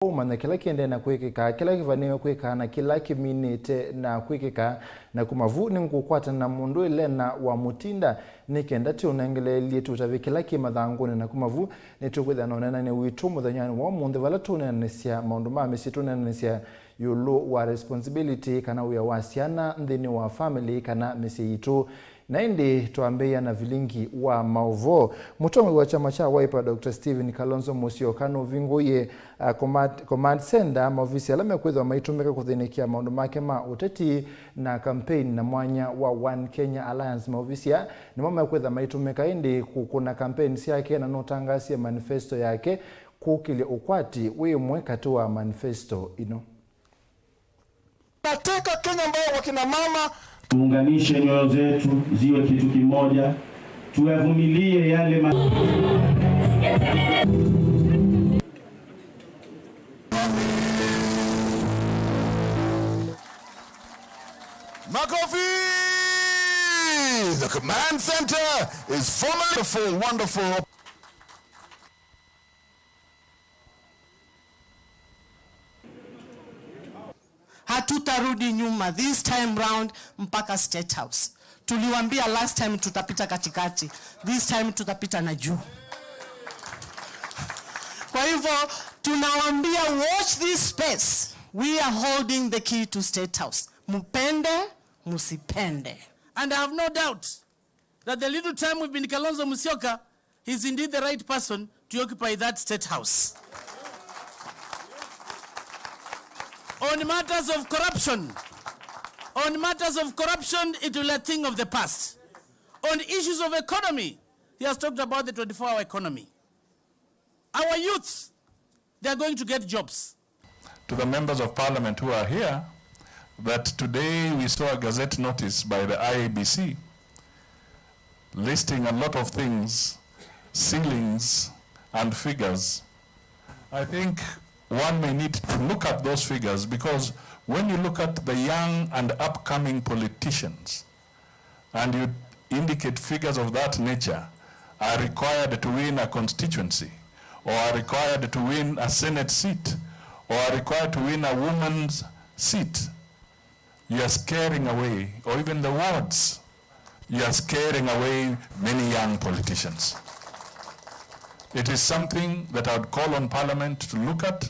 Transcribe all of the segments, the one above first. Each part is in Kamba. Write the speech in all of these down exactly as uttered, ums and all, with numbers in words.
ũmanya kĩla kĩendee na kwĩkĩka, kĩla kĩvanĩwe kwĩka, na kĩla kĩminĩte na kwĩkĩka. Na kuma vu nĩngũkwatana na mũndũ Elena wa Mutinda, nĩ kenda tũũnengeleelye tũtavye kĩla kĩ mathangũnĩ. Na kuma vu nĩtũkwĩthĩa na ũneenany'a witũ mũthenyanĩ wa ũmũnthĩ, vala tũũneenanĩsya maũndũ ma mĩsyĩ, tũũneenanĩsya ĩũlũ wa responsibility kana wĩa wa syana nthĩnĩ wa family kana mĩsyĩ yitũ. Na ĩndĩ twambĩĩa na vilingi wa maũvoo. Mũtongoi wa kyama kya Wiper, Doctor Stephen Kalonzo Musyoka, nũvingũie, uh, command, command center, maovisi ala mekwĩthĩwa maitũmĩka kũthĩnĩkĩa maũndũ make ma ũteti na campaign, na mwanya wa One Kenya Alliance. Maovisi aa nĩmo mekwĩthĩwa maitũmĩka ĩndĩ kũkũna campaign syake, na nũtangaasie manifesto yake kũkĩlya ũkwati wĩ ĩmwe katĩ wa manifesto ino. Nataka Kenya ambayo wakina mama tuunganishe nyoyo zetu ziwe kitu kimoja, tuyavumilie yale ma- Makofi! The command center is formally wonderful, wonderful. Hatutarudi nyuma this time round mpaka State House. Tuliwaambia last time tutapita katikati, this time tutapita na juu. Kwa hivyo tunawaambia, watch this space. We are holding the key to State House. Mupende, musipende. And I have no doubt that the little time we've been Kalonzo Musyoka, he's indeed the right person to occupy that State House. On matters of corruption, on matters of corruption, it will be a thing of the past. On issues of economy, he has talked about the twenty-four hour economy. Our youths, they are going to get jobs. To the members of parliament who are here, that today we saw a gazette notice by the I E B C listing a lot of things, ceilings and figures. I think one may need to look at those figures, because when you look at the young and upcoming politicians, and you indicate figures of that nature are required to win a constituency, or are required to win a Senate seat, or are required to win a woman's seat, you are scaring away, or even the wards, you are scaring away many young politicians. It is something that I would call on Parliament to look at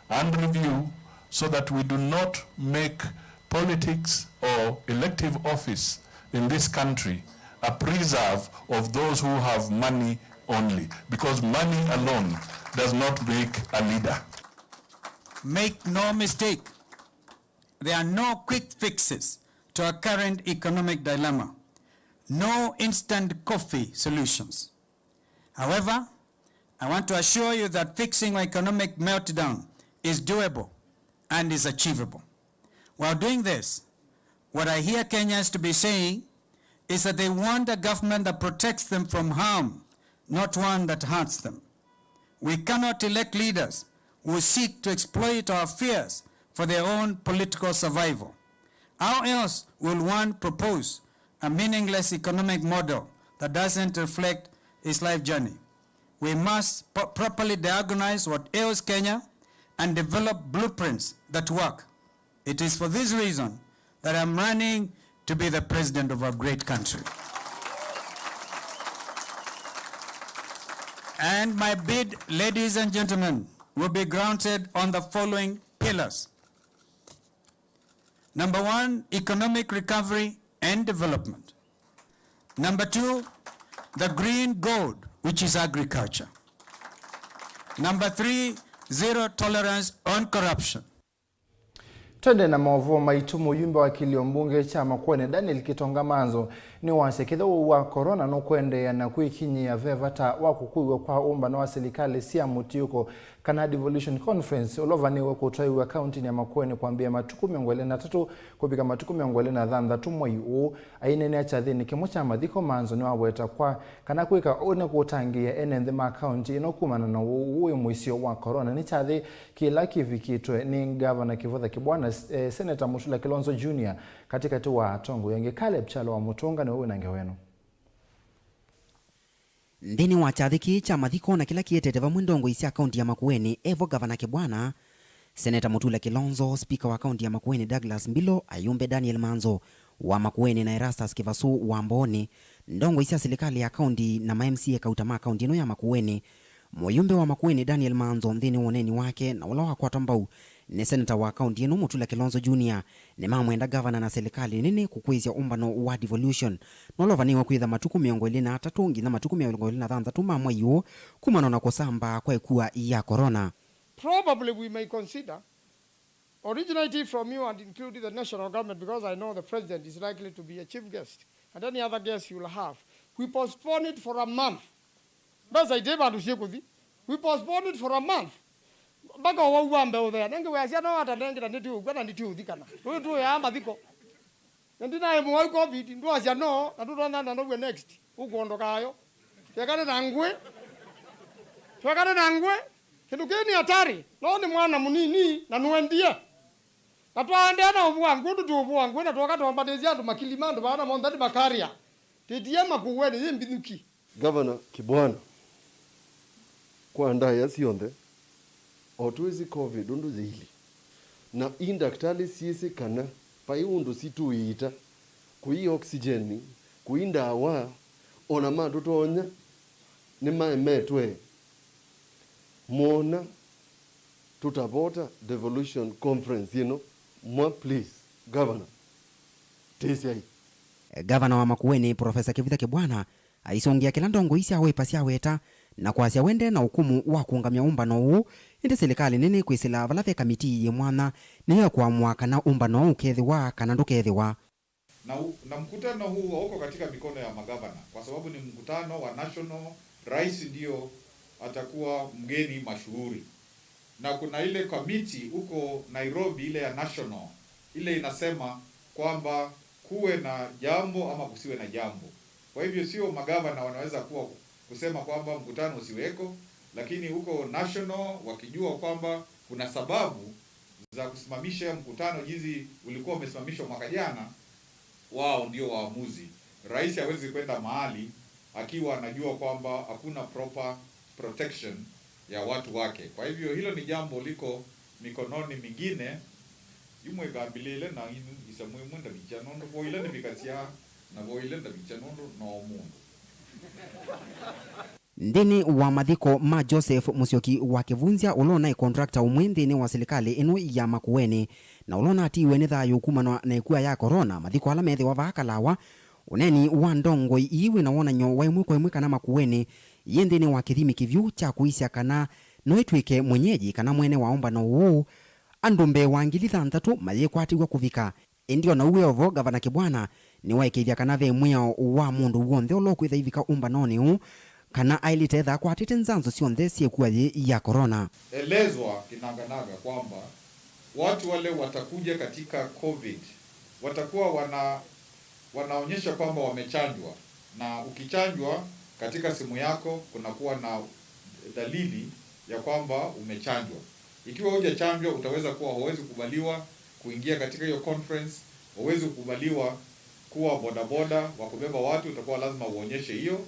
and review, so that we do not make politics or elective office in this country a preserve of those who have money only, because money alone does not make a leader. Make no mistake, there are no quick fixes to our current economic dilemma, no instant coffee solutions. However, I want to assure you that fixing our economic meltdown is doable and is achievable. While doing this, what I hear Kenyans to be saying is that they want a government that protects them from harm, not one that hurts them. We cannot elect leaders who seek to exploit our fears for their own political survival. How else will one propose a meaningless economic model that doesn't reflect his life journey? We must po-, properly diagnose what ails Kenya and develop blueprints that work. It is for this reason that I'm running to be the president of our great country. And my bid, ladies and gentlemen, will be grounded on the following pillars. Number one, economic recovery and development. Number two, the green gold, which is agriculture. Number three, zero tolerance on corruption. Twende na maũvoo maitũ. Mũyumbe wa kĩlio mbunge kya Makueni, Daniel Kitonga Manzo, nĩwasya kethĩwa ũwau wa corona nũkũendeea na kwĩkinyĩa, ve vata wa kũkũĩw'a kwa ũmbano wa silikalĩ sya mũtiũko, kana devolution conference, ũla ũvanĩĩwe kũtwaĩwa kauntinĩ ya Makueni kwambĩĩa matukũ mĩongo ĩlĩ na atatũ kũvika matukũ mĩongo ĩlĩ na thanthatũ mwei ũũ. Aineenea kyathĩnĩ kĩmwe kya mathiko, Manzo nĩwaweta kwa kana kwĩka ũu nĩ kũtangĩĩa ene nthĩ ma kaunti ĩno kumana na ũwau ũũ wĩ mũisyo wa corona. Nĩ kyathĩ kĩla kĩvikĩtwe nĩ Ngavana Kĩvotha Kĩbwana, eh, Seneta Mutula Kilonzo Junior, katĩkatĩ wa atongoi angĩ. Caleb Kyalo wa Mũtũnga nĩwe wĩ na ngewa ĩno. Nthĩnĩ wa kyathĩ kĩĩ kya mathiko na kĩla kĩetete vamwe ndongoi sya kaunti ya Makueni, evo Ngavana Kĩbwana, Seneta Mutula Kilonzo, spika wa kaunti ya Makueni Douglas Mbilo, ayumbe Daniel Manzo wa Makueni na Erastus Kivasu wa Mbooni, ndongoi sya silikalĩ ya kaunti na ma M C A kauta ma kaunti ĩno ya Makueni. Mũyumbe wa Makueni Daniel Manzo nthĩnĩ wa ũneeni wake na ũla wakwatwa mbau nĩ seneta wa kaunti ĩno Mutula Kilonzo Junior, nĩmamwenda gavana na silikalĩ nene kũkwĩsya ũmbano wa devolution, na ũla ũvanĩĩwe kwĩtha matukũ mĩongo ĩlĩ na atatũ nginya matukũ mĩongo ĩlĩ na thanthatũ ma mwei ũũ, kumana na kũsambaa kwa ĩkua ya corona. Probably we may consider originating from you and including the national government, because I know the president is likely to be a chief guest and any other guest you will have. We postpone it for a month. Mbesa ite vandu syikuthi. We postpone it for a month. Mpaka ũwau wambe ũthea. Nengi weasya no atanengera nĩti ũkw'a na nĩti ũthikana. Tũyũ tũyaa mathiko. Na ndinaĩ mũwau covid, ndwasya no, na tũtonya na nowe next. Ũkwondoka ayo. Twekane na ngwe. Twekane na ngwe. Kĩndũ kĩĩ nĩ hatari. No nĩ mwana mũnini na nũendie. Na twaendea na ũvũa ngwe, tũti ũvũa ngwe, na twoka twambatĩsya andũ makilima, andũ vana monthe nĩ makaria. Tĩtie Makueni yĩ mbithũki. Gavana Kibwana, kwa ndaĩa syonthe, o twĩsĩ covid ũndũ yĩilyĩ, na i ndakĩtalĩ syĩsĩ kana vai ũndũ sitũĩĩta, kũi oxygen, kũi ndawa, o na matũtonya nĩmaemetwe. Mwona tũtavota devolution conference ĩno, mwa please, Governor, tĩsyai. Gavana wa Makueni, Profesa Kivutha Kibwana, aisũngĩa kĩla ndongoi sya wĩpa syaweta na kwasya we nde na ũkũmũ wa kũũngamya ũmbano ũũ, ĩndĩ silikalĩ nene kwĩsĩla vala ve kamitii yĩ mwanya nĩyo ĩkũamũa kana ũmbano ũũ ũkethĩwa kana ndũkethĩwa. Na u-, na mkutano huu hauko katika mikono ya magavana, kwa sababu ni mkutano wa national, rais ndio atakuwa mgeni mashuhuri. Na kuna ile committee huko Nairobi, ile ya national, ile inasema kwamba kuwe na jambo ama kusiwe na jambo. Kwa hivyo sio magavana wanaweza kuwa kusema kwamba mkutano usiweko, lakini huko national wakijua kwamba kuna sababu za kusimamisha mkutano jinsi ulikuwa umesimamishwa mwaka jana, wao ndio waamuzi. Rais hawezi kwenda mahali akiwa anajua kwamba hakuna proper protection ya watu wake. Kwa hivyo hilo ni jambo liko mikononi mingine. Yu mwĩkambĩlĩle na inu isemwa imwe ndavikya nũndũ voile nĩvikasya na voile ndavikya nũndũ no mũndũ. Nthĩnĩ wa mathiko ma Joseph Mũsyoki wa Kĩvunzya, ũla ũnaĩ contractor ũmwe nthĩnĩ wa silikalĩ ĩno ya Makueni, na ũla ũnatiiwe nĩ thayũ kumana na ĩkua ya corona, mathiko ala methĩwa vaa Kalawa, ũneeni wa ndongoi ii wĩ na wonany'o wa ĩmwe kwa ĩmwe kana Makueni yĩ nthĩnĩ wa kĩthimi kĩvyũ kya kũisya kana no ĩtw'ĩke mwenyeji kana mwene wa ũmbano ũũ, andũ mbee wa ngili thanthatũ mayĩkwatĩw'a kũvika. Ĩndĩ o na ũu wĩ o vo, Gavana Kibwana nĩwaĩkĩĩthya kana ve mwĩao wa mũndũ w'onthe ũla ũkwĩtha aivika ũmbanonĩ ũũ kana aĩlĩte etha akwatĩte nzanzo syonthe sya ĩkua yĩĩ ya corona. Elezwa kinaganaga kwamba watu wale watakuja katika covid watakuwa wana-, wanaonyesha kwamba wamechanjwa, na ukichanjwa, katika simu yako kunakuwa na dalili ya kwamba umechanjwa. Ikiwa hujachanjwa, utaweza kuwa huwezi kubaliwa kuingia katika hiyo conference, huwezi kubaliwa kuwa bodaboda wa kubeba watu, utakuwa lazima uonyeshe hiyo.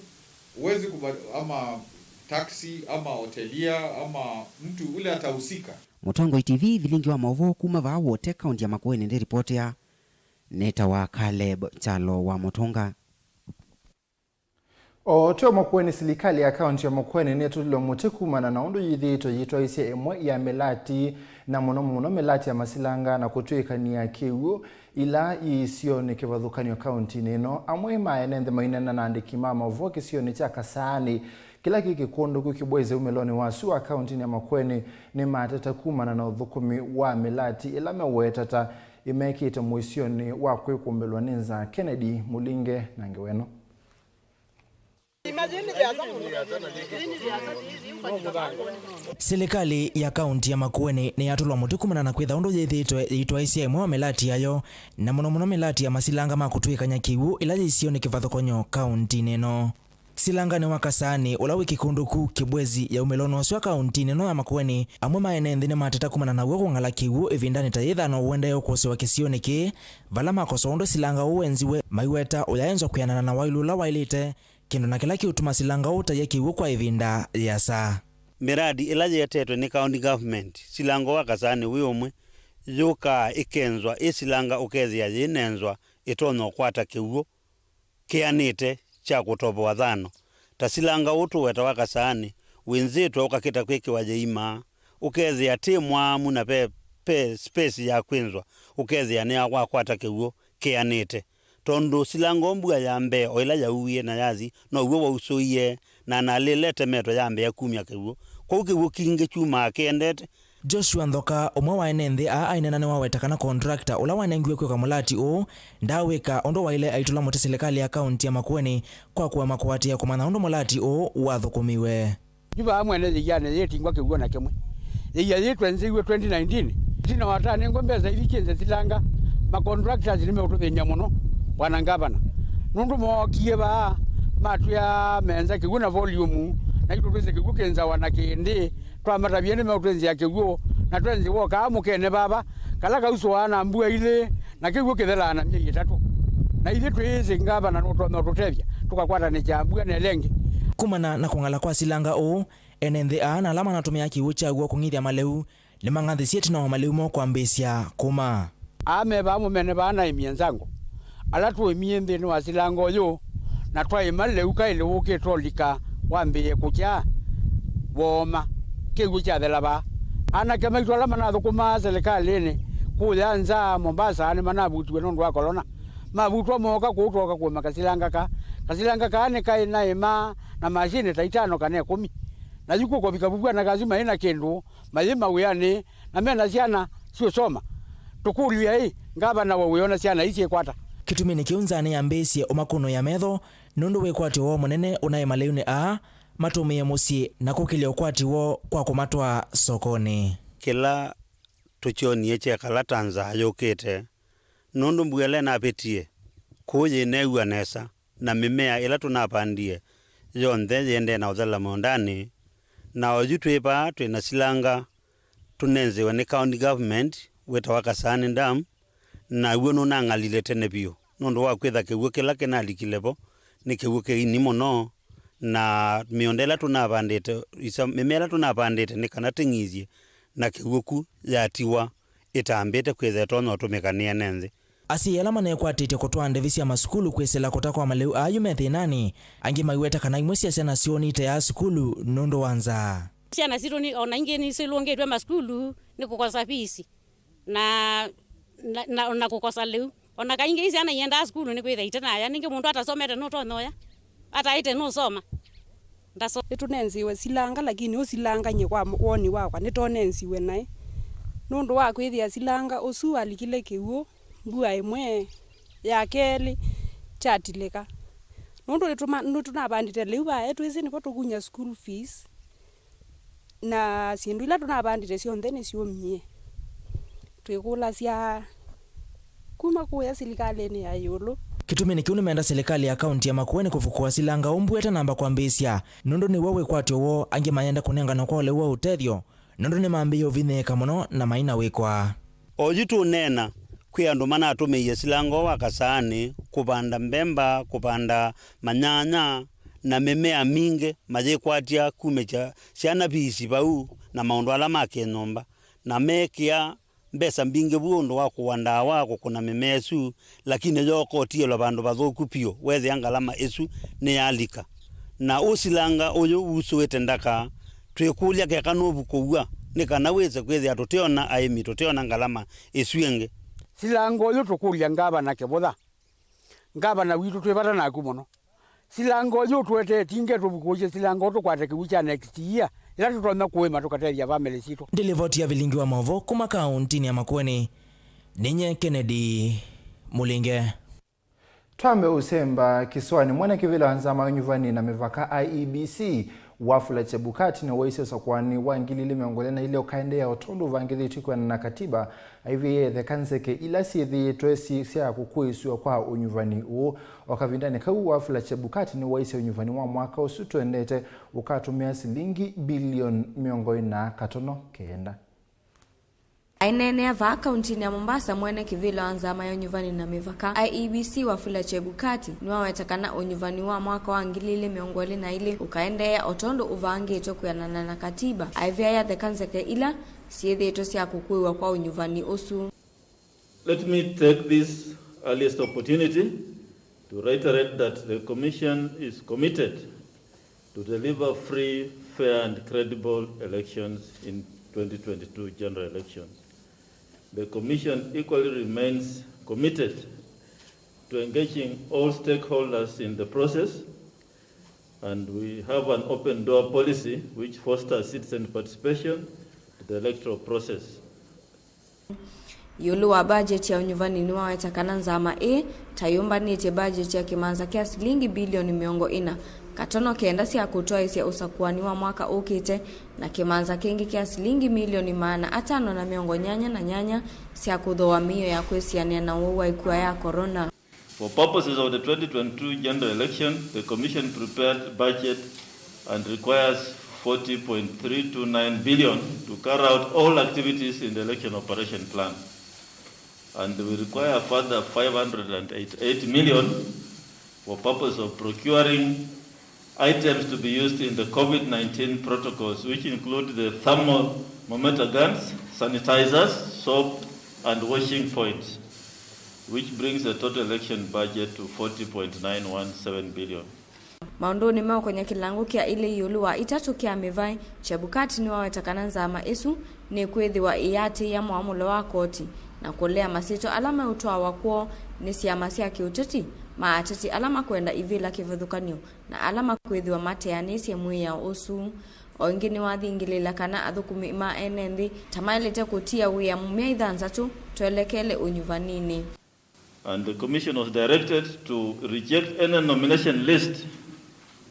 Huwezi kuba-, ama taxi, ama hotelia, ama mtu ule atahusika. Mũtongoi T V, vilingi wa maũvoo kuma vaa Wote, kaunti ya Makueni, ndĩripotea. Nĩtawa Caleb Kyalo wa Mũtũnga. O twe Makueni, silikalĩ ya kaunti ya Makueni nĩtũlilwe mũtĩ kumana na ũndũ yĩthĩĩtwe yĩtwaĩsya ĩmwe ya mĩlati, na mũno mũno mĩlati ya masilanga na kũtw'ĩkany'a kĩw'ũ ila yĩ isionĩ kĩvathũkany'o kauntinĩ ĩno. Amwe ma ene nthĩ maineena na andĩki ma maũvoo kĩsionĩ kya Kasaanĩ, kĩla kĩ kĩkũndũku kĩbwaize umĩlonĩ wa sua kauntinĩ ya Makueni, nĩmateta kumana na ũthũkũmi wa mĩlati ĩla mewetata ĩmekĩte mũisyonĩ wa kwĩkũmbĩlwa nĩ nzaa. Kennedy Mũlinge na ngewa ĩno. Silikalĩ ya kaunti ya Makueni nĩyatũlwa mũtĩ kumana na kwĩtha ũndũ yĩthĩĩtwe yĩitwaĩsya ĩmwe wa mĩlati yayo, na mũno mũno mĩlati ya masilanga ma kũtw'ĩkany'a kĩw'ũ ĩla yĩ isionĩ kĩvathũkany'o kauntinĩ ĩno. Silanganĩ wa Kasaanĩ, ũla wĩ kĩkũndũku kĩbwezi ya umĩlonĩ wa sua kauntinĩ ĩno ya Makueni, amwe ma ene nthĩ nĩmateta kumana na w'o kũng'ala kĩw'ũ ĩvindanĩ ta yĩĩ thayũ ũendee ũkũsĩwa kĩsionĩ kĩĩ, vala makosoa ũndũ silanga ũũ wenziwe, maiweta ũyaenzwa kwĩanana na waĩlu ũla waĩlĩte, kĩndũ na kĩla kĩũtuma silanga ũũ ũtaĩa kĩw'ũ kwa ĩvinda yĩasa. Mĩradi ĩla yĩetetwe nĩ county government, silanga wa Kasaanĩ wĩ ũmwe, yũkaa ĩkenzwa, ĩ silanga ũkethĩa yĩnenzwa ĩtonya ũkwata kĩw'ũ kĩanĩte kya kũtovoa thano. Ta silanga ũũ tũweta wa Kasaanĩ, wĩnzĩtwe ũkakĩta kwĩkĩwa yĩima, ũkethĩa tĩ mwaamu na ve, ve space ya kwĩnzwa, ũkethĩa nĩwakwata kĩw'ũ kĩanĩte. Tondũ silanga mbua ya mbee o ĩla yauie na yathi, now'o wausũie, na nalĩle ĩtemetwe yambĩĩa kumya kĩw'ũ. Kwoou kĩw'ũ kingĩ kyumaa kĩendete. Joshua Nthoka, ũmwe wa ene nthĩ aa aineena, nĩwaweta kana contractor ũla wanengiwe kwĩka mũlati ũũ ndaawĩka ũndũ waĩle aitũla mũtĩ silikalĩ ya kaunti ya Makueni kwa kũema kũatĩĩa kũmanya ũndũ mũlati ũũ wathũkũmiwe. Yu vaa mwene yĩianĩ yĩtingwa kĩw'ũ na kĩmwe. Yĩia yĩĩ twenzĩiw'e twenty nineteen. Ĩtina wa tanengwa mbesa ithi kyĩnze silanga, ma contractors nĩmeũtũthĩny'a mũno, Bwana Ngavana. Nũndũ mookie vaa, matwĩa menza kĩw'ũ na volume, naitũ twĩsĩ kĩw'ũ kĩnzawa na kĩndĩ, twamatavya nĩmeũtwenzĩa kĩw'ũ, na twenzi wokaa mũkene vava, kala kausũaa na mbua ilĩ, na kĩw'ũ kĩthelaa na myei ĩtatũ. Na ithyĩ twĩĩsĩ Ngavana nũtonya ũtũtethya, tũkakwatanĩkya mbua na ĩla ĩngĩ. Kumana na kũng'ala kwa silanga ũũ, ene nthĩ aa na ala manatũmĩaa kĩw'ũ kyaw'o kũng'ithya malĩu nĩmang'athĩsye ĩtina wa malĩu moo kwambĩĩsya kũma. Aa me vaa mũmene vaa naĩmie nzango, ala tũĩmie nthĩnĩ wa silanga ũyũ, na twaĩma lĩu kaĩlĩ wũkĩte ũlika wambĩĩe kũkya, wooma, kĩw'ũ kyathela vaa. Anake maitũ ala manathũkũmaa silikalĩnĩ kũya nza Mombasa nĩmanavutiwe nũndũ wa kolona. Mavutwa mooka kũu twooka kũema kasilanga kaa. Kasilanga kaa nĩkaĩ na ĩma na masinĩ ta itano kana ĩkũmi. Na yu kũkovika vuvwa na kasu maĩ na kĩndũ, mayĩ mawĩanĩ, na mena syana syũsoma. Tũkũlye-ĩ, ngavana wa wĩona syana ii syĩkwata? Kĩtuminĩ kĩu nzaa nĩyambĩĩsye ũmakũnũĩa metho nũndũ wĩkwatyo woo mũnene ũnaĩ malĩunĩ aa matũmĩe mũsyĩ na kũkĩlya ũkwati woo kwa kũmatwaa sokonĩ. Kĩla tũkyonie kyekala ta nzaa yũkĩte, nũndũ mbua ĩla ĩnavĩtie kũu yĩneew'a nesa, na mĩmea ĩla tũnavandie yonthe yĩendee na ũthela mũũndanĩ. Na oyu twĩ vaa twĩ na silanga tũnenziwe nĩ county government wĩtawa Kasaanĩ Dam, naw'o nũnang'alile tene vyũ nũndũ wa kwĩtha kĩw'ũ kĩla kĩnalikile vo nĩ kĩw'ũ kĩini mũno, na mĩũnda ĩla tũnavandĩte, isa-, mĩmea ĩla tũnavandĩte nĩ kana tĩng'ithye na kĩw'ũ ku yatiwa ĩtambĩte kwĩtha ĩtonya ũtũmĩka nĩ ene nthĩ. Asyai ala manekwatĩtye kũtwaa ndevi sya masukulu kwĩsĩla kũta kwa malĩu aa yu me thĩnanĩ, angĩ maiweta kana imwe sya syana syoo niteaa sukulu nũndũ wa nzaa. Syana sitũ nĩ, o na ingĩ nĩsilũngĩtw'e masukulu nĩ kũkosa fees na, na, na, na kũkosa lĩu. O na kaingĩ syana iendaa sukulu nĩkwĩthĩa itenaya, nĩngĩ mũndũ atasomete nũtonya ũya, ataĩte nũsoma. Ndaso- Nĩtũnenziwe silanga, lakini ũsilanga nyie kwa woni wakwa nĩtonenziwe naĩ, nũndũ wa kwĩthĩa silanga ũsu walikile kĩw'ũ mbua ĩmwe, ya kelĩ kyatilĩka. Nũndũ nĩtũma-, nĩtũnavandĩte lĩu vae, twĩsĩ nĩvo tũkunya school fees, na syĩndũ ila tũnavandĩte syonthe nĩsyũmie. Twĩkũlasya kuma kũya silikalĩnĩ ya ĩũlũ. Kĩtuminĩ kĩu nĩmenda silikalĩ ya kaunti ya Makueni kũvukũa silanga ũmbu ĩtanamba kwambĩĩsya, nũndũ nĩw'o wĩkwatyo woo, angĩ mayenda kũnenganwa kwa ũleu wa ũtethyo, nũndũ nĩmambĩĩe ũvinyĩĩka mũno na maina wĩkwaa. Oyu tũneena, kwĩ andũ manatũmĩie silanga ũũ wa Kasaanĩ kũvanda mbemba, kũvanda manyanya, na mĩmea mingĩ mayĩkwatya kumĩkya syana viisi vau na maũndũ ala ma kĩnyũmba, na meekĩa mbesa mbingĩ vu ũndũ wa kũwa ndawa kũkũna mĩmea ĩsu, lakini yooka ũtiĩlwa vandũ vathũku vyũ, weethĩa ngalama ĩsu nĩyalika. Na ũsilanga ũyũ wusũĩte ndaka, twĩkũlya keka nũvukũw'a, nĩ kana wĩse kwĩthĩa tũteona aĩmi, tũteona ngalama ĩsu ĩngĩ. Silanga ũyũ tũkũlya ngavana Kĩvũtha. Ngavana witũ, twĩ vata naku mũno. Silanga ũyũ ũtũetee tinge tũvukũĩsye silanga ũũ tũkwate kĩw'ũ kya next year, ĩla tũtonya kũĩma tũkatethya vamĩlĩ sitũ. Ndĩ livoti ya vilingi wa maũvoo kuma kaũntinĩ ya Makueni, ninye Kennedy Mũlinge. Twambe ũsemba kĩsũanĩ. Mwene kĩvĩla wa nzama ya ũnyuvani na mĩvaka, I E B C, Wafula Chebukati nĩwaisye ũsakũani wa ngili ilĩ mĩongo ĩlĩ na ilĩ ũkaendeea o tondũ ũvangĩthĩtw'e kwĩanana na katiba, aivĩie ĩtheka nzeke ila syĩthĩĩtwe si sya kũkũĩsw'a kwa ũnyuvani ũũ. O kavindanĩ kau, Wafula Chebukati nĩwaisye ũnyuvani wa mwaka ũsu tũendete ũkatũmĩa silingi bilioni mĩongo ĩna katono kenda. Aineenea vaa kauntinĩ ya Mombasa, mwene kĩvĩla wa nzama ya ũnyuvani na mĩvaka, I E B C, Wafula Chebukati, nĩwaweta kana ũnyuvani wa mwaka wa ngili ilĩ mĩongo ĩlĩ na ilĩ ũkaendeea o tondũ ũvangĩtwe kwĩanana na katiba, aivĩaya theka nzeke ila syĩthĩĩtwe sya kũkũĩwa kwa ũnyuvani ũsu. Let me take this earliest opportunity to reiterate that the Commission is committed to deliver free, fair and credible elections in twenty twenty-two general elections. The Commission equally remains committed to engaging all stakeholders in the process, and we have an open door policy which fosters citizen participation in the electoral process. Ĩũlũ wa budget ya ũnyuvani nĩwaweta kana nzama ĩĩ ta yũmbanĩtye budget ya kĩmanza kya silingi bilioni mĩongo ĩna katono kenda sya kũtwaĩsya ũsakũani wa mwaka ũkĩte na kĩmanza kĩngĩ kya silingi milioni maana atano na mĩongo nyanya na nyanya sya kũthooa mĩio ya kwĩsianĩa na ũwau wa ĩkua ya corona. For purposes of the twenty twenty-two general election, the Commission prepared budget and requires forty point three two nine billion to carry out all activities in the election operation plan. And we require further five hundred and eighty-eight million for purpose of procuring items to be used in the COVID nineteen protocols, which include the thermometer guns, sanitizers, soap, and washing points, which brings the total election budget to forty point nine one seven billion. Maũndũnĩ meũkonya kĩlangũ kya ilĩ ĩũlũ wa itatũ kya mĩvaĩ, Chebukati nĩwaweta kana nzama ĩsu nĩkwĩthĩwa ĩyatĩĩa mũamũlo wa koti na kũlea masyĩtwa ala meũtwawa kwoo nĩ syama sya kĩũteti, ma ateti ala makwenda ivĩla kĩvathũkany'o na ala makwĩthĩwa mateanĩsye mwĩao ũsu. O ĩngĩ nĩwathingĩlĩĩla kana athũkũmi ma ene nthĩ ta maĩlĩte kũtia wĩa myei thanthatũ twelekele ũnyuvaninĩ. And the Commission was directed to reject any nomination list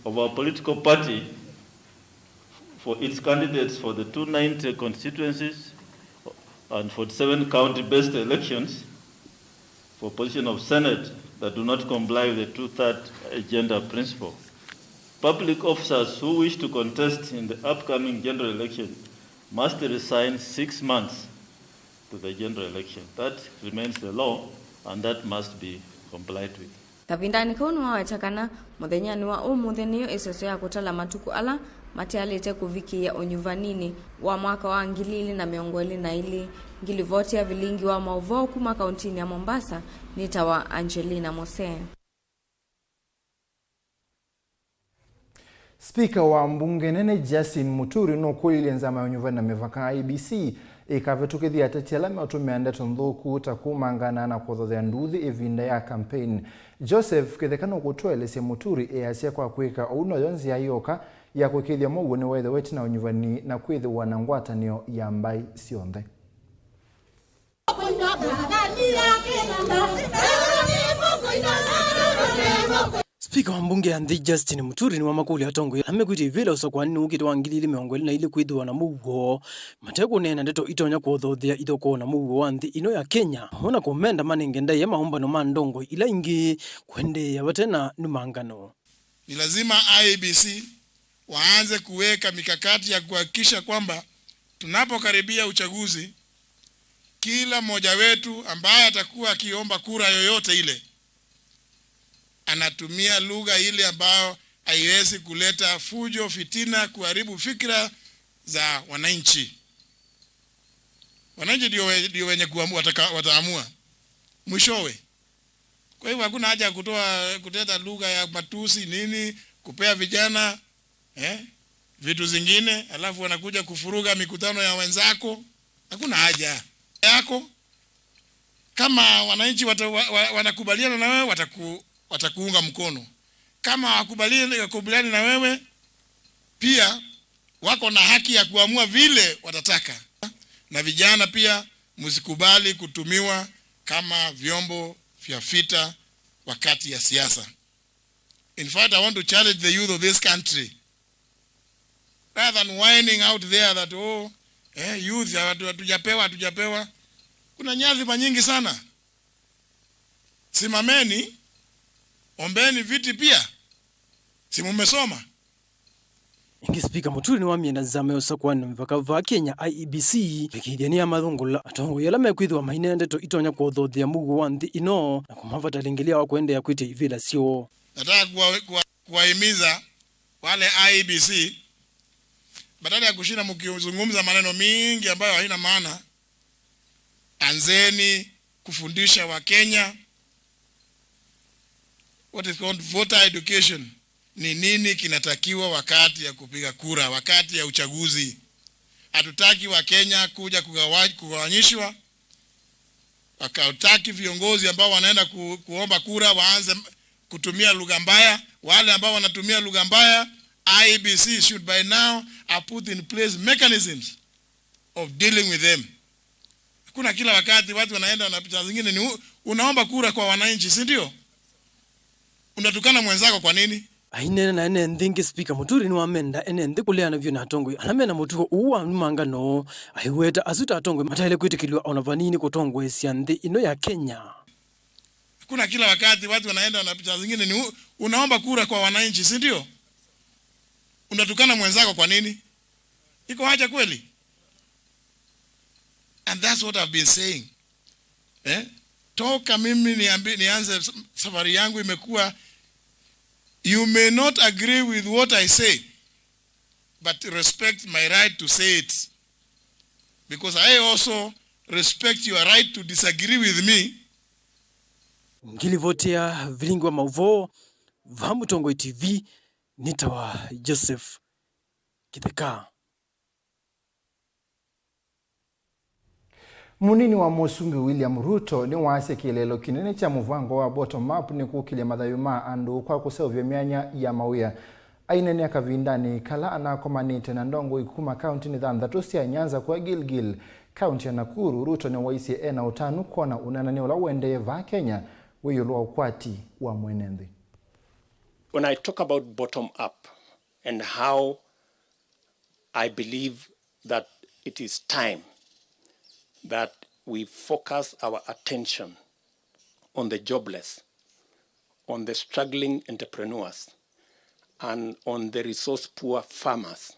of our political party for its candidates for the two ninety constituencies and forty-seven county-based elections for position of Senate that do not comply with the two-third agenda principle. Public officers who wish to contest in the upcoming general election must resign six months to the general election. That remains the law and that must be complied with. Kavindanĩ kau nĩwaweta kana mũthenyanĩ wa ũmũnthĩ nĩyo ĩseso ya kũtala matukũ ala matealĩte kũvikĩĩa ũnyuvaninĩ wa mwaka wa ngili ilĩ na mĩongo ĩlĩ na ilĩ. Ngilivoti ya vilingi wa maũvoo kuma kauntinĩ ya Mombasa nĩtawa Angelina Mose. Spika wa mbunge nene Justin Muturi nũkũlilye nzama ya ũnyuvani na mĩvaka, I E B C, ĩkavĩtũkĩthya ateti ala meũtũmĩa ndeto nthũku ta kũmangana na kũthothea nduuthĩ ĩvinda ya campaign. Joseph Kĩtheka nũkũtũelesya Muturi easya kwa kwĩka ũu noyo nzĩa yoka ya kũĩkĩĩthya mũuo nĩweethĩwa ĩtina wa ũnyuvani na kwĩthĩwa na ngwatanĩo ya mbaĩ syonthe. Spika wa mbunge ya nthĩ Justin Muturi nĩwamakũlya atongoi ala mekwĩtya ivĩla ũsakũani ũkĩte wa ngili ilĩ mĩongo ĩlĩ na ilĩ kwĩthĩwa na mũuo, matekũneena ndeto itonya kũthothea ithokoo na mũuo wa nthĩ ĩno ya Kenya, vamwe na kũmenda manenge ndaĩa maũmbano ma ndongoi ila ingĩ kũendeea vate na numangano. Ni lazima I E B C waanze kuweka mikakati ya kuhakikisha kwamba tunapokaribia uchaguzi, kila mmoja wetu ambaye atakuwa akiomba kura yoyote ile, anatumia lugha ile ambayo haiwezi kuleta fujo, fitina, kuharibu fikra za wananchi. Wananchi ndio we-, ndio wenye kuamu-, wataka-, wataamua mwishowe. Kwa hivyo hakuna haja ya kutoa, kuteta lugha ya matusi, nini, kupea vijana, eh, vitu zingine, alafu wanakuja kufuruga mikutano ya wenzako. Hakuna haja yako. Kama wananchi wata-, wa-, wa-, wanakubaliana na wewe, wataku-, watakuunga mkono. Kama hawakubaliani, wakubaliani na wewe, pia wako na haki ya kuamua vile watataka. Na vijana pia, msikubali kutumiwa kama vyombo vya vita wakati ya siasa. In fact, I want to challenge the youth of this country. Rather than whining out there that, oh, eh, youth, hatu-, hatujapewa, hatujapewa. Kuna nyadhifa nyingi sana. Simameni, ombeni viti pia. Si mumesoma? Ĩngĩ, Spika Mũturi nĩwamina nzama ya ũsakũani na mĩvaka vaa Kenya, I E B C, ĩkĩĩthya nĩyamathũngũla atongoi ala mekwĩthĩwa maina ndeto itonya kũthothea mũuo wa nthĩ ĩno na kũmavata lĩngĩlĩa wa kũendeea kwĩtya ivĩla syoo. Nataka kuwa- kuwa- kuwahimiza wale I E B C, badala ya kushinda mkizungumza maneno mingi ambayo haina maana, anzeni kufundisha Wakenya what is called voter education. Ni nini kinatakiwa wakati ya kupiga kura, wakati ya uchaguzi? Hatutaki Wakenya kuja kugawa- kugawanyishwa. Hatutaki viongozi ambao wanaenda ku- kuomba kura waanze kutumia lugha mbaya. Wale ambao wanatumia lugha mbaya, I E B C should by now have put in place mechanisms of dealing with them. Hakuna kila wakati watu wanaenda na picha zingine ni u- unaomba kura kwa wananchi, si ndio? Unatukana mwenzako kwa nini? Aineena na ene nthĩ ĩngĩ, Spika Mũturi nĩwamenda ene nthĩ kũleana vyũ na atongoi ala mena mũtuo ũũ wa numangano, aiweta asu ta atongoi mataĩle kwĩtĩkĩlw'a o na vanini kũtongoesya nthĩ ĩno ya Kenya. Hakuna kila wakati watu wanaenda na picha zingine ni u- unaomba kura kwa wananchi, si ndio? Unatukana mwenzako kwa nini? Iko haja kweli? And that's what I've been saying. Eh? Toka mimi niambi- nianze s- safari yangu imekuwa, you may not agree with what I say, but respect my right to say it, because I also respect your right to disagree with me. Ngĩlivotea vilingi wa maũvoo va Mũtongoi T V, nĩtawa Joseph Kĩtheka. Mũnini wa Mũsumbĩ William Ruto nĩwaasya kĩeleelo kĩnene kya mũvango wa bottom up nĩ kũkĩlya mathayũ ma andũ kwa kũseũvya myanya ya mawĩa. Aineenea kavindanĩ kala anakomanĩte na ndongoi kuma kaũntĩnĩ thanthatũ sya Nyanza kwa Gilgil, kaũntĩ ya Nakuru, Ruto nĩwaisye ena ũtanu kwona ũneenany'a ũla ũendee vaa Kenya wĩ ĩũlũ wa ũkwati wa mwene nthĩ. When I talk about bottom up and how I believe that it is time that we focus our attention on the jobless, on the struggling entrepreneurs, and on the resource poor farmers.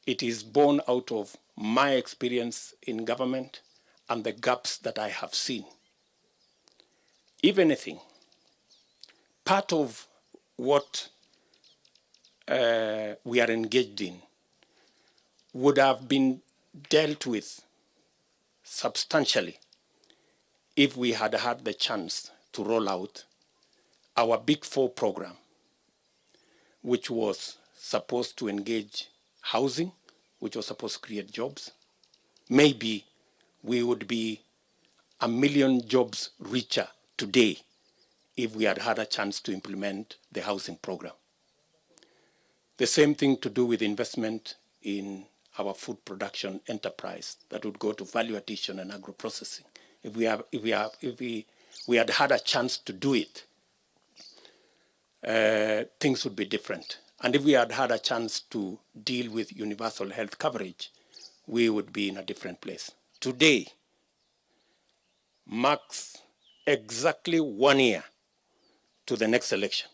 It is born out of my experience in government and the gaps that I have seen. If anything, part of what, uh, we are engaged in would have been dealt with substantially if we had had the chance to roll out our Big Four program, which was supposed to engage housing, which was supposed to create jobs. Maybe we would be a million jobs richer today if we had had a chance to implement the housing program. The same thing to do with investment in our food production enterprise that would go to value addition and agro-processing. If we have, if we have, if we, we had had a chance to do it, uh, things would be different. And if we had had a chance to deal with universal health coverage, we would be in a different place. Today marks exactly one year to the next election.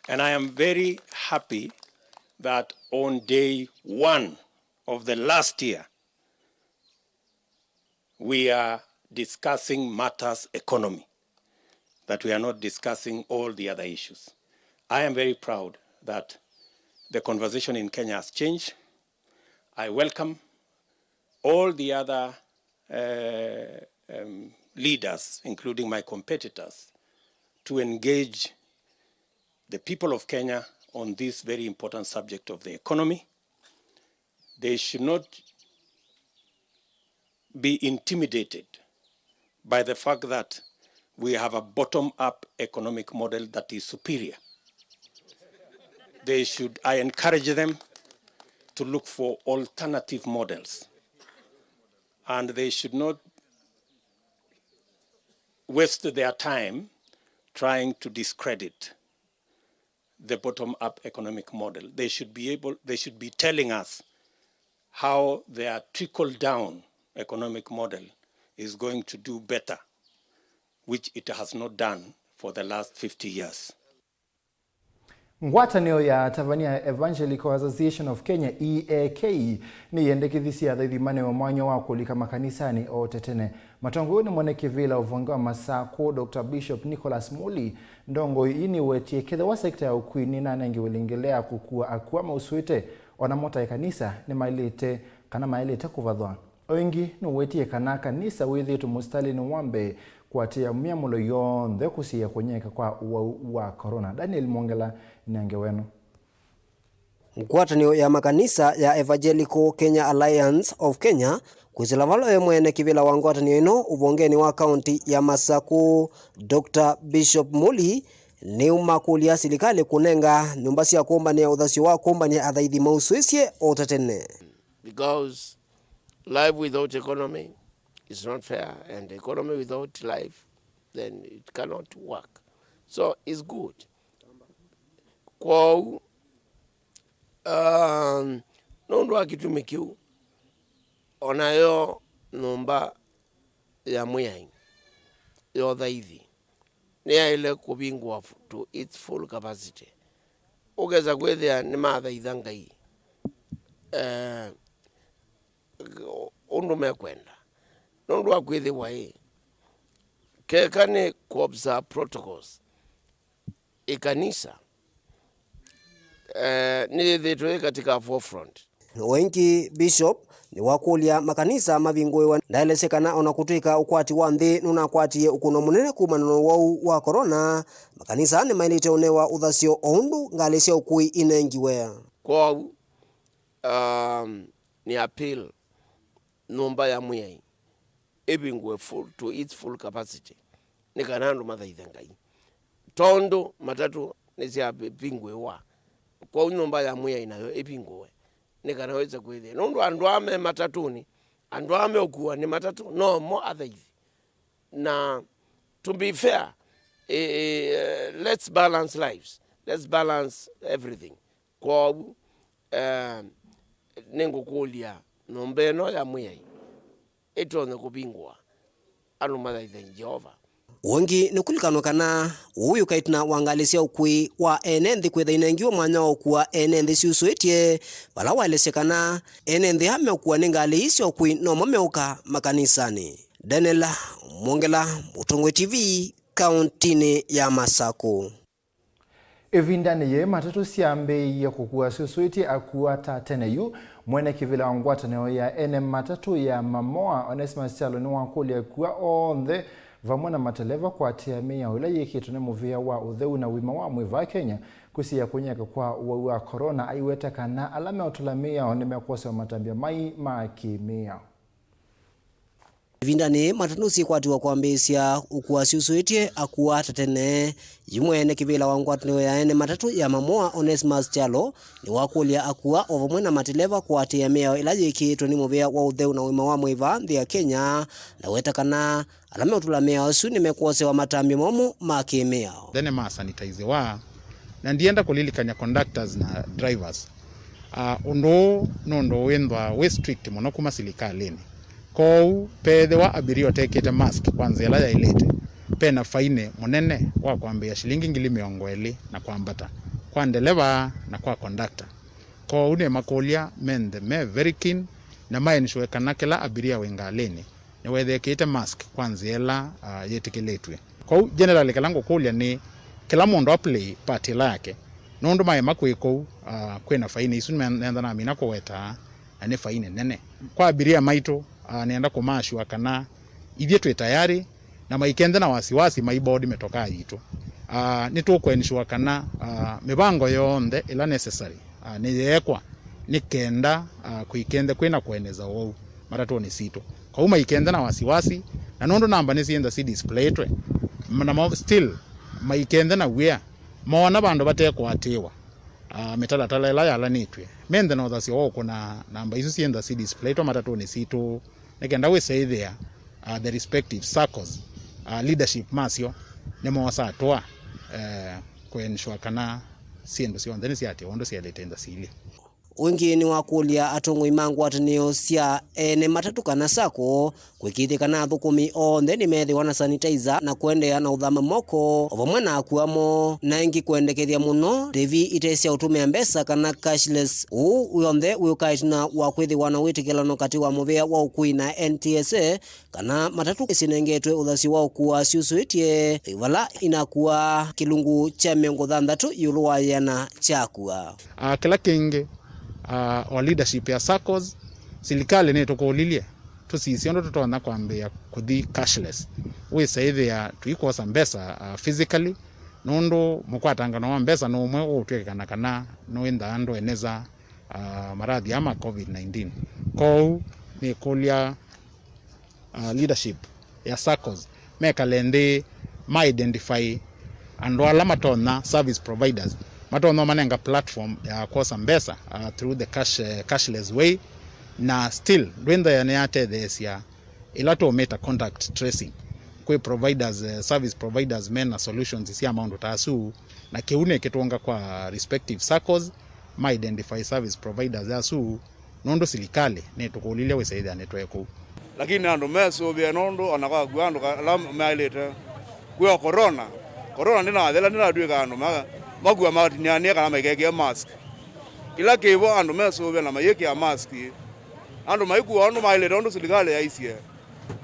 And I am very happy that on day one of the last year, we are discussing matters economy, that we are not discussing all the other issues. I am very proud that the conversation in Kenya has changed. I welcome all the other, uh, um, leaders, including my competitors, to engage the people of Kenya on this very important subject of the economy. They should not be intimidated by the fact that we have a bottom-up economic model that is superior. They should, I encourage them to look for alternative models, and they should not waste their time trying to discredit the bottom-up economic model. They should be able, they should be telling us how their trickle-down economic model is going to do better, which it has not done for the last fifty years. Ngwatanĩo ya Tavania Evangelical Association of Kenya, E A K, nĩyendekethisye athaithi manewe mwanya wa kũlika makanisanĩ o tene. Matongoew'e nĩ mwene kĩvĩla ũvonge wa Masakũ, Doctor Bishop Nicholas Muli. Ndongoi ii nĩwetie kethĩwa sekita ya ũkui nĩnanengiwe ĩlĩngĩle ya kũkua akua mausũĩte, o namo ta ĩkanisa nĩmaĩlĩte kana maĩlĩte kũvathwa. O ĩngĩ, nũwetie kana kanisa wĩthĩĩtwe mũsitalĩnĩ wa mbee kũatĩĩa myamũlo yonthe kũsiĩĩa kũnyeeka kwa ũwau wa corona. Daniel Mwongela nĩ ngewa ĩno. Ngwatanĩo ya makanisa ya Evangelical Kenya Alliance of Kenya kwĩsĩla vala e mwene kĩvĩla wa ngwatanĩo ĩno ũvongenĩ wa kaunti ya Masakũ, Doctor Bishop Muli, nĩũmakũlya silikalĩ kũnenga nyũmba sya kũmbanĩa ũthasyo wa kũmbanĩa athaithi mausũĩsye o ta tene. Because life without economy is not fair, and economy without life, then it cannot work. So it's good. Kwoou, um, nũndũ wa kĩtumi kĩu, onayo nyũmba ya Mwĩai ya ũthaithi nĩyaĩle kũvingũa to its full capacity. Ũkesa kwĩthĩa nĩmathaitha Ngai, eh, ũndũ mekwenda. Nũndũ wa kwĩthĩwa ĩ, keka nĩ kũ observe protocols, ĩkanisa, eh, nĩyĩthĩtwe ĩ katika forefront. O ĩngĩ, Bishop nĩwakũlya makanisa mavingũĩwe. Ndaelesye kana ona kũtw'ĩka ũkwati wa nthĩ nũnakwatie ũkũno mũnene kumana na ũwau wa corona, makanisa nĩmaĩlĩte ũnewa ũthasyo o ũndũ ngalĩ sya ũkui inengiwe. Kwoou, um, nĩ appeal nyũmba ya Mwĩai ĩvingũe full, to its full capacity, nĩ kana andũ mathaithe Ngai, tondũ matatũ nĩsyavingũĩwa. Kwoou nyũmba ya Mwĩai nayo ĩvingũwe nĩ kana wĩse kwĩthĩa, nũndũ andũ aa me matatũnĩ, andũ aa meũkuwa nĩ matatũ, nomo athaithi. Na to be fair, eh, eh, let's balance lives, let's balance everything. Kwoou, eh, nĩngũkũlya nyũmba ĩno ya Mwĩai ĩtonye kũvingũa, andũ mathaithe Yeova. Ũngĩ nĩ kũlikanwa kana ũu wĩũka ĩtina wa ngalĩ sya ũkui wa ene nthĩ kwĩtha inengiwe mwanya wa ũkua ene nthĩ syusũĩtye, vala waelesye kana ene nthĩ aa meũkua nĩ ngalĩ ii sya ũkui nomo meũka makanisanĩ. Daniel Mwongela, Mũtongoi T V, kauntinĩ ya Masakũ. Ĩvindanĩ yĩĩ, matatũ syambĩĩie kũkua syusũĩtye akua ta tene yu. Mwene kĩvĩla wa ngwatanĩo ya ene matatũ ya Mamoa, Onesmus Kyalo, nĩwakũlya akua onthe vamwe na mateleva kũatĩĩa mĩao ĩla yĩkĩtwe nĩ mũvĩa wa ũtheu na ũima wa mwĩĩ vaa Kenya kũsiĩĩa kũnyeeka kwa ũwau wa corona, aiweta kana ala meũtũla mĩao nĩmekwosewa matambya mai ma kĩ-mĩao. Ĩvindanĩ, matatũ syĩkwatiwa kwambĩĩsya ũkua syusũĩtye akua ta tene. Yu mwene kĩvĩla wa ngwatanĩo ya ene matatũ ya Mamoa, Onesmus Kyalo, nĩwakũlya akua o vamwe na mateleva kũatĩĩa mĩao ĩla yĩkĩĩtwe nĩ mũvĩa wa ũtheu na ũima wa mwĩĩ vaa nthĩ ya Kenya, na weta kana ala meũtũla mĩao ĩsu nĩmekwosewa matambya momũ ma kĩ-mĩao. Nthĩ nĩmasanitaisiwa, na ndienda kũlilikany'a conductors na drivers. Ah, ũndũ ũũ nĩ ũndũ wĩthĩawa wĩ strict mũno kuma silikalĩnĩ. Kwoou, peethĩwa abiria ũtekĩte mask kwa nzĩa ĩla yaĩlĩte, pena fainĩ mũnene wa kwambĩĩa shilingi ngili mĩongo ĩlĩ na kwambata kwa ndeleva na kwa kondakta. Kwoou nĩmakũlya menthe me very keen na ma ensure kana kĩla abiria wĩ ngalĩnĩ nĩwethĩĩkĩte mask kwa nzĩa ĩla, ah, yĩtĩkĩlĩtw'e. Kwoou, generally, kĩla ngũkũlya nĩ kĩla mũndũ a play part ĩla yake, nũndũ maema kwĩ kũu, ah, kwĩna fainĩ isu nĩme-, nenda namina kũweta, na nĩ fainĩ nene. Kwa abiria maitũ, ah, nĩenda kũma assure kana ithyĩ twĩ tayari, na maikenthe na wasiwasi maiboard mĩtokaa yitũ. Ah, nĩtũkũ ensure kana, ah, mĩvango yonthe ĩla necessary, ah, nĩyeekwa nĩ kenda, ah, kũikenthe kwĩna kũeneza ũwau matatũnĩ sitũ. Kwoou maikenthe na wasiwasi, na nũndũ namba nĩsyĩntha si displayĩtwe, m-, namo still maikenthe na wia, moona vandũ vatekũatĩĩwa, ah, mĩtalatala ĩla yalanĩtw'e, menthe na ũthasyo wa ũkũna namba isu syĩntha si displayĩtwe matatũnĩ sitũ, nĩ kenda wĩse ĩthĩa, ah, the respective circles, ah, leadership masyo nĩmoosa atũa, eh, kũ ensure kana syĩndũ syonthe nĩsyatĩwa ũndũ syaĩlĩte ntha siilye. Ũngĩ nĩwakũlya atongoi ma ngwatanĩo sya ene matatũ kana sacco kwĩkĩĩthya kana athũkũmi onthe nĩmethĩwa na sanitizer na kũendeea na ũthamba moko, o vamwe na akua moo, na ĩngĩ kwendekethya mũno ndĩvi ite sya ũtũmĩa mbesa kana cashless. Ũu w'onthe wĩũka ĩtina wa kwĩthĩwa na wĩtĩkĩlano katĩ wa mũvĩa wa ũkui na N T S A, kana matatũ syĩnengetwe ũthasyo wa ũkua syusũĩtye vala inakuaa kĩlungu kya mĩongo thanthatũ ĩũlũ wa ĩana kyakua. Ah, kĩla kĩngĩ, ah, o leadership ya saccos, silikalĩ nĩtũkũlilye tũsisye ũndũ tũtonya kwambĩĩa kũthi cashless. Wĩsa ĩthĩa tũikwosa mbesa, ah, physically, nũndũ mũkwatangano wa mbesa nĩ ũmwe ũũtw'ĩkĩkana kana nũĩnthaa ndũeneza, ah, marathi aa ma covid nineteen. Kwoou nĩkũlya uh, leadership ya saccos mekale nthĩ, ma identify andũ ala matonya, service providers matonya manenga platform ya kwosa mbesa, uh, through the cash, uh, cashless way, na still ndwĩnthaa nĩyatetheesya ĩla tũũmĩta contact tracing. Kwĩ providers, uh, service providers mena solutions sya maũndũ ta asu, na kĩu nĩkĩtũnga kwa respective saccos ma identify service providers asu, nũndũ silikalĩ nĩtũkũlilye wĩsa ĩthĩa nĩtwee kũu. Lakini andũ mesũvĩe nũndũ ona kwakua andũ ala maĩlĩte kwĩ o corona. Corona ndĩnathela, ndĩnatw'ĩka andũ ma-, makua matinĩanĩe kana maikekĩe mask. Kĩla kĩvo andũ mesũvĩe na mayĩkĩa mask. Andũ maikua ũndũ maĩlĩte ũndũ silikalĩ yaisye.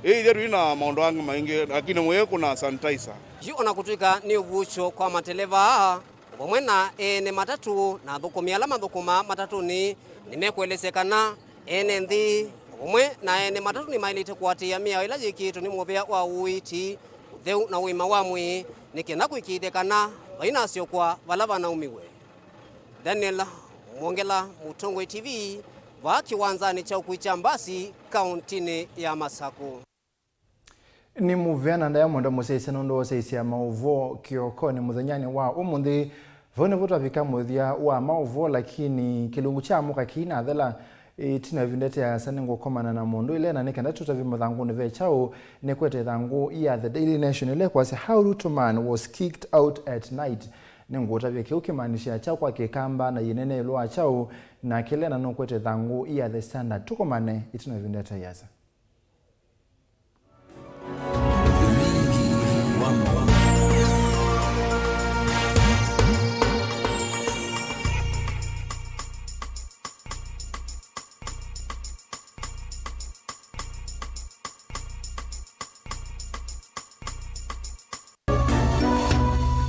Ĩĩ ithyĩ tũi na maũndũ angĩ maingĩ, lakini mũyĩkũna sanitizer. Yu ona kũtw'ĩka nĩ ũvuũkyo kwa mateleva aa, o vamwe na ene matatũ na athũkũmi ala mathũkũmaa matatũnĩ, nĩmekũelesya kana ene nthĩ o vamwe na ene matatũ nĩmaĩlĩte kũatĩĩa mĩao ĩla yĩkĩĩtwe nĩ mũvĩa wa ũiiti, ũtheu na ũima wa mwĩĩ, nĩ kenda kũĩkĩĩthya kana vainasyokwa vala vanaumiwe. Daniel Mwongela, Mũtongoi T V, vaa kĩwanzanĩ kya ũkui kya mbasi kaũntĩnĩ ya Masakũ. Nĩ mũvea na ndaĩa mũndũ mũsyaĩĩsya nũndũ wa ũsyaĩĩsya maũvoo kĩokonĩ mũthenyanĩ wa ũmũnthĩ. Vau nĩvo twavika mũthya wa maũvoo, lakini kĩlungu kya mũka kĩinathela. Ĩtina ĩvinda ĩte asa nĩngũkomana na mũndũ ĩle na nĩ kenda tũtavye mathangũnĩ ve kyaũ. Nĩkwete ĩthangũ ya The Daily Nation ĩla ĩkwasya, "How Ruto man was kicked out at night." Nĩngũtavya kĩu kĩmaanisha kyaũ kwa Kĩkamba na yĩnene ĩũlũ wa kyaũ, na kĩle na nũkwete ĩthangũ ya The Standard. Tũkomane ĩtina ĩvinda ĩte asa.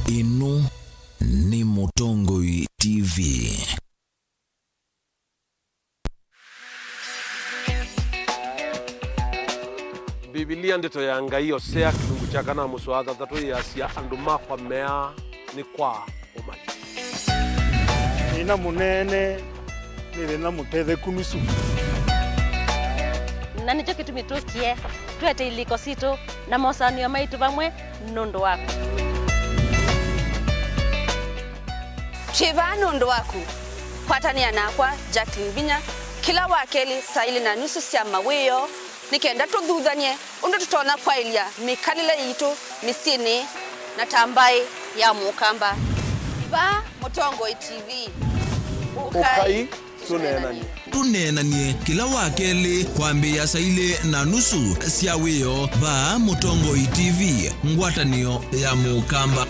Ĩno nĩ Mũtongoi T V. Mbivilia, Ndeto ya Ngai, Osea, kĩlungu kya kana, mũsoa thanthatũ, yĩasya, "Andũ makwa meaa nĩ kwa ũmanyi." Thĩna mũnene nĩ thĩna mũtetheku nusu. Na nĩkyo kĩtumi tũkie twete ilĩko sitũ na mosanĩo maitũ vamwe nũndũ waku. Twĩ vaa nũndũ waku. Kwatanĩa nakwa, Jacqueline Vinya, kĩla wa kelĩ saa ilĩ na nusu sya mawĩoo, nĩ kenda tũthuthany'e ũndũ tũtonya kwaĩlya mĩkalĩle yitũ mĩsyĩnĩ na ta mbaĩ ya Mũkamba. Vaa Mũtongoi T V. Ũkai tũneenany'e. Tũneenany'e kĩla wa kelĩ kwambĩĩa saa ilĩ na nusu sya wĩoo vaa Mũtongoi T V, ngwatanĩo ya Mũkamba.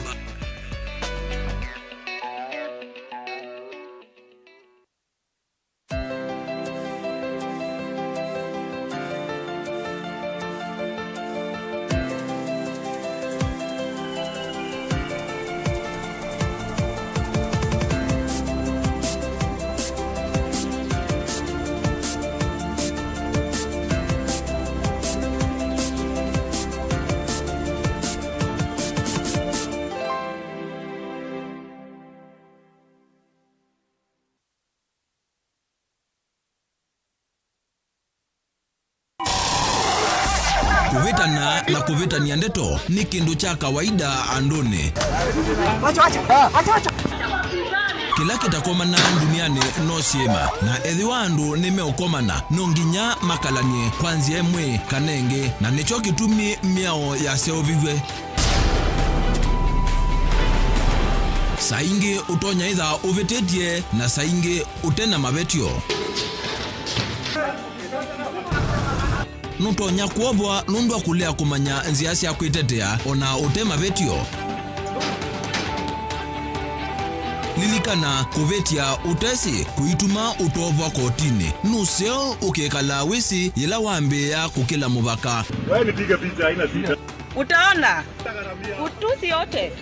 Kũvĩtana na kũvĩtany'a ndeto nĩ kĩndũ kya kawaida andũnĩ. Kĩla kĩtakomanaa ndunianĩ no syĩma, na ethĩwa andũ nĩmeũkomana, no nginya makalany'e kwa nzĩa ĩmwe kana ĩngĩ, na nĩkyo kĩtumi mĩao yaseũviw'e. Saa ingĩ ũtonya ĩtha ũvĩtĩtye, na saa ingĩ ũte na mavetyo. Nũtonya kwovwa nũndũ wa kũlea kũmanya nzĩa sya kwĩtetea o na ũte mavetyo. Lilikana, kũvĩtya ũtesĩ kũituma ũtovwa kotinĩ. Nũseo ũkĩkala wĩsĩ yĩla wambĩĩa kũkĩla mũvaka. Wewe nipige picha, haina shida. Utaona utusi yote.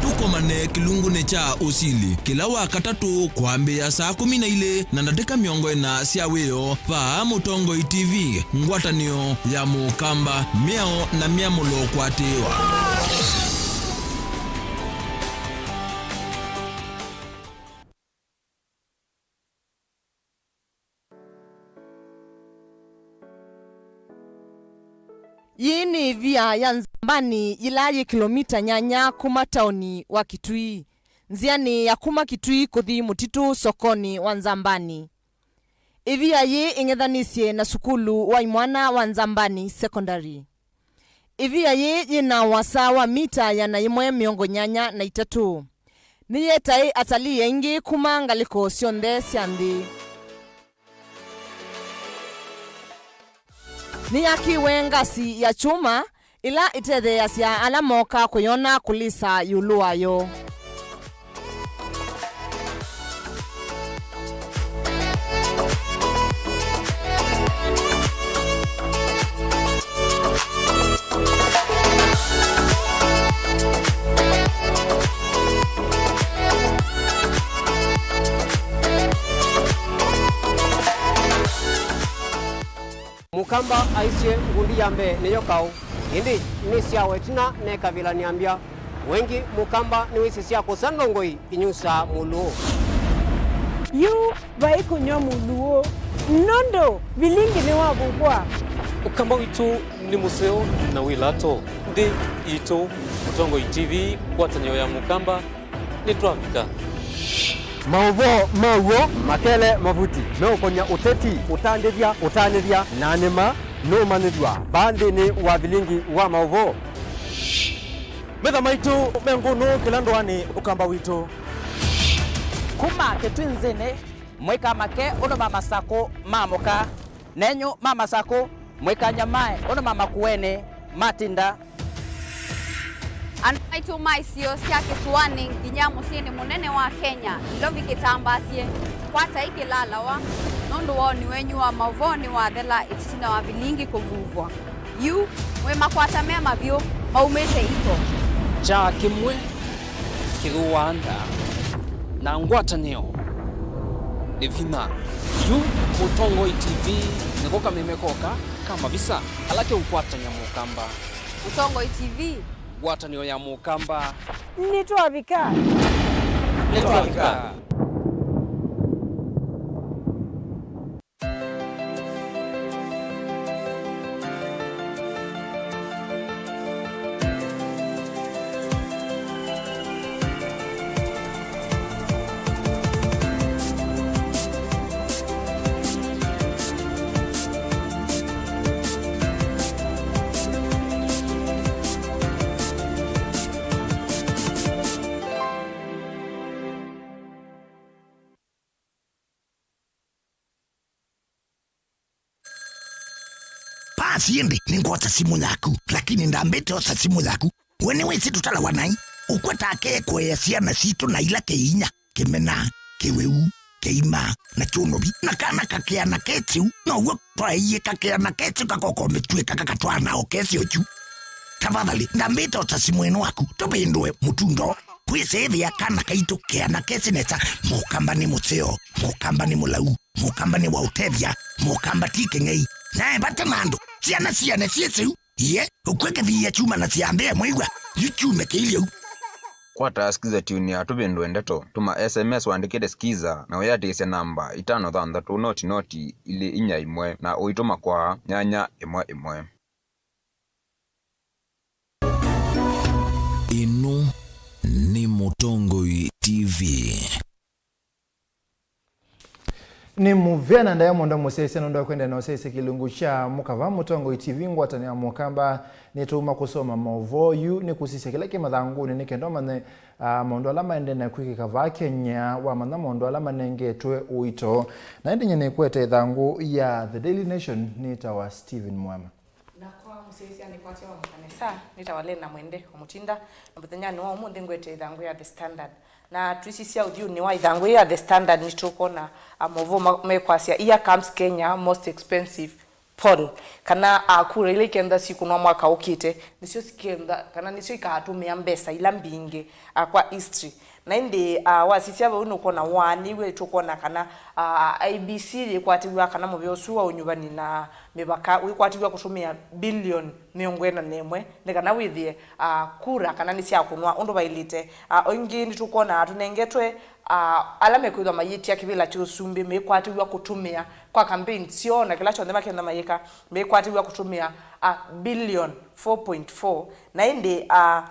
Tũkomane kĩlungunĩ kya ũsili kĩla wa katatũ kwambĩĩa saa kũmi na ilĩ na ndatĩka mĩongo ĩna sya wĩoo, vaa Mũtongoi T V, ngwatanĩo ya Mũkamba, mĩao na myamũlo kũatĩĩwa. Yĩĩ nĩ ĩvia ya Nzambani yĩla yĩ kĩlomita nyanya kuma taoni wa Kitui, nzĩanĩ ya kuma Kitui kũthi mũtitũ sokonĩ wa Nzambani. Ĩvia yĩĩ ĩng'ethanĩsye na sukulu wa imwana wa Nzambani Secondary. Ĩvia yĩĩ yĩ na ũasa wa mita ĩana yĩmwe mĩongo nyanya na itatũ. Nĩyetaĩ atalii aingĩ kuma ngalĩko syonthe sya nthĩ. Nĩyakĩwe ngasi ya kyũma ĩla ĩtetheeasya ala mooka kũyona kũlisa ĩũlũ wayo. Mũkamba aisye ngundi ya mbee nĩyo kaũ, ĩndĩ nĩsyawa ĩtina nekavĩla nĩambya. Wengĩ Mũkamba nĩwĩsĩ sya kũsa ndongoi inyusaa mũlũũ. Yu vai kũnyw'a mũlũũ, nũndũ vilingi nĩwavuvwa. Ũkamba witũ nĩ mũseo na wĩ lato. Nthĩ yitũ, Mũtongoi T V, ngwatanĩo ya Mũkamba, nĩtwavika. Maũvoo ma w'o makele mavuti meũkonya ũteti, ũtandĩthya, ũtanĩthya, na nĩma nũũmanyĩthw'a vaa nthĩnĩ wa vilingi wa maũvoo. Metha maitũ me ngũnũ kĩla ndũanĩ Ũkamba witũ. Kuma Kĩtwinzĩnĩ, mũikamake ũndũ ma Masakũ maamũka. Nenyu ma Masakũ, mũikanyamae ũndũ ma Makuenĩ matinda. Andũ maitũ ma isio sya kĩsũanĩ nginya mũsyĩnĩ mũnene wa Kenya, Nairobi kĩtambaasye, kwatai kĩlalawa, nũndũ woni wenyu wa maũvoo nĩwathela ĩtina wa vilingi kũvuvwa. Yu, mwĩmakwata me mavyũ, maumĩte iko. Kyaa kĩmwe kĩthũaa nda, na ngwatanĩo nĩ vinya. Yu, Mũtongoi T V nĩko kameme koka ka mavisa ala keũkwatany'a Mũkamba. Mũtongoi T V. Ngwatanĩo ya Mũkamba. Nĩtwavika. Nĩtwavika. Pasi ĩndĩ nĩngwosa simũ yaku, lakini ndambĩte osa simũ yaku. We nĩwĩsĩ tũtalawa naĩ? Ũkw'a take kũea syana sitũ na ila kĩinya, kĩmena, kĩwĩu, kĩima, na kyũnovi, na kana kakĩana ke kĩu, now'o twaeie kakĩana ke kĩu kakokomĩtw'ĩka kakatwaana o kesyo kyu. Tafadhali, ndambĩte osa simũ ĩno waku, tũvĩndũe mũtundo. Kwĩsĩĩthĩa kana kaitũ keana kesĩ nesa, Mũkamba nĩ mũseo, Mũkamba nĩ mũlau, Mũkamba nĩ wa ũtethya, Mũkamba ti kĩng'ei. Nae vata na andũ, syana siane syĩ syĩu, iye, ũkw'e kĩthiia kyuma na syambĩa mwĩw'a, yu kyume kĩilyĩ ũu. Kwata Skiza Tune ya Tũvĩndũe Ndeto, tũma S M S wandĩkĩte Skiza na ũyatĩĩsya namba itano thanthatũ noti noti ilĩ inya ĩmwe na ũitũma kwa nyanya ĩmwe ĩmwe. Ĩno nĩ Mũtongoi T V. Nĩ mũvea na ndaĩa mũno mũsyaĩĩsya nũndũ wa kwendea na ũsyaĩĩsya kĩlungu kya Mũkava Mũtongoi T V ngwatanĩo ya Mũkamba. Nĩtũuma kũsoma maũvoo yu nĩ kũsisya kĩla kĩ mathangũnĩ nĩ kenda ũmanye, ah, maũndũ ala maendee na kwĩkĩka vaa Kenya, wamanya maũndũ ala manengetwe ũito. Na ĩndĩ nyie nĩkwete ĩthangũ ya The Daily Nation, nĩtawa Stephen Mwema. Na kwa mũsyaĩĩsya nĩkwatya wa mũkanesa, nĩtawa Lena Mwende wa Mũtinda, na mũthenyanĩ wa ũmũnthĩ ngwete ĩthangũ ya The Standard. Na twĩsisya ũthyũnĩ wa ĩthangũ ya The Standard nĩtũkwona, ah, maũvoo ma-, mekwasya, "Here comes Kenya most expensive poll," kana, ah, kura ila ikenda sikũnwa mwaka ũkĩte, nĩsyo sikenda, kana nĩsyo ikatũmĩa mbesa ila mbingĩ, ah, kwa history. Na ĩndĩ, ah, wasisya vau nũkwona waanĩw'e, tũkwona kana, ah, I E B C yĩkwatĩw'a kana mũvea ũsu wa ũnyuvani na mĩvaka wĩkwatĩw'a kũtũmĩa bilioni mĩongo ĩna na ĩmwe nĩ kana wĩthĩe, ah, kura kana nĩsyakũnwa ũndũ vaĩlĩte. Ah, o ĩngĩ nĩtũkwona tũnengetwe, ah, ala mekwĩthwa mayĩtya kĩvĩla kya ũsumbĩ mekwatĩw'a kũtũmĩa kwa campaign syoo na kĩla kyonthe makenda mayĩka, mekwatĩw'a kũtũmĩa, ah, bilioni four point four. Na ĩndĩ, ah,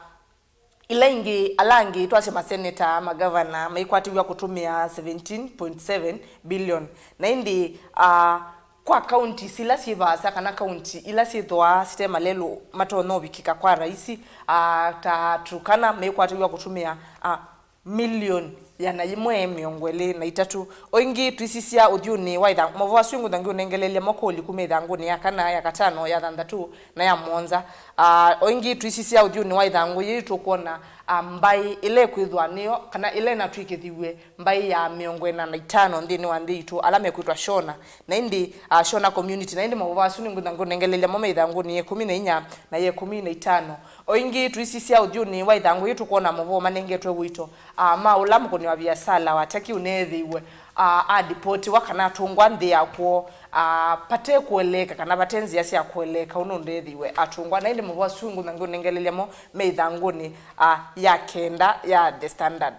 ila ingĩ, ala angĩ twasya maseneta, magavana, maikwatĩw'a kũtũmĩa seventeen point seven billion. Na ĩndĩ, ah, kwa counties ila syĩ vaasa kana county ila syĩthwaa site malelũ matonya ũvikĩka kwa raisi, ah, ta Turkana maikwatĩw'a kũtũmĩa, ah, milioni ĩana yĩmwe mĩongo ĩlĩ na itatũ. O ĩngĩ twĩsisya ũthyũnĩ wa ĩthangũ, maũvoo asu ngũthangi ũnengelelya mo kũli kuma ĩthangũnĩ ya kana, ya katano, ya thanthatũ, na ya mũonza. Ah, o ĩngĩ twĩsisya ũthyũnĩ wa ĩthangũ yĩĩ tũkwona, ah, mbaĩ ĩla ĩkwĩthwa nĩyo, kana ĩla ĩnatw'ĩkĩthiw'e mbaĩ ya mĩongo ĩna na itano nthĩnĩ wa nthĩ itũ, ala mekwĩtwa Shona. Na ĩndĩ, ah, Shona community, na ĩndĩ maũvoo asu nĩngũthangi ũnengelelya mo me ĩthangũnĩ ya ĩkũmi na inya na ya ĩkũmi na itano. O ĩngĩ twĩsisya ũthyũnĩ wa ĩthangũ yĩĩ tũkwona maũvoo manengetwe ũito, ah, ma ũla mũkũni wa viasala wa Turkey ũneethĩiwe, ah, adipotiwa kana atũngwa nthĩ ya kwoo, ah, vate kũeleeka kana vate nzĩa sya kũeleeka ũndũ ũndeethĩiwe atũngwa. Na ĩndĩ maũvoo asu ngũthangi ũnengelelya mo me ĩthangũnĩ, ah, ya kenda ya The Standard.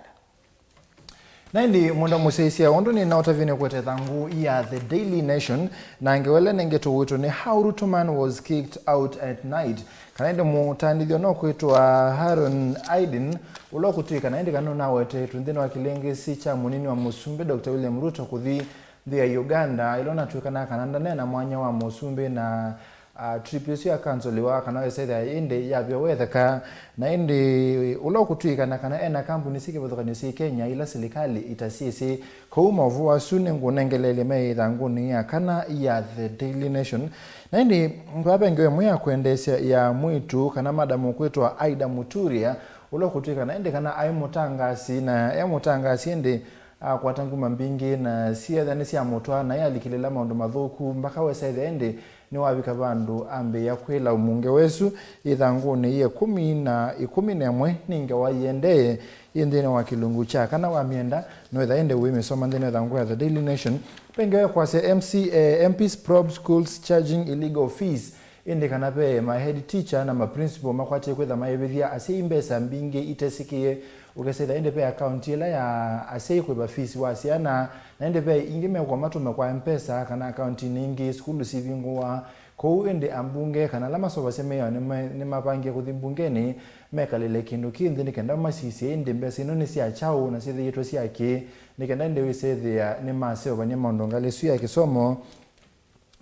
Na ĩndĩ mwenda mũsyaĩĩsya ũndũ nĩnaũtavye nĩkwete ĩthangũ ya The Daily Nation, na ngewa ĩla ĩnengetwe ũito nĩ How Ruto Man Was Kicked Out at Night. Kana ĩndĩ mũtandĩthyo no kwĩtwa Haron Aidin, ũla ũkũtw'ĩka na ĩndĩ kana nũnawetetwe nthĩnĩ wa kĩlĩngĩsĩ kya mũnini wa mũsumbĩ Doctor William Ruto kũthi nthĩ ya Uganda, ĩla ũnatw'ĩkana kana ndaneena mwanya wa mũsumbĩ na, ah, trip ĩsu ya canceliwa kana wĩsethĩa ĩndĩ yavewa ĩtheka. Na ĩndĩ ũla ũkũtw'ĩkana kana ena kambuni syĩ kĩvathũkany'o syĩ Kenya ila silikalĩ itasyĩsĩ. Kwoou maũvoo asu nĩngũnengeleelya me ĩthangũnĩ ya kana ya The Daily Nation. Na ĩndĩ ngwavengeo ĩmwe ya kwendeesya ya mwĩĩtu kana madamu ũkwĩtwa Aida Muturia, ũla ũkũtw'ĩka na ĩndĩ kana aĩ mũtangasi, na e mũtangasi ĩndĩ akwata nguma mbingĩ na syĩethĩa nĩsyamũtwaa, na yalikĩlĩla maũndũ mathũku, mbaka wesa ĩthĩa ĩndĩ nĩwavika vandũ ambĩĩa kwĩla ũmunge wesu ĩthangũnĩ ya ĩkũmi na ĩkũmi na ĩmwe. Nĩ ngewa yĩendee yĩ nthĩnĩ wa kĩlungu kya kana wa myenda, no ĩtha ĩndĩ wĩmĩsoma nthĩnĩ wa ĩthangũ ya The Daily Nation. Ve ngewa ĩkwasya M C A, M Ps probe schools charging illegal fees. Ĩndĩ kana ve ma head teacher na ma principal makwatie kwĩtha maĩvĩthya asyai mbesa mbingĩ itesĩkĩe, ũkesĩla ĩndĩ ve akaunti ĩla ya asyai kũĩva fees wa syana, na ĩndĩ ve ingĩ mekwa matũme kwa M-Pesa kana akauntinĩ ingĩ sukulu sivingũwa. Kwoou ĩndĩ ambunge kana ala masovasya mĩao nĩma-, nĩmavangie kũthi mbungenĩ mekalĩle kĩndũ kĩ nthĩ nĩ kenda masisye ĩndĩ mbesa ino nĩ sya kyaũ na syĩthĩĩtwe sya kĩ, nĩ kenda ĩndĩ wĩsethĩa nĩmaseũvany'a maũndũ ngalĩ ĩsu ya kĩsomo.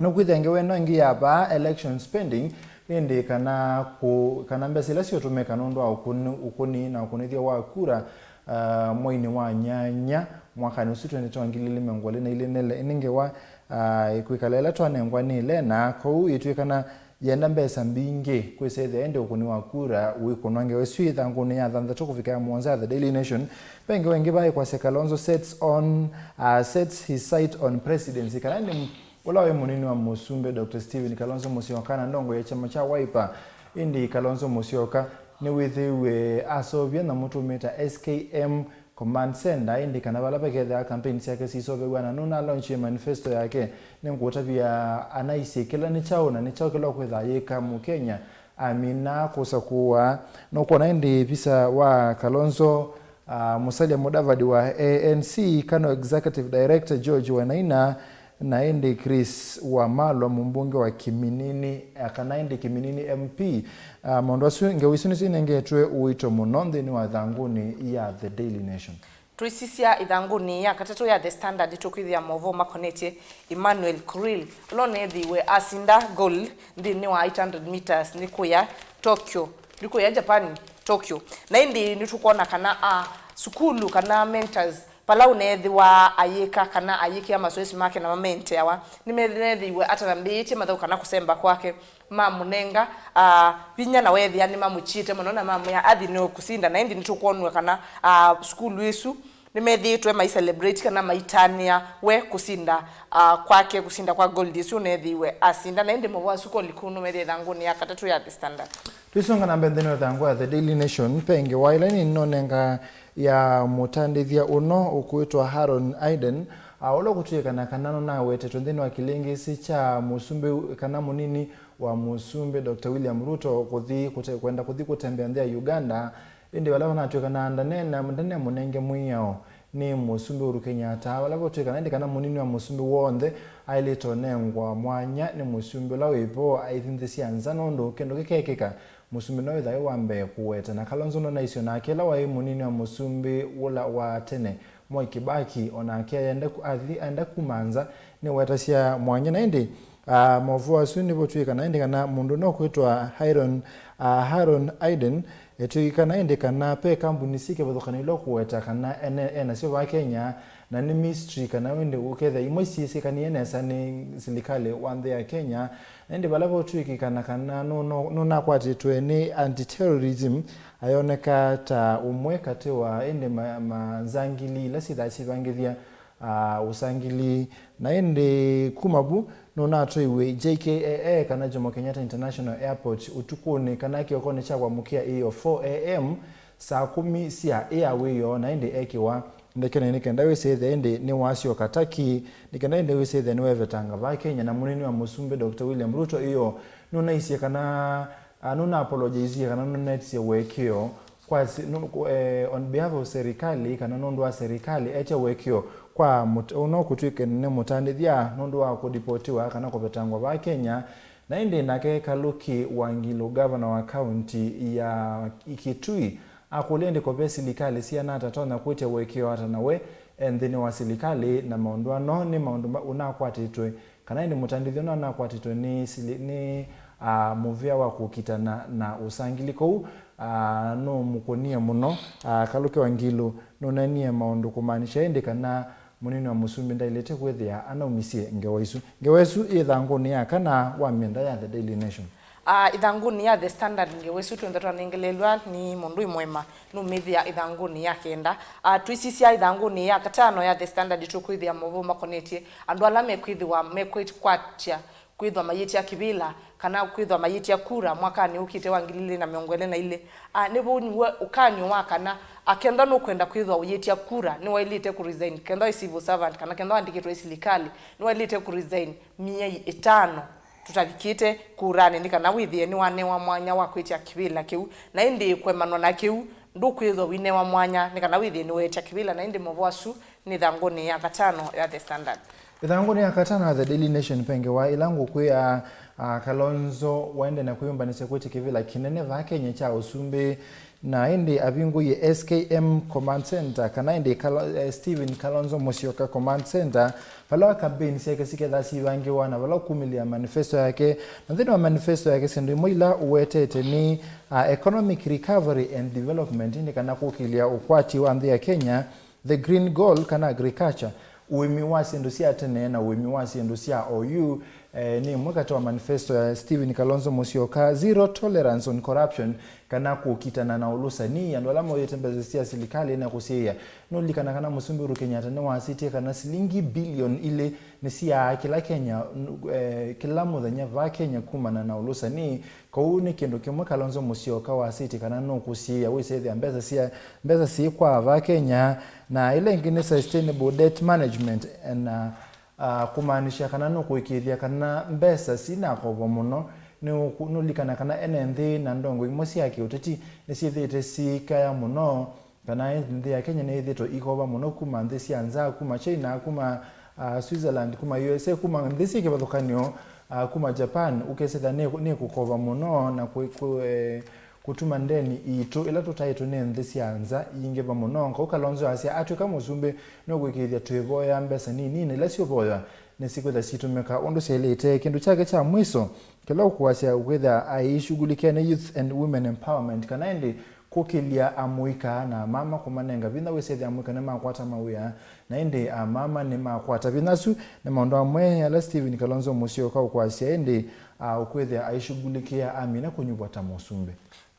Nũkwĩthĩa ngewa ĩno ĩngĩ ya vaa, election spending, ĩndĩ kana kũ-, kana mbesa ila siũtũmĩka nũndũ wa ũkũni, ũkũni na ũkũnĩthya wa kura, ah, mweinĩ wa nyanya mwakanĩ ũsu twendete wa ngili ilĩ mĩongo ĩlĩ na ilĩ nĩ le-, nĩ ngewa, ah, ĩkwĩkala ĩla twanengwa nĩ Lena, kwoou ĩtw'ĩkana yenda mbesa mbingĩ kwĩsethĩa ĩndĩ ũkũni wa kura wĩkũnwa. Ngewa ĩsu ĩthangũnĩ ya thanthatũ kũvika ya mũonza ya The Daily Nation. Ve ngewa ĩngĩ vaa ĩkwasya Kalonzo sets on, ah, sets his sight on presidency, kana nĩ Ũla waĩ mũnini wa mũsumbĩ Doctor Stephen Kalonzo Musyoka na ndongoi ya kyama kya Wiper, ĩndĩ Kalonzo Musyoka nĩwĩthĩiwe aseũvya nyamũ tũmĩta S K M Command Center, ĩndĩ kana vala vakethĩawa campaign syake siseũvĩw'a, na nũnalaunchie manifesto yake. Nĩngũtavya anaisye kĩla nĩ kyaũ na nĩ kyaũ kĩla ũkwĩtha ayĩka Mũkenya amina kũsakũwa. Nũkwona ĩndĩ visa wa Kalonzo, ah, Musalia Mudavadi wa A N C, Kano Executive Director George Wainaina, na ĩndĩ Chris Wamalwa, mũmbunge wa Kiminini, ah, kana ĩndĩ Kiminini M P. Ah, maũndũ asu, ngewa isu nĩsyo inengetwe ũito mũno nthĩnĩ wa ĩthangũnĩ ya The Daily Nation. Twĩsisya ĩthangũnĩ ya katatũ ya The Standard, tũkwĩthĩa maũvoo makonetye Emmanuel Korir, ũla ũneethĩiwe asinda gold nthĩnĩ wa eight hundred meters nĩ kũya Tokyo, nĩ kũya Japan, Tokyo. Na ĩndĩ nĩtũkwona kana a sukulu kana mentors, vala ũneethĩwa ayĩka kana ayĩkĩa masoesi make na mamenteawa, nĩmeethĩiwe atambĩĩtye mathaũ kana kũsemba kwake, mamũnenga, ah, vinya na weethĩa nĩmamũkyĩte mũno na mamwĩa athi nĩ ũkũsinda. Na ĩndĩ nĩtũkwonw'a kana, ah, sukulu ĩsu nĩmethĩĩtwe mai celebrate kana maitanĩa we kũsinda, ah, kwake, kũsinda kwa gold ĩsu ũneethĩiwe asinda. Na ĩndĩ mũvoo asu Korir kũu nũmethĩa ĩthangũnĩ ya katatũ ya The Standard. Twĩsonga na mbee nthĩnĩ wa ĩthangũ ya The Daily Nation, ve ngewa ĩla nĩnonenga ya mũtandĩthya ũno ũkwĩtwa Harold Hayden, a, ũla ũkũtw'ĩkana kana nũnawetetwe nthĩnĩ wa kĩlĩngĩsĩ kya mũsumbĩ kana mũnini wa mũsumbĩ Doctor William Ruto kũthi kũte-, kwenda kũthi kũtembea nthĩ ya Uganda, ĩndĩ vala vanatw'ĩkana ndanena, ndanamũnenge mwĩao nĩ mũsumbĩ Uhuru Kenyatta, vala vatw'ĩkana ĩndĩ kana mũnini wa mũsumbĩ w'onthe aĩlĩte ũnengwa mwanya nĩ mũsumbĩ ũla wĩ vo aithinthĩsya nza nũndũ kĩndũ kĩkekĩka. Mũsumbĩ no wĩthawe wa mbee kũweta, na Kalonzo nũnaisye onake ĩla waĩ mũnini wa mũsumbĩ ũla wa tene, Mwai Kibaki, onake aenda ku-, athi-, aenda kuma nza, nĩwetasya mwanya. Na ĩndĩ, ah, maũvoo asu nĩvo twĩ kana ĩndĩ kana mũndũ no kwĩtwa Harold, ah, Harold Hayden, eh, twĩ kana ĩndĩ kana ve kambuni syĩ kĩvathũkany'o ila kũweta kana ene, enasyo vaa Kenya, na nĩ mystery kana ĩndĩ ũkethĩa imwe syĩsĩkanĩe nesa nĩ silikalĩ wa nthĩ ya Kenya. Na ĩndĩ vala vatw'ĩkĩkana kana nũ-, nũ-, nũnakwatĩtwe nĩ anti-terrorism, ayoneka ta ũmwe katĩ wa ĩndĩ ma-, ma nzangili ila syĩthaa syĩvangĩthya, ah, ũsangili. Na ĩndĩ kuma vu nũnatwaiwe J K I A kana Jomo Kenyatta International Airport ũtukũnĩ kana kĩokonĩ kya kwamũkĩa ĩio four A M, saa kũmi sya ĩa wĩoo, na ĩndĩ ekĩwa ndekenĩ nĩ kenda wĩsĩthya ĩndĩ nĩwasyoka Turkey, nĩ kenda ĩndĩ wĩsĩthya nĩwevetanga vaa Kenya. Na mũnini wa mũsumbĩ Doctor William Ruto ĩyo nũnaisye kana, ah, nũnaapologaisie kana nũnetisye ũekeo kwa si-, nũ-, kũ-, eh, on behalf of serikali kana nũndũ wa serikali etya ũekeo kwa mũt-, ũno kũtw'ĩke nĩ mũtandĩthya nũndũ wa kũdipotiwa kana kũvetangwa vaa Kenya. Na ĩndĩ nake Kaluki Wangilu, gavana wa kaunti ya Kitui, akũlya ĩndĩ ko ve silikalĩ siana atatonya kwĩtya ũekeo ata na we e nthĩnĩ wa silikalĩ, na maũndũ ano nĩ maũndũ ma-, ũnakwatĩtwe, kana ĩndĩ mũtandĩthyo ũno anakwatĩtwe nĩ sili-, nĩ, ah, mũvĩa wa kũkitana na ũsangili. Kwoou, ah, nũmũkũnie mũno, ah, Kaluki Wangilu nũneenie maũndũ kũmaanisha ĩndĩ kana mũnini wa mũsumbĩ ndaĩlĩte kwĩthĩa anaumisye ngewa isu. Ngewa isu ĩ ĩthangũnĩ ya kana wa myenda ya The Daily Nation. Ah, ĩthangũnĩ ya The Standard, ngewa isu twĩnthe twanengelelw'a nĩ mũndũ ĩ mũema, nũmĩthĩa ĩthangũnĩ ya kenda. Ah, twĩsisya ĩthangũnĩ ya katano ya The Standard, tũkwĩthĩa maũvoo makonetye andũ ala mekwĩthĩwa mekwĩkwatya kwĩthwa mayĩtya kĩvĩla kana kwĩthwa mayĩtya kura mwakanĩ ũkĩte wa ngili ilĩ na mĩongo ĩlĩ na ilĩ. Ah, nĩvũniw'e ũkany'o wa kana, ah, kethwa nũkwenda kwĩthwa ũyĩtya kura, nĩwaĩlĩte kũresign. Kethwa wĩ civil servant kana kethwa wandĩkĩtwe ĩ silikalĩ, nĩwaĩlĩte kũresign myei ĩtano tũtavikĩte kuranĩ nĩ kana wĩthĩe nĩwanewa mwanya wa kwĩtya kĩvĩla kĩu. Na ĩndĩ kũemanwa na kĩu, ndũkwĩthwa ũinewa mwanya nĩ kana wĩthĩe nĩweetya kĩvĩla. Na ĩndĩ maũvoo asu nĩ ĩthangũnĩ ya katano ya The Standard. Ĩthangũnĩ ya katano ya The Daily Nation, ve ngewa ĩla ngũkwĩa, ah, Kalonzo waende na kwĩyũmbanĩsya kwĩtya kĩvĩla kĩnene vaa Kenya kya ũsumbĩ, na ĩndĩ avingũie S K M Command Center, kana ĩndĩ Kalo-, eh, Stephen Kalonzo Musyoka Command Center, vala wa campaign syake sikethaa sivangĩwa, na vala ũkumĩlĩa manifesto yake. Na nthĩnĩ wa manifesto yake, syĩndũ imwe ila ũwetete nĩ, ah, economic recovery and development, nĩ kana kũkĩlya ũkwati wa nthĩ ya Kenya, the green goal kana agriculture, ũĩmi wa syĩndũ sya tene na ũĩmi wa syĩndũ sya oyu, eh, nĩ ĩmwe katĩ wa manifesto ya Stephen Kalonzo Musyoka, zero tolerance on corruption, kana kũkitana na ũlũsani. Andũ ala moyĩte mbesa sya silikalĩ na kũsyĩĩa. Nũlilikana kana Mũsumbĩ Uhuru Kenyatta nĩwasĩtye kana silingi bilioni ilĩ nĩ sya kĩla Kenya, n-, eh, kĩla mũthenya vaa Kenya kumana na ũlũsani. Kwoou nĩ kĩndũ kĩmwe Kalonzo Musyoka wasĩtye kana nũkũsiĩĩa wĩsethĩa mbesa sya, mbesa syĩ kwa vaa Kenya, na ĩla ĩngĩ nĩ sustainable debt management, na, ah, kũmaanisha kana nũkũĩkĩĩthya kana mbesa sinakovwa mũno. Nĩ ũkũ-, nũlikana kana ene nthĩ na ndongo imwe sya kĩũteti nĩsyĩthĩĩte siikaya mũno, kana nthĩ ya Kenya nĩyĩthĩĩtwe ikova mũno kuma nthĩ sya nza, kuma China, kuma, ah, Switzerland, kuma U S A, kuma nthĩ syĩ kĩvathũkany'o, ah, kuma Japan, ũkesĩla nĩ, nĩ kũkova mũno na kwĩ-, kwĩ-, eh, kũtuma ndeni iitũ ila tũtaĩtwe nĩ nthĩ sya nza iingĩva mũno. Kau Kalonzo asya atw'ĩka mũsumbĩ nũkwĩkĩĩthya twĩvoyaa mbesa nini, na ila siũvoywa nĩsikwĩtha sitũmĩka ũndũ syaĩlĩte. Kĩndũ kyake kya mwiso kĩla ũkũasya ũkwĩthĩa aishughulikia nĩ youth and women empowerment, kana ĩndĩ kũkĩlya amũika na amama, kũmanenga vinya wĩsethya amũika nĩmakwata mawĩa, na ĩndĩ amama nĩmakwata vinya. Asu nĩ maũndũ amwe ala Stephen Kalonzo Musyoka ũkwasya ĩndĩ, a, ũkwĩthĩa aishughulikia amina kũnyuvwa ta mũsumbĩ.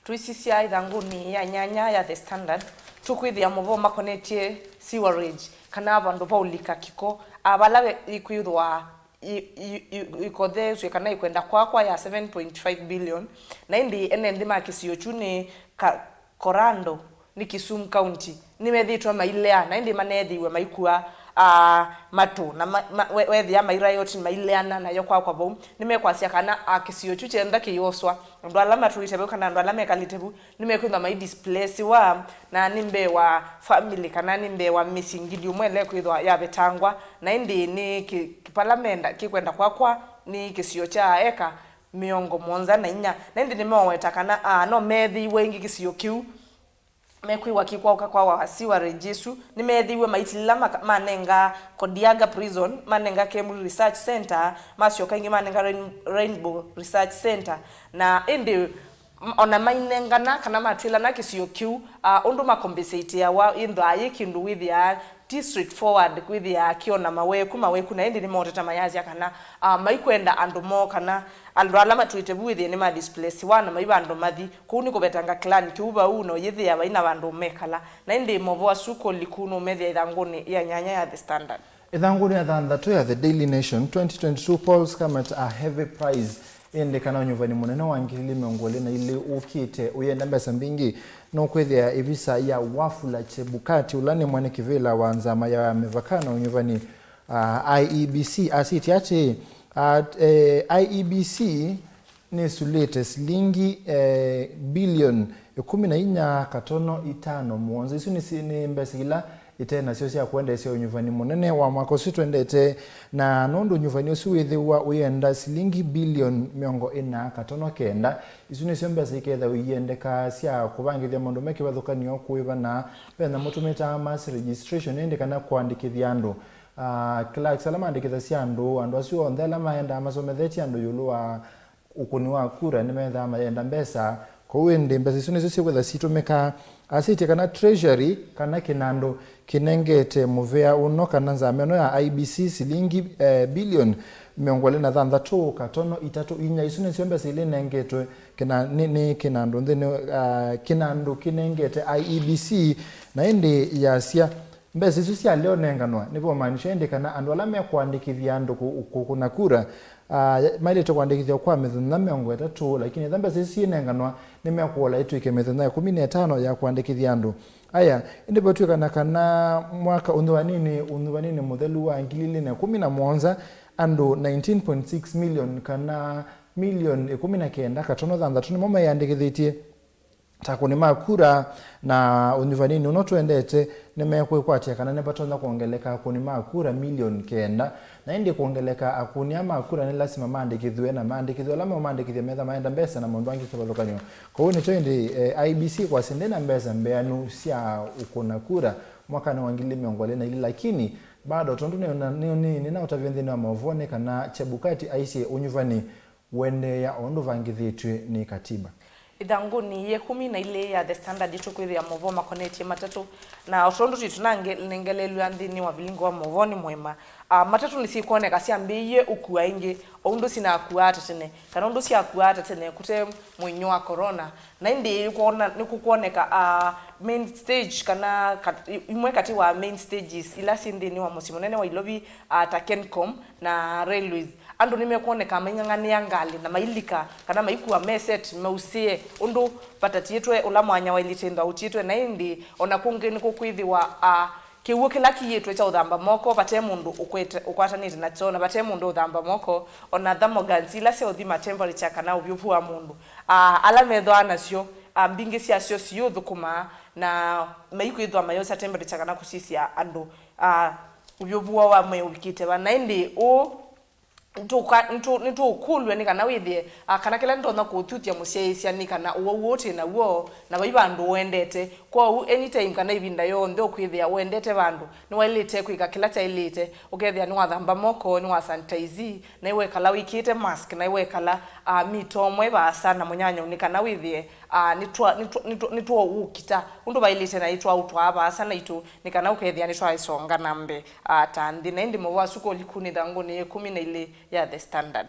Tũisisya ĩthangũnĩ ya nyanya ya The Standard, tũkwĩthĩa movoo makonetye sewerage, kana vandũ va ũlika kĩko, a, vala ve-, ikwĩthwa i-, i-, i-, ikotheesw'e kana ikwenda kwakwa ya seven point five billion, na ĩndĩ ene nthĩ ma kĩsio kyu nĩ ka-, Korando, nĩ Kisumu County, nĩmethĩĩtwe mailea, na ĩndĩ maneethĩiwe maikua, a, matũ, na ma-, ma-, we-, wethĩa mairayoti maileana nayo kwakwa vau, nĩmekwasya kana, a, kĩsio kyu kyenda kĩyoswa, andũ ala matũĩte vau kana andũ ala mekalĩte vau, nĩmekwĩthwa maidisplaciwa, na nĩ mbee wa family kana nĩ mbee wa mĩsyĩ ngili ũmwe ĩla ĩkwĩthwa yavetangwa, na ĩndĩ nĩ kĩ-, kĩ-, vala menda, kĩkwenda kwakwa nĩ kĩsio kya eka mĩongo mũonza na inya, na ĩndĩ nĩmeweta kana, a, no meethĩiwe ĩngĩ kĩsio kĩu mekwĩwa kĩkwaũka kwa wa sewerage ĩsu, nĩmeethĩiwe maitilĩla maka-, manenga Kodiaga Prison, manenga Kemri Research Center, masyoka ĩngĩ manenga Rain-, Rainbow Research Center, na ĩndĩ m-, ona mainengana kana matwĩlana kĩsio kĩu, a, ũndũ makompensateawa, ĩndwaa yĩ kĩndũ wĩthĩaa ti straightforward kwĩthĩa kĩona maweku, maweku, na ĩndĩ nĩmoteta mayasya kana, a, maikwenda andũ moo kana andũ ala matwĩte vu wĩthĩe nĩmadisplaciwa na mai vandũ mathi. Kũu nĩ kũvetanga clan kĩu vau, na ũyĩthĩa vai na vandũ mekala. Na ĩndĩ movoo asu kũliku nũmethĩa ĩthangũnĩ ya nyanya ya The Standard. Ĩthangũnĩ ya thanthatũ ya The Daily Nation, twenty twenty-two polls come at a heavy price. Ĩndĩ kana ũnyuvani mũnene wa ngili ili mĩongo ĩlĩ na ilĩ ũkĩte ũyenda mbesa mbingĩ, nũkwĩthĩa ĩvisa ya Wafula Chebukati, ũla nĩ mwene kĩvĩla wa nzama ya mĩvaka na ũnyuvani, ah, I E B C, asĩtye atĩĩ, ah, eh, I E B C nĩsulĩte silingi, eh, bilioni ĩkũmi na inya katono itano mũonza. Isu nĩ si-, nĩ mbesa ila ite nasyo sya kũendeesya ũnyuvani mũnene wa mwaka ũsu twendete, na nũndũ ũnyuvani ũsu wĩthĩwa ũyenda silingi bilioni mĩongo ĩna katono kenda, isu nĩsyo mbesa ikethĩwa iendeka sya kũvangĩthya maũndũ me kĩvathũkany'o kũĩvana vethĩwa mũtũmĩtaa mass registration, ĩndĩ kana kũandĩkĩthya andũ. Ah, clerks ala maandĩkĩthasya andũ, andũ asu onthe ala maendaa masomethetye andũ ĩũlũ wa ũkũni wa kura nĩmethaa mayenda mbesa, kwoou ĩndĩ mbesa isu nĩsyo sikwĩtha sitũmĩkaa. Asĩtye kana Treasury kana kĩnandũ kĩnengete mũvea ũno kana nzama ĩno ya I E B C silingi, eh, bilioni mĩongo ĩlĩ na thanthatũ katono itatũ inya. Isu nĩsyo mbesa ila inengetwe kĩna-, nĩ, nĩ kĩnandũ nthĩnĩ, ah, kĩnandũ kĩnengete I E B C, na ĩndĩ yasya, mbesa isu syalea ũnenganwa nĩvomaanisha ĩndĩ kana andũ ala mekũandĩkĩthya andũ kũ-, kũkũna kura, ah, maĩlĩte kũandĩkĩthya kwa mĩthenya mĩongo ĩtatũ, lakini ethĩwa mbesa isu syĩnenganwa nĩmekũola ĩtw'ĩke mĩthenya ĩkũmi na ĩtano ya kũandĩkĩthya andũ. Aya, ĩndĩ vatw'ĩkana kana mwaka ũnyuvanĩnĩ, ũnyuvanĩnĩ mũthelu wa ngili ilĩ na ĩkũmi na mũonza, andũ nineteen point six million kana milioni ĩkũmi na kenda katono thanthatũ nĩmo meyandĩkĩthĩtye ta akũni ma kura, na ũnyuvanĩnĩ ũno twendete nĩmekwĩkwatya kana nĩvatonya kwongeleka akũni ma kura milioni kenda. Na ĩndĩ kwongeleka akũni aa ma kura nĩ lasima maandĩkĩthw'e, na maandĩkĩthw'e ala meũmaandĩkĩthya metha maenda mbesa na maũndũ angĩ kĩvathũkany'o. Kwoou nĩkyo ĩndĩ, eh, I E B C kwasya ndĩ na mbesa mbeanu sya ũkũna kura mwakanĩ wa ngili mĩongo ĩlĩ na ilĩ, lakini bado tondũ nĩ, nĩ, nĩ, nĩnaũtavya nthĩnĩ wa maũvoo nĩ kana Chebukati aisye ũnyuvani ũendeea o ũndũ ũvangĩthĩtw'e nĩ katiba. Ĩthangũnĩ ya ĩkũmi na ilĩ ya The Standard tũkwĩthĩa maũvoo makonetye matatũ, na o tondũ twĩ tũnangelelw'a nthĩnĩ wa vilingi wa maũvoo nĩ mũema, a, matatũ nĩsyĩkwoneka syambĩĩie ũkua ĩngĩ, o ũndũ sinakuaa ta tene, kana ũndũ syakuaa ta tene kũte mũinyũ wa corona. Na ĩndĩ nĩkwona-, nĩkũkwoneka, a, main stage kana kat-, i-, imwe katĩ wa main stages ila syĩ nthĩnĩ wa mũsyĩ mũnene wa Ilovi, a, ta Kencom na railways. Andũ nĩmekwoneka maing'ang'anĩa ngalĩ na mailika kana maikua me set mausĩe ũndũ vatatiĩtwe ũla mwanya waĩlĩte ĩndĩ waũtiĩtwe, na ĩndĩ ona kũngĩ nĩkũkwĩthĩwa, a, kĩw'ũ kĩla kĩyĩtwe kya ũthamba moko vate mũndũ ũkwete-, ũkwatanĩte nakyo, na vate mũndũ ũthamba moko, ona thermogans ila sya ũthima temperature kana ũvyũvu wa mũndũ, a, ala methwaa nasyo, a, mbingĩ syasyo siyũthũkũma na maikwĩthwa mayosya temperature kana kũsisya andũ, a, ũvyũvu woo wa mwĩĩ ũvikĩte va. Na ĩndĩ ũũ Nĩtũka-, nĩtũ-, nĩtũũkũlw'a nĩ kana wĩthĩe, a, kana kĩla nĩtonya kũũthuthya mũsyaĩĩsya nĩ kana ũwau ũũ twĩ naw'o, na vai vandũ ũendete. Kwoou, anytime kana ĩvinda yonthe ũkwĩthĩa ũendete vandũ, nĩwaĩlĩte kwĩka kĩla kyaĩlĩte, ũkethĩa nĩwathamba moko, nĩwasanitize, na ĩwekala wĩkĩĩte mask, na ĩwekala, a, mita ũmwe vaasa na mũnyanyau nĩ kana wĩthĩe, a, nĩtwa-, nĩtwa-, nĩtwa-, nĩtwaũkita ũndũ vaĩlĩte na nĩtwaũtwaa vaasa naitũ nĩ kana ũkethĩa nĩtwaĩsonga na mbee, a, ta nthĩ. Na ĩndĩ maũvoo asu kũlikunĩ ĩthangũnĩ ya ĩkũmi na ilĩ ya The Standard.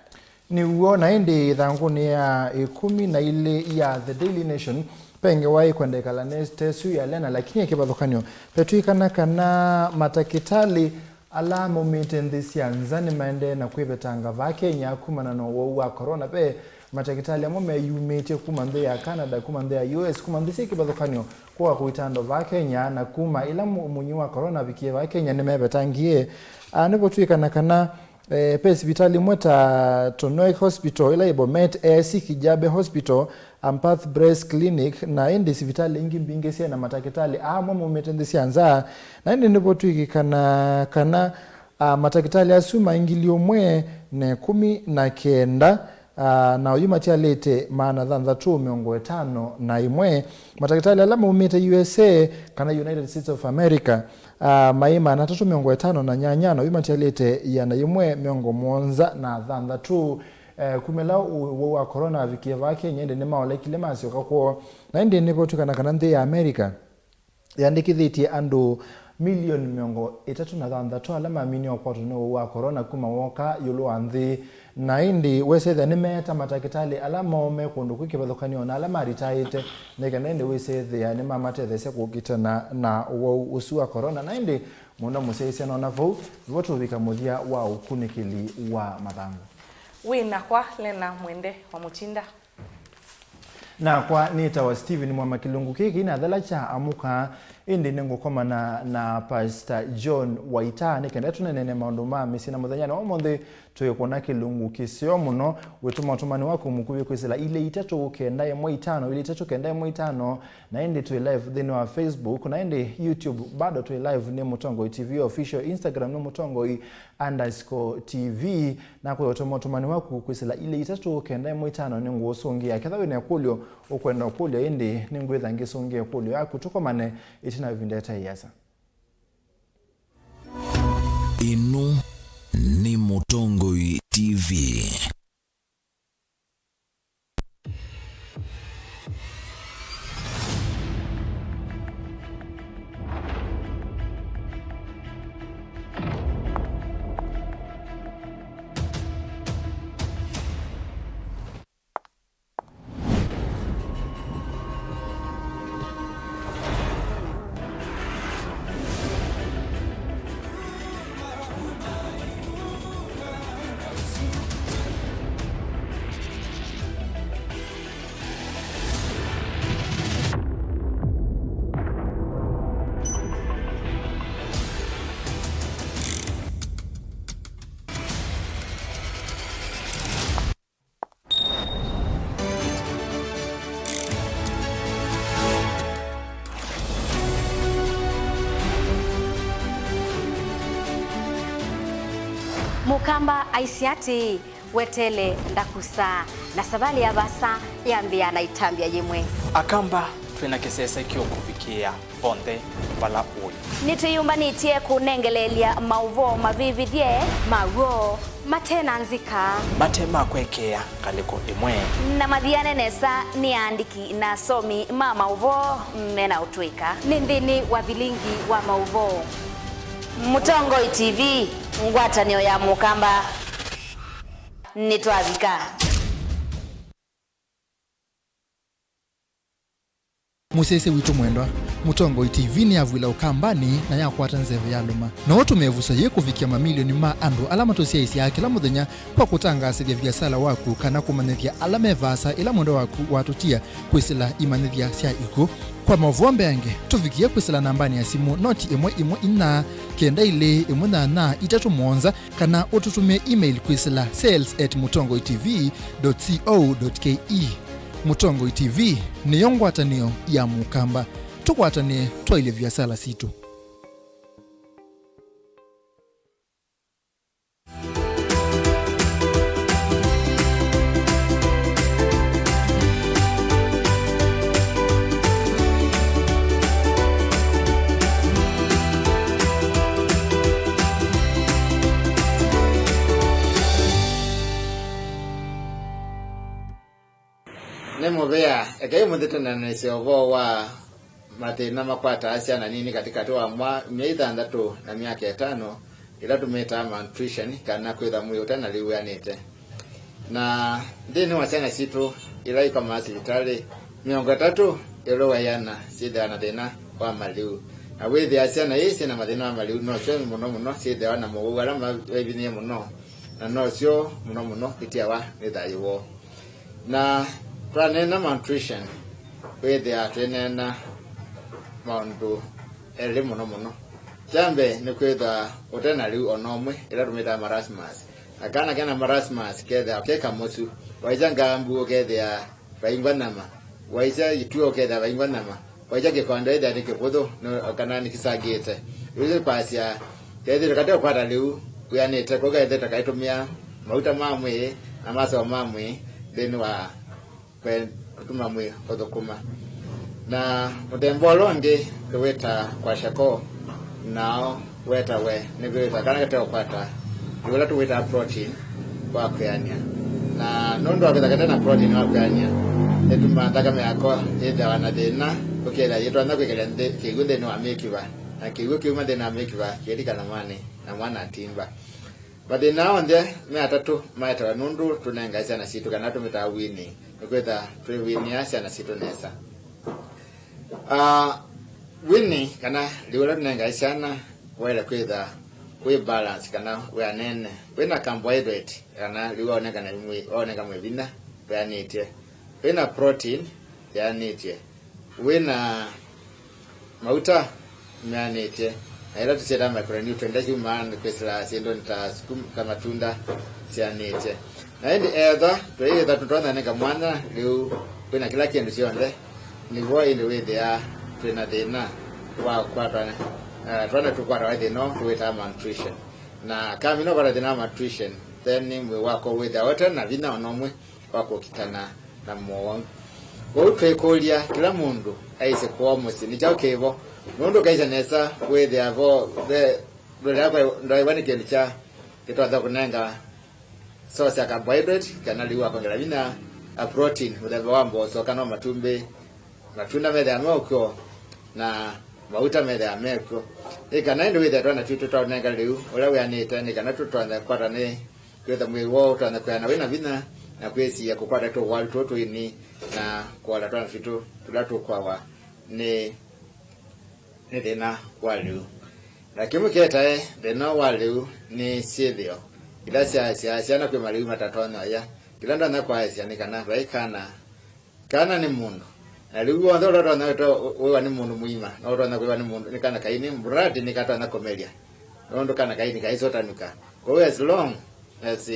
Nĩ w'o, na ĩndĩ ĩthangũnĩ ya ĩkũmi na ilĩ ya The Daily Nation, ve ngewa ĩkwenda ĩkala nĩ ta ĩsu ya Lena, lakini ya kĩvathũkany'o. Vetwĩkana kana matakĩtalĩ ala maumĩte nthĩ sya nza nĩmaendee na kwĩvetanga vaa Kenya kumana na ũwau wa corona. Ve matakĩtalĩ amwe meyumĩtye kuma nthĩ ya Canada, kuma nthĩ ya U S, kuma nthĩ syĩ kĩvathũkany'o kũka kũita andũ vaa Kenya, na kuma ĩla mu-, mũnyũ wa corona avikie vaa Kenya nĩmevetangie. A, nĩvo twĩkana kana Eh, ve sivitalĩ imwe ta Tonwek Hospital, ĩla yĩ Bomet, A S C Kijabe Hospital, Ampath Breast Clinic, na ĩndĩ sivitalĩ ingĩ mbingĩ syĩ na matakĩtalĩ amwe maumĩte nthĩ sya nza. Na ĩndĩ nĩvo twĩkĩkana kana, a, matakĩtalĩ asu ma ngili ũmwe na ĩkũmi na kenda, a, na oyu matialĩte maana thanthatũ mĩongo ĩtano na ĩmwe. Matakĩtalĩ ala maumĩte U S A kana United States of America, a, maĩ maana atatũ mĩongo ĩtano na nyanya, na oyu matialĩte ĩana yĩmwe mĩongo mũonza na thanthatũ. Eh, kumĩla ũ-, ũwau wa corona wavikie vaa Kenya, ĩndĩ nĩmaolekile masyoka kwoo. Na ĩndĩ nĩvo twĩkana kana nthĩ ya America yandĩkĩthĩtye andũ milioni mĩongo ĩtatũ na thanthatũ ala maminie ũkwatwa nĩ ũwau wa corona kuma woka ĩũlũ wa nthĩ. Na ĩndĩ wesethĩa nĩmeeta matakĩtalĩ ala moo me kũndũ kwĩ kĩvathũkany'o na ala maritaĩte, nĩ kana ĩndĩ wĩsethĩa nĩmamatetheesya kũkitana na ũwau ũsu wa corona. Na ĩndĩ mũno mũsyaĩĩsya nona vau, nĩvo tũvika mũthya wa ũkunĩkĩli wa mathangũ. Wĩ nakwa Lena Mwende wa Mũtinda. Nakwa nĩtawa Steven Mwama. Kĩlungu kĩĩ kĩinathela kya Amũka, ĩndĩ nĩngũkomana na Pastor John Waita nĩ kenda tũneenene maũndũ ma mĩsyĩ. Na mũthenyanĩ wa ũmũnthĩ, twĩkũna kĩlungu kĩseo mũno. Wĩtũma ũtũmani waku mũkuvĩ kwĩsĩla ilĩ itatũ kenda ĩmwe itano, ilĩ itatũ kenda ĩmwe itano, na ĩndĩ twĩ live nthĩnĩ wa Facebook, na ĩndĩ YouTube bado twĩ live nĩ Mũtongoi T V Official, Instagram nĩ Mũtongoi underscore T V, na kwĩ ũtũma ũtũmani waku kwĩsĩla ilĩ itatũ kenda ĩmwe itano nĩngũũsũngĩa. Ketha wĩ na ĩkũlyo ũkwenda ũkũlya, ĩndĩ nĩngwĩtha ngĩsũngĩa ĩkũlyo yaku. Tũkomane ĩtina wa ĩvinda ĩtaĩ ĩasa. Ĩno nĩ Mũtongoi T V. Mũkamba aisye atĩĩ, "Weteele ndakusaa," na savalĩ ya vaasa yambĩĩa na ĩtambya yĩmwe. Akamba, twĩ na kĩsese kĩũkũvikĩĩa vonthe vala ũĩ. Nĩtwĩyũmbanĩtye kũnengeleelya maũvoo mavĩvĩthye ma w'o mate na nzika, mate ma kwekeea ngalĩko ĩmwe, na mathiane nesa nĩ aandĩki na asomi ma maũvoo me na ũtũĩka. Nĩ nthĩnĩ wa vilingi wa maũvoo. Mũtongoi T V, ngwatanĩo ya Mũkamba. Nĩtwavika. Mũsyaĩĩsya witũ mwendwa, Mũtongoi T V nĩyavuĩla Ũkambanĩ na yakwata nzeve ya lũma. No ũtũmĩe ĩvuso yĩĩ kũvikĩa mamilioni ma andũ ala matũsyaĩĩsyaa kĩla mũthenya kwa kũtangaasĩthya viasala waku kana kũmanyĩthya ala me vaasa ĩla mwendwa waku watũtia kwĩsĩla imanyĩthya sya ikw'ũ. Kwa maũvoo mbeange, tũvikĩe kwĩsĩla nambanĩ ya simũ noti ĩmwe ĩmwe inya kenda ilĩ ĩmwe nyanya itatũ mũonza, kana ũtũtũmĩe email kwĩsĩla sales at mũtongoi T V dot co dot K E. Mũtongoi T V nĩyo ngwatanĩo ya Mũkamba. Tũkwatanĩe twaĩlye viasala sitũ. Nĩ mũvea, ekai mũthĩ tũneenanĩsye ũvoo wa mathĩna makwataa syana nini katĩkatĩ wa mwa-, myei thanthatũ na myaka ĩtano, ĩla tũmĩtaa malnutrition, kana kwĩtha mwĩĩ ũte na lĩu wĩanĩte. Na nthĩnĩ wa syana sitũ ila ikomaa sivitalĩ, mĩongo ĩtatũ ĩũlũ wa ĩana syĩthĩawa na thĩna wa malĩu. Na wĩthĩa syana ii syĩ na mathĩna ma malĩu, nosyo mũno mũno syĩthĩawa na mowau ala maivinyĩĩe mũno, na nosyo mũno mũno itiawa nĩ thayũ woo. Na twaneena malnutrition, wĩthĩaa twĩneena maũndũ elĩ mũno mũno. Kya mbee nĩ kwĩthwa ũte na lĩu o na ũmwe, ĩla tũmĩtaa marasmus. Na kana kena marasmus kethĩawa ke kamũsu, waisya ngambu ũkethĩa vaingwa nyama, waisya ituo ũkethĩa vaingwa nyama, waisya kĩkondo ĩthĩa nĩ kĩvũthũ, nĩ-, kana nĩkĩsangĩte. Yu nĩ kwasya kethĩtwe kate ũkwata lĩu wĩanĩte, kau kethĩtwe kaitũmĩa mauta ma mwĩĩ na masoo ma mwĩĩ nthĩnĩ wa kwe-, kũtuma mwĩĩ ũthũkũma. Na mũthemba ũla ũngĩ tũwĩtaa kwasya koo, nao wetawe nĩ kwĩthwa kana kate ũkwata lĩu ũla tũwĩtaa protein wa kwĩanĩa. Na nũndũ wa kwĩthwa kate na protein wa kwĩanĩa, nĩtumaa nthakame yako yĩthĩawa na thĩna, ũkethĩa yĩtonya kwĩkĩlya nthĩ, kĩw'ũ nthĩnĩ wa mĩkiva, na kĩw'ũ kĩuma nthĩnĩ wa mĩkiva kĩlika nyamanĩ, na mwana atimba. Mathĩna aa onthe me atatũ maetawa nũndũ tũnengae syana sitũ kana tũmĩtaa weaning, nĩkwĩtha twĩwinĩa syana sitũ nesa. Ah, weaning kana lĩu ũla tũnengae syana waĩle kwĩtha wĩ balance kana wĩanene, wĩna carbohydrate kana lĩu waoneka na mwĩ-, waoneka mwĩ vinya wĩanĩtye, wĩna protein yĩanĩtye, wĩna mauta meanĩtye, na ĩla tũsyĩtaa micronutrient, ila syumaa kwĩsĩla syĩndũnĩ ta sukuma, ta matunda syanĩtye. Na ĩndĩ ethwa twĩĩtha tũtonya nĩka mwanya lĩu kwĩna kĩla kĩndũ kyonthe, nĩvo ĩndĩ wĩthĩaa twĩna thĩna wa kwatwa, eh, twana tũkwatawa thĩna ũũ tũwĩtaa malnutrition. Na kamina ũkwata thĩna wa malnutrition, then mwĩĩ waku wĩthĩawa ũte na vinya o na ũmwe wa kũkitana na mowau. Kwoou twĩkũlya, kĩla mũndũ aisye kwoo mũsyĩ nĩ kyaũ kĩvo? Nũndũ ũkaisya nesa wĩthĩa vo ve ndũlea kwa ndwaĩwa nĩ kĩndũ kya kĩtonya kũnenga source ya carbohydrate kana lĩu wa kwongela vinya, a protein, mũthemba wa mboso kana o matumbĩ, matunda methĩawa me ũkw'o, na mauta methĩawa me kw'o. Nĩ kana ĩndĩ wĩthĩa twana twitũ twaũnenga lĩu ũla wĩanĩte, nĩ kana tũtonya kwata nĩ kwĩtha mwĩĩ woo ũtonya kwĩana wĩna vinya na kwĩsiĩa kũkwata tũwalu tũũ tũini na kũola twana twitũ tũla tũkwawa nĩ, nĩ thĩna wa lĩu. Na kĩmwe kĩetae thĩna wa lĩu nĩ syĩthĩo ila syaasya syana kwĩ malĩu matatonya ũya. Kĩla ndonya kwaasya nĩ kana vai kana Kana nĩ mũndũ. Na lĩu w'onthe ũla ũtonya wĩwa nĩ mũndũ mũima, no ũtonya kwĩwa nĩ mũndũ, nĩ kana kaini, muradi nĩkatonya kũmelya. Nũndũ kana kaini kaisũtanĩka. Kwoou as long as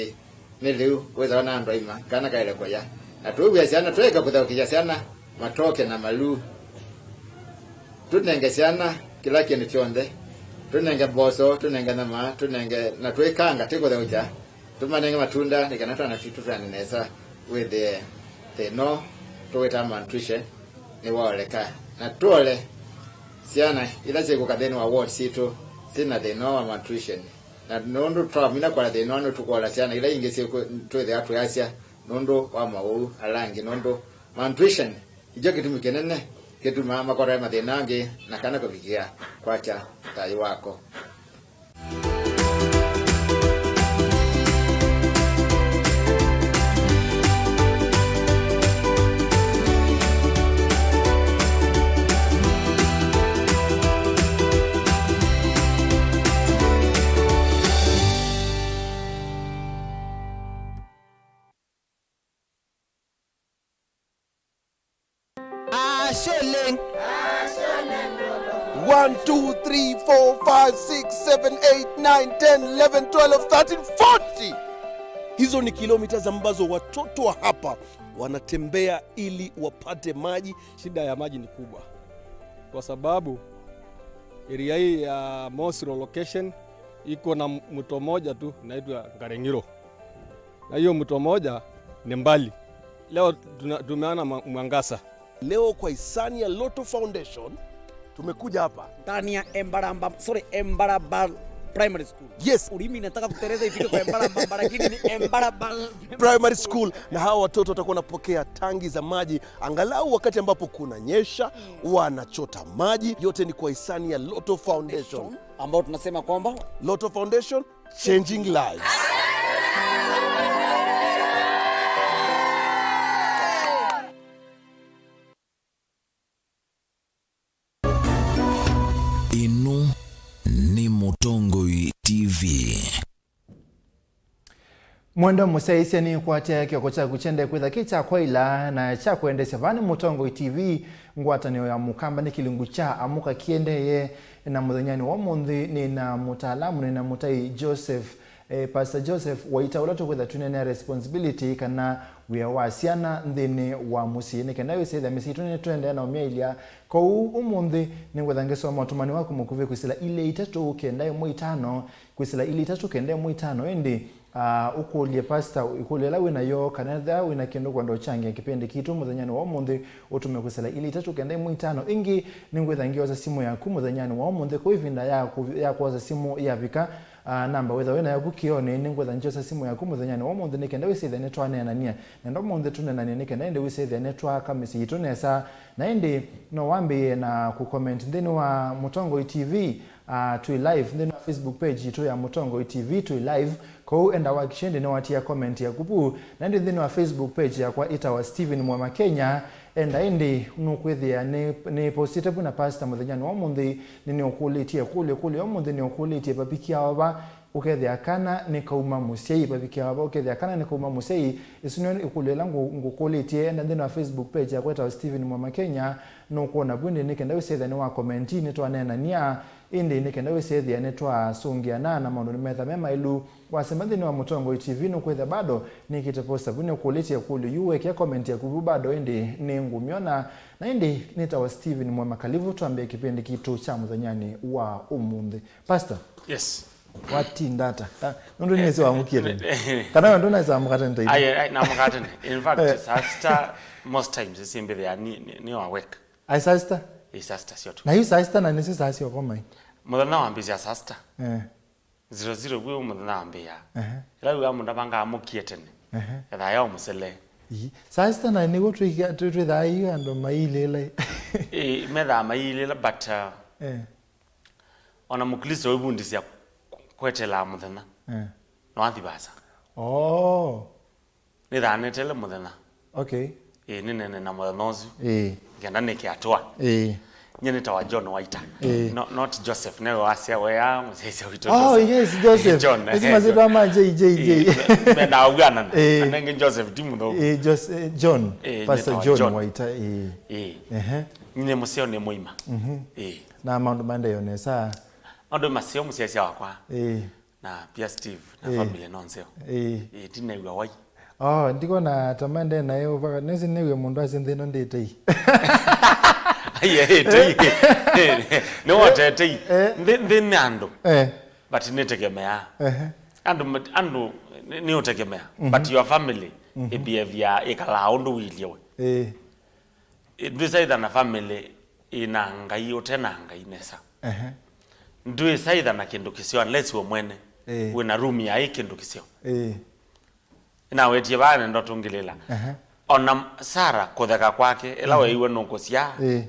nĩ lĩu wĩsawa na andũ aima, kana kaĩle kũya. Na tũw'e syana, tũeke kũthaũkĩsya syana, matoke na malĩu. Tũnenge syana kĩla kĩndũ kyonthe. Tũnenge mboso, tũnenge nyama, tũnenge, na twĩkanga, tĩkũthaũkya. Tũmanenge matunda nĩ kana twana twitũ twĩane nesa, wĩthĩe thĩna ũũ tũwĩtaa malnutrition nĩwaoleka. Na tũole syana ila syĩkũka nthĩnĩ wa ward sitũ syĩ na thĩna ũũ wa malnutrition. Na nũndũ twamina kũola thĩna ũũ, nĩtũkũola syana ila ingĩ syĩkwĩ-, twĩthĩawa twĩasya nũndũ wa mawau ala angĩ, nũndũ malnutrition nĩkyo kĩtumi kĩnene kĩtumaa makwata mathĩna angĩ na kana kũvikĩa kwakya thayũ wako. Ah, shilling. One, two, three, four, five, six, seven, eight, nine, ten, eleven, twelve, thirteen, forty. Hizo ni kilometers ambazo watoto wa hapa wanatembea ili wapate maji. Shida ya maji ni kubwa kwa sababu area hii ya Mosiro location iko na mto moja tu inaitwa Ngarengiro. Na hiyo mto moja ni mbali. Leo tuna-, tumeona ma-, mwangaza. Leo kwa hisani ya Lotto Foundation, tumekuja hapa. Ndani ya Embaramba, sorry, Embaramba Primary school. Yes. Ulimi inataka kuteleza ifike kwa Embarabamba, lakini ni Embarabamba Primary School. Na hawa watoto watakuwa wanapokea tangi za maji angalau wakati ambapo kunanyesha, wanachota maji. Yote ni kwa hisani ya Lotto Foundation. Ambao tunasema kwamba Lotto Foundation, changing lives. Ĩno nĩ Mũtongoi T V. Mwendwa mũsyaĩĩsya, nĩkwatya kĩoko kyaku kyende kwĩtha kĩ kya kwaĩla na kya kũendesya. Vaa nĩ Mũtongoi T V, ngwatanĩo ya Mũkamba. Nĩ kĩlungu kya Amũka kĩendee, na mũthenyanĩ wa ũmũnthĩ nĩ na mũtaalamu, nĩ na mũtai Joseph, eh, Pastor Joseph Waita, ũla tũkwĩtha twĩneenea responsibility kana wĩa wa syana nthĩnĩ wa mũsyĩ, nĩ kenda wĩsĩthya mĩsyĩ itũ nĩtũendeea na ũmyaĩlya. Kwoou ũmũnthĩ nĩngwĩtha ngĩsoma ũtũmani waku mũkuvĩ kwĩsĩla ilĩ itatũ kenda ĩmwe itano, kwĩsĩla ilĩ itatũ kenda ĩmwe itano. Ĩndĩ, ah, ũkũlye pastor ĩkũlyo ĩla wĩ nayo, kana ethĩwa wĩ na kĩndũ ũkwenda ũkyangĩa kĩpindi kitũ mũthenyanĩ wa ũmũnthĩ, ũtũme kwĩsĩla ilĩ itatũ kenda ĩmwe itano. Ĩngĩ, nĩngwĩtha ngĩosa simũ yaku mũthenyanĩ wa ũmũnthĩ. Kwoou ĩvinda ya kũ-, ya kwosa simũ yavika, ah, namba wĩtha wĩ nayo vu kĩonĩ, nĩngwĩtha ngyosa simũ yaku mũthenyanĩ wa ũmũnthĩ nĩ kenda wĩsĩthya nĩtwaneenania. Nenda ũmũnthĩ tũneenanie nĩ kenda ĩndĩ wĩsĩthya nĩtwaka mĩsyĩ yitũ nesa. Na ĩndĩ no wambĩĩe na kũcomment nthĩnĩ wa Mũtongoi T V. Ah, twĩ live nthĩnĩ wa Facebook page yitũ ya Mũtongoi T V, twĩ live. Kwoou enda wakishe ĩndĩ nĩwatia comment yaku vu. Na ĩndĩ nthĩnĩ wa Facebook page yakwa ĩtawa Stephen Mwema Kenya, enda ĩndĩ nũkwĩthĩa nĩ, nĩ postĩte vu na pastor mũthenyanĩ wa ũmũnthĩ, nĩnĩũkũlĩtye ĩkũlyo. Ĩkũlyo ya ũmũnthĩ nĩũkũlĩtye, vavikĩawa va ũkethĩa kana nĩkauma mũsyai? Vavikĩawa va ũkethĩa kana nĩkauma mũsyai? Ĩsu nĩyo ĩkũlyo ĩla ngũ-, ngũkũlĩtye. Enda nthĩnĩ wa Facebook page yakwa ĩtawa Stephen Mwema Kenya, nũkwona vu ĩndĩ nĩ kenda wĩsĩthĩa nĩwa komenti, nĩtwaneenania. Ĩndĩ nĩ kenda wĩsĩthĩa nĩtwasũngĩana na maũndũ nĩmetha me maĩlu. Wasema nthĩnĩ wa Mũtongoi T V nũkwĩthĩa bado nĩkĩte posta vu nĩũkũlĩtye ĩkũlyo yu, wekĩa comment yaku vu bado ĩndĩ nĩngũmyona. Na ĩndĩ nĩtawa Stephen Mwema Kalivu, twambĩe kĩpindi kitũ kya mũthenyanĩ wa ũmũnthĩ. Pastor? Yes. Watinda ata? Ah, nũndũ nĩsĩ wamũkie tene. Kana we ndũnaĩsa mũkate ntaitũ? Ai, ai, na mũkate nĩ. In fact, Eh. Saa sita most times, simbĩthĩa nĩ, nĩ, nĩ wa work. Ai, saa sita? Ĩ, saa sita syotu. Na yu saa sita na nĩsyo saa sya ũkomai. Mũthenya wambĩsya saa sita. Eh. Zero zero vwĩ mũthenya wambĩa. Ehe. Ĩla wĩwa mũndũ avangaa mũkie tene. Ehe. Ethaa ya ũmũsele. Ii. Saa sita na nĩw'o twĩka-, twĩ-, twĩthaa yu andũ mailĩla. Ĩ, methaa mailĩla, but, uh, Eh. Ona Mũkristo wĩvundĩsya kwetelaa mũthenya. Eh. No athi vasa. Oh. Nĩthanetele mũthenya. Okay. Ĩĩ, nĩnene na mũthenya ũsu. Ĩĩ. Ngenda nĩke atũa. Ĩĩ. Nye nĩtawa John Waita. Ĩĩ. No, not Joseph, newe wasya wea mũsyaisya witũ Oh, Joseph. Yes, Joseph. John, Ĩsu eh, masyĩtwa John. Ma J J J. Ĩĩ, me-, menaw'anana. Ĩĩ. Anenge Joseph ti mũthũku. Ĩĩ, Jos-, eh, John. Ĩĩ, Pastor nĩtawa John John. Waita. Ĩĩ. Ĩĩ. Ehe. Nyie mũseo nĩ mũima. Mhm. Ĩĩ. Na maũndũ maendeeo nesa? Maũndũ maseo mũsyaisya wakwa. Ĩĩ. Na pia Steve, na Eh. Family no nzeo. Eh. Eh, ndinew'a wai. Oh, ndikona ta mende nayo vaka. Nesi newe mũndũ asi nthĩ ĩno ndĩ tei. Ai, eh, tei. Nĩ wote tei. Eh. Nthĩ, nthĩ nĩ andũ. Eh. But nĩtegemea. Ehe. Andũ, andũ nĩ, nĩ ũtegemea. Mhm. But your family, Mhm. Ĩ behavior ĩkalaa ũndũ wĩlye we. Eh. Ĩ, ndwĩsaitha na family ĩna Ngai ũte na Ngai nesa. Ehe. Ndwĩsaitha na kĩndũ kĩseo unless we mwene Ĩĩ. Wĩna room ya ĩ kĩndũ kĩseo. Ĩĩ. Nawetie vaa nenda tũngĩlĩla. Ehe. Ona Sara kũtheka kwake, ĩla Ehe. Weiwe nũkũsyaa. Ĩĩ.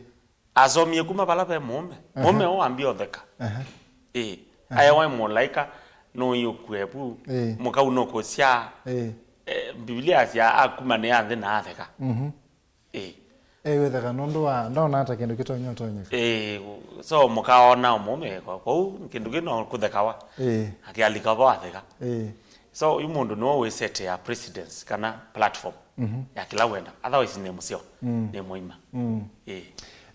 Asomie kuma vala ve mũũme. Ehe. Mũũme ũũ ambie ũtheka. Ehe. Ĩĩ. Ehe. Aewa mũlaika nũiũkue vu. Ĩĩ. Mũkau nũkũsyaa. Ĩĩ. Eh, Biblia yasya akumanĩa nthĩ na atheka. Mhm. Ĩĩ. Ewĩtheka nũndũ wa, ndona ta kĩndũ kĩtonya ũtonyeka. Ĩĩ, so mũkaona ũmũme kwa, kwoou kĩndũ kĩ no kũthekawa. Ĩĩ. Akĩalika vo atheka. Ĩĩ. So, yu mũndũ nĩwe wĩsetea precedence kana platform Mhm. Ya kĩla wenda. Otherwise, nĩ mũseo. Mm. Nĩ mũima. Mm. Ĩĩ.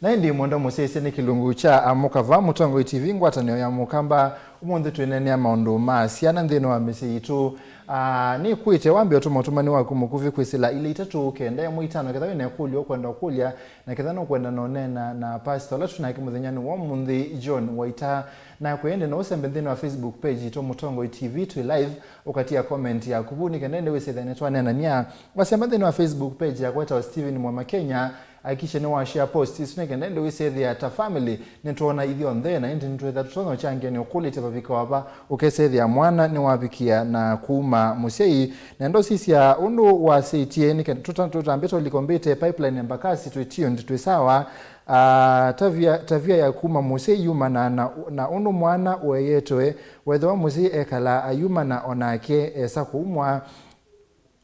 Na ĩndĩ mwenda mũsyaĩĩsya nĩ kĩlungu kya Amũka vaa Mũtongoi T V, ngwatanĩo ya Mũkamba. Ũmũnthĩ twĩneenea maũndũ ma syana nthĩnĩ wa mĩsyĩ yitũ. Ah, nĩkwĩte wambe ũtũma ũtũmani waku mũkuvĩ kwĩsĩla ilĩ itatũ kenda ĩmwe itano, ketha wĩna ĩkũlyo ũkwenda ũkũlya, na ketha nũkwenda nũneena na pastor ũla twĩ nake mũthenyanĩ wa ũmũnthĩ, John Waita. Na kwĩ ĩndĩ no ũsembe nthĩnĩ wa Facebook page yitũ Mũtongoi T V twĩ live, ũkatia comment yaku vu, nĩ kenda ĩndĩ wĩsĩthane twaneenania. Wasemba nthĩnĩ wa Facebook page yakwa ĩtawa Stephen Mwema Kenya, Hakikisha nĩ wa share post isu nĩ kenda ĩndĩ wĩsethĩa ta family nĩtwona ithyonthe, na ĩndĩ nĩtwĩtha tũtonya ũkyangia nĩ ũkũlĩte vavika wava ũkesethĩa mwana nĩwavikia na kuma mũsyai. Na ndo sisya ũndũ wasĩtie nĩ kenda tũta- tũtambĩte ũlika ũmbĩte pipeline ya Mbakasi, twĩ tuned, twĩ sawa. Ah, tavia, tavia ya kuma mũsyai yumanaa na, na ũndũ mwana ũeyetwe. Wethĩwa mũsyai ekalaa ayumana, o nake esa kũumwa.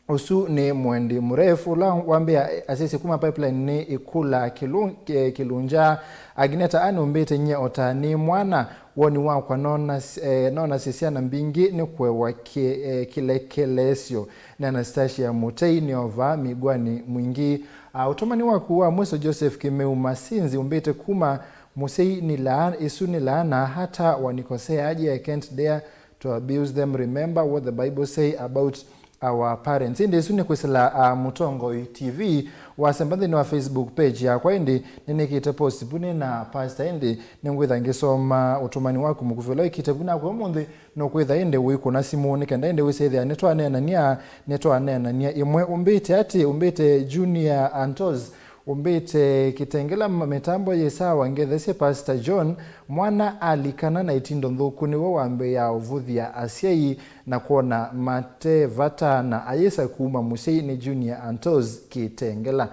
Ũsu nĩ Mwendi Muref, ũla wambĩa asisye kuma pipeline nĩ Ikula Kilu- eh, Kilunja. Agineta anũmbĩte nyie o ta nĩ mwana, woni wakwa nona s- eh, nonasye syana mbingĩ nĩ kũewa ki- eh, kĩlekeleesyo. Nĩ Anastasia Mutei nĩ ova migwani mwingĩ. Ah, ũtũmani waku wa mwiso Joseph Kimeu Masinzi ũmbĩte kuma mũsyai nĩ laa- ĩsu nĩ laana, hata wanikosea aje, I can't dare to abuse them. Remember what the Bible say about our parents. Ĩndĩ ĩsu nĩ kwĩsĩla, ah, Mũtongoi T V. Wasemba nthĩnĩ wa Facebook page yakwa, ĩndĩ nĩnĩkĩte post vu nĩ na pastor, ĩndĩ nĩngwĩtha ngĩsoma ũtũmani waku mũkuvĩ ũla wĩkĩte vu naku ũmũnthĩ. Nũkwĩtha ĩndĩ ũikũna simũ nĩ kenda ĩndĩ wĩsĩthĩa nĩtwaneenania, nĩtwaneenania. Ĩmwe ũmbĩte atĩ, ũmbĩte Junior Antos, ũmbĩte Kitengela, ma- mĩtambo yĩ sawa, ngethesye Pastor John, mwana alikana na itindo nthũku nĩwe wambĩĩa ũvũthya asyai na kwona mate vata na ayĩsa kuma mũsyai. Nĩ Junior Antos Kitengela.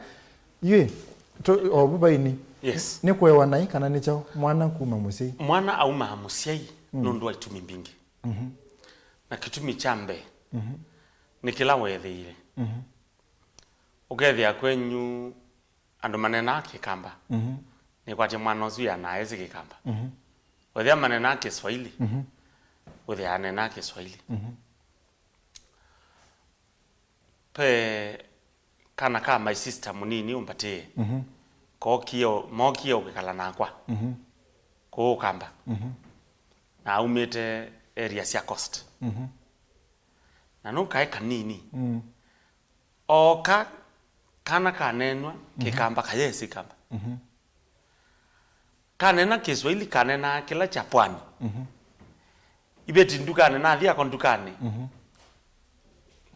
Yĩ, tũ- ovu vaini. Yes. Nĩ kũewa naĩ kana nĩ kyaũ mwana kuma mũsyai? Mwana aumaa mũsyai nũndũ wa itumi mbingĩ. Na kĩtumi kya mbee nĩ kĩla weethĩie. Ũkethĩa kwenyu andũ maneenaa Kĩkamba, nĩkwatya mwana ũsu yanaa esi Kĩkamba. Wethĩa maneenaa Kĩswahili, wethĩa aneenaa Kĩswahili. Pe kana ka my sister mũnini ũmbatĩe, kookie, mookie ũkĩkala nakwa kũũ Kamba, na aumĩte area sya coast. Na nũkae kanini, ooka kana kaneenwa Kĩkamba, kayesi Kamba. Kanena Kĩswahili, kanena kĩla kya pwani. Iveti ndukanĩ, nathi ako ndukanĩ.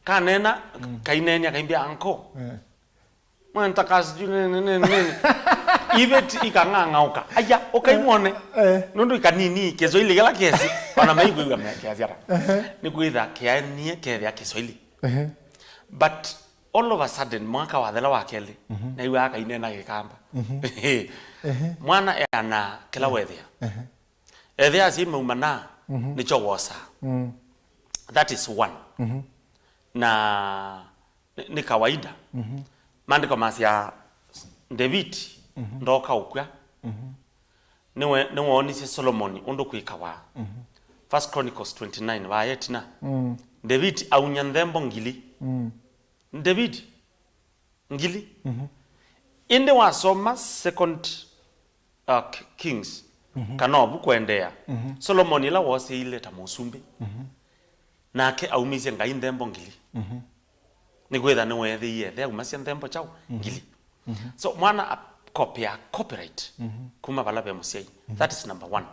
Kanena, kaineenea, kaimbĩa, "Uncle, mwentaka sijui nini, nini, nini." Iveti ikang'ang'aũka. Aya, ũkaimwone. Eh. Nũndũ ikanini, Kĩswahili kĩla kĩesi, ona maikwĩw'a mekeasya ta. Nĩkwĩtha kĩanie kethĩa Kĩswahili. But all of a sudden, mwaka wathela wa kelĩ, naiw'aa kainena Kĩkamba. Mwana eanaa kĩla wethĩa. Ethĩa asyai maumanaa, nĩkyo wosaa. That is one. Na nĩ, nĩ kawaida. Maandĩko masya Ndeviti ndooka ũkw'a. Nĩwe, nĩwoonisye Solomoni ũndũ kwĩkawa. First Chronicles twenty-nine, vaa ĩtina. Ndeviti aunya nthembo ngili. Ndeviti, ngili. Ĩndĩ wasoma Second, uh, K- Kings, kana ovu kũendeea, Solomoni ĩla woseile ta mũsumbĩ, nake aumisye Ngai nthembo ngili. Nĩkwĩtha nĩweethĩie ĩthe aumasya nthembo kyaũ? Ngili. So mwana akopea copyright kuma vala ve mũsyai. That is number one.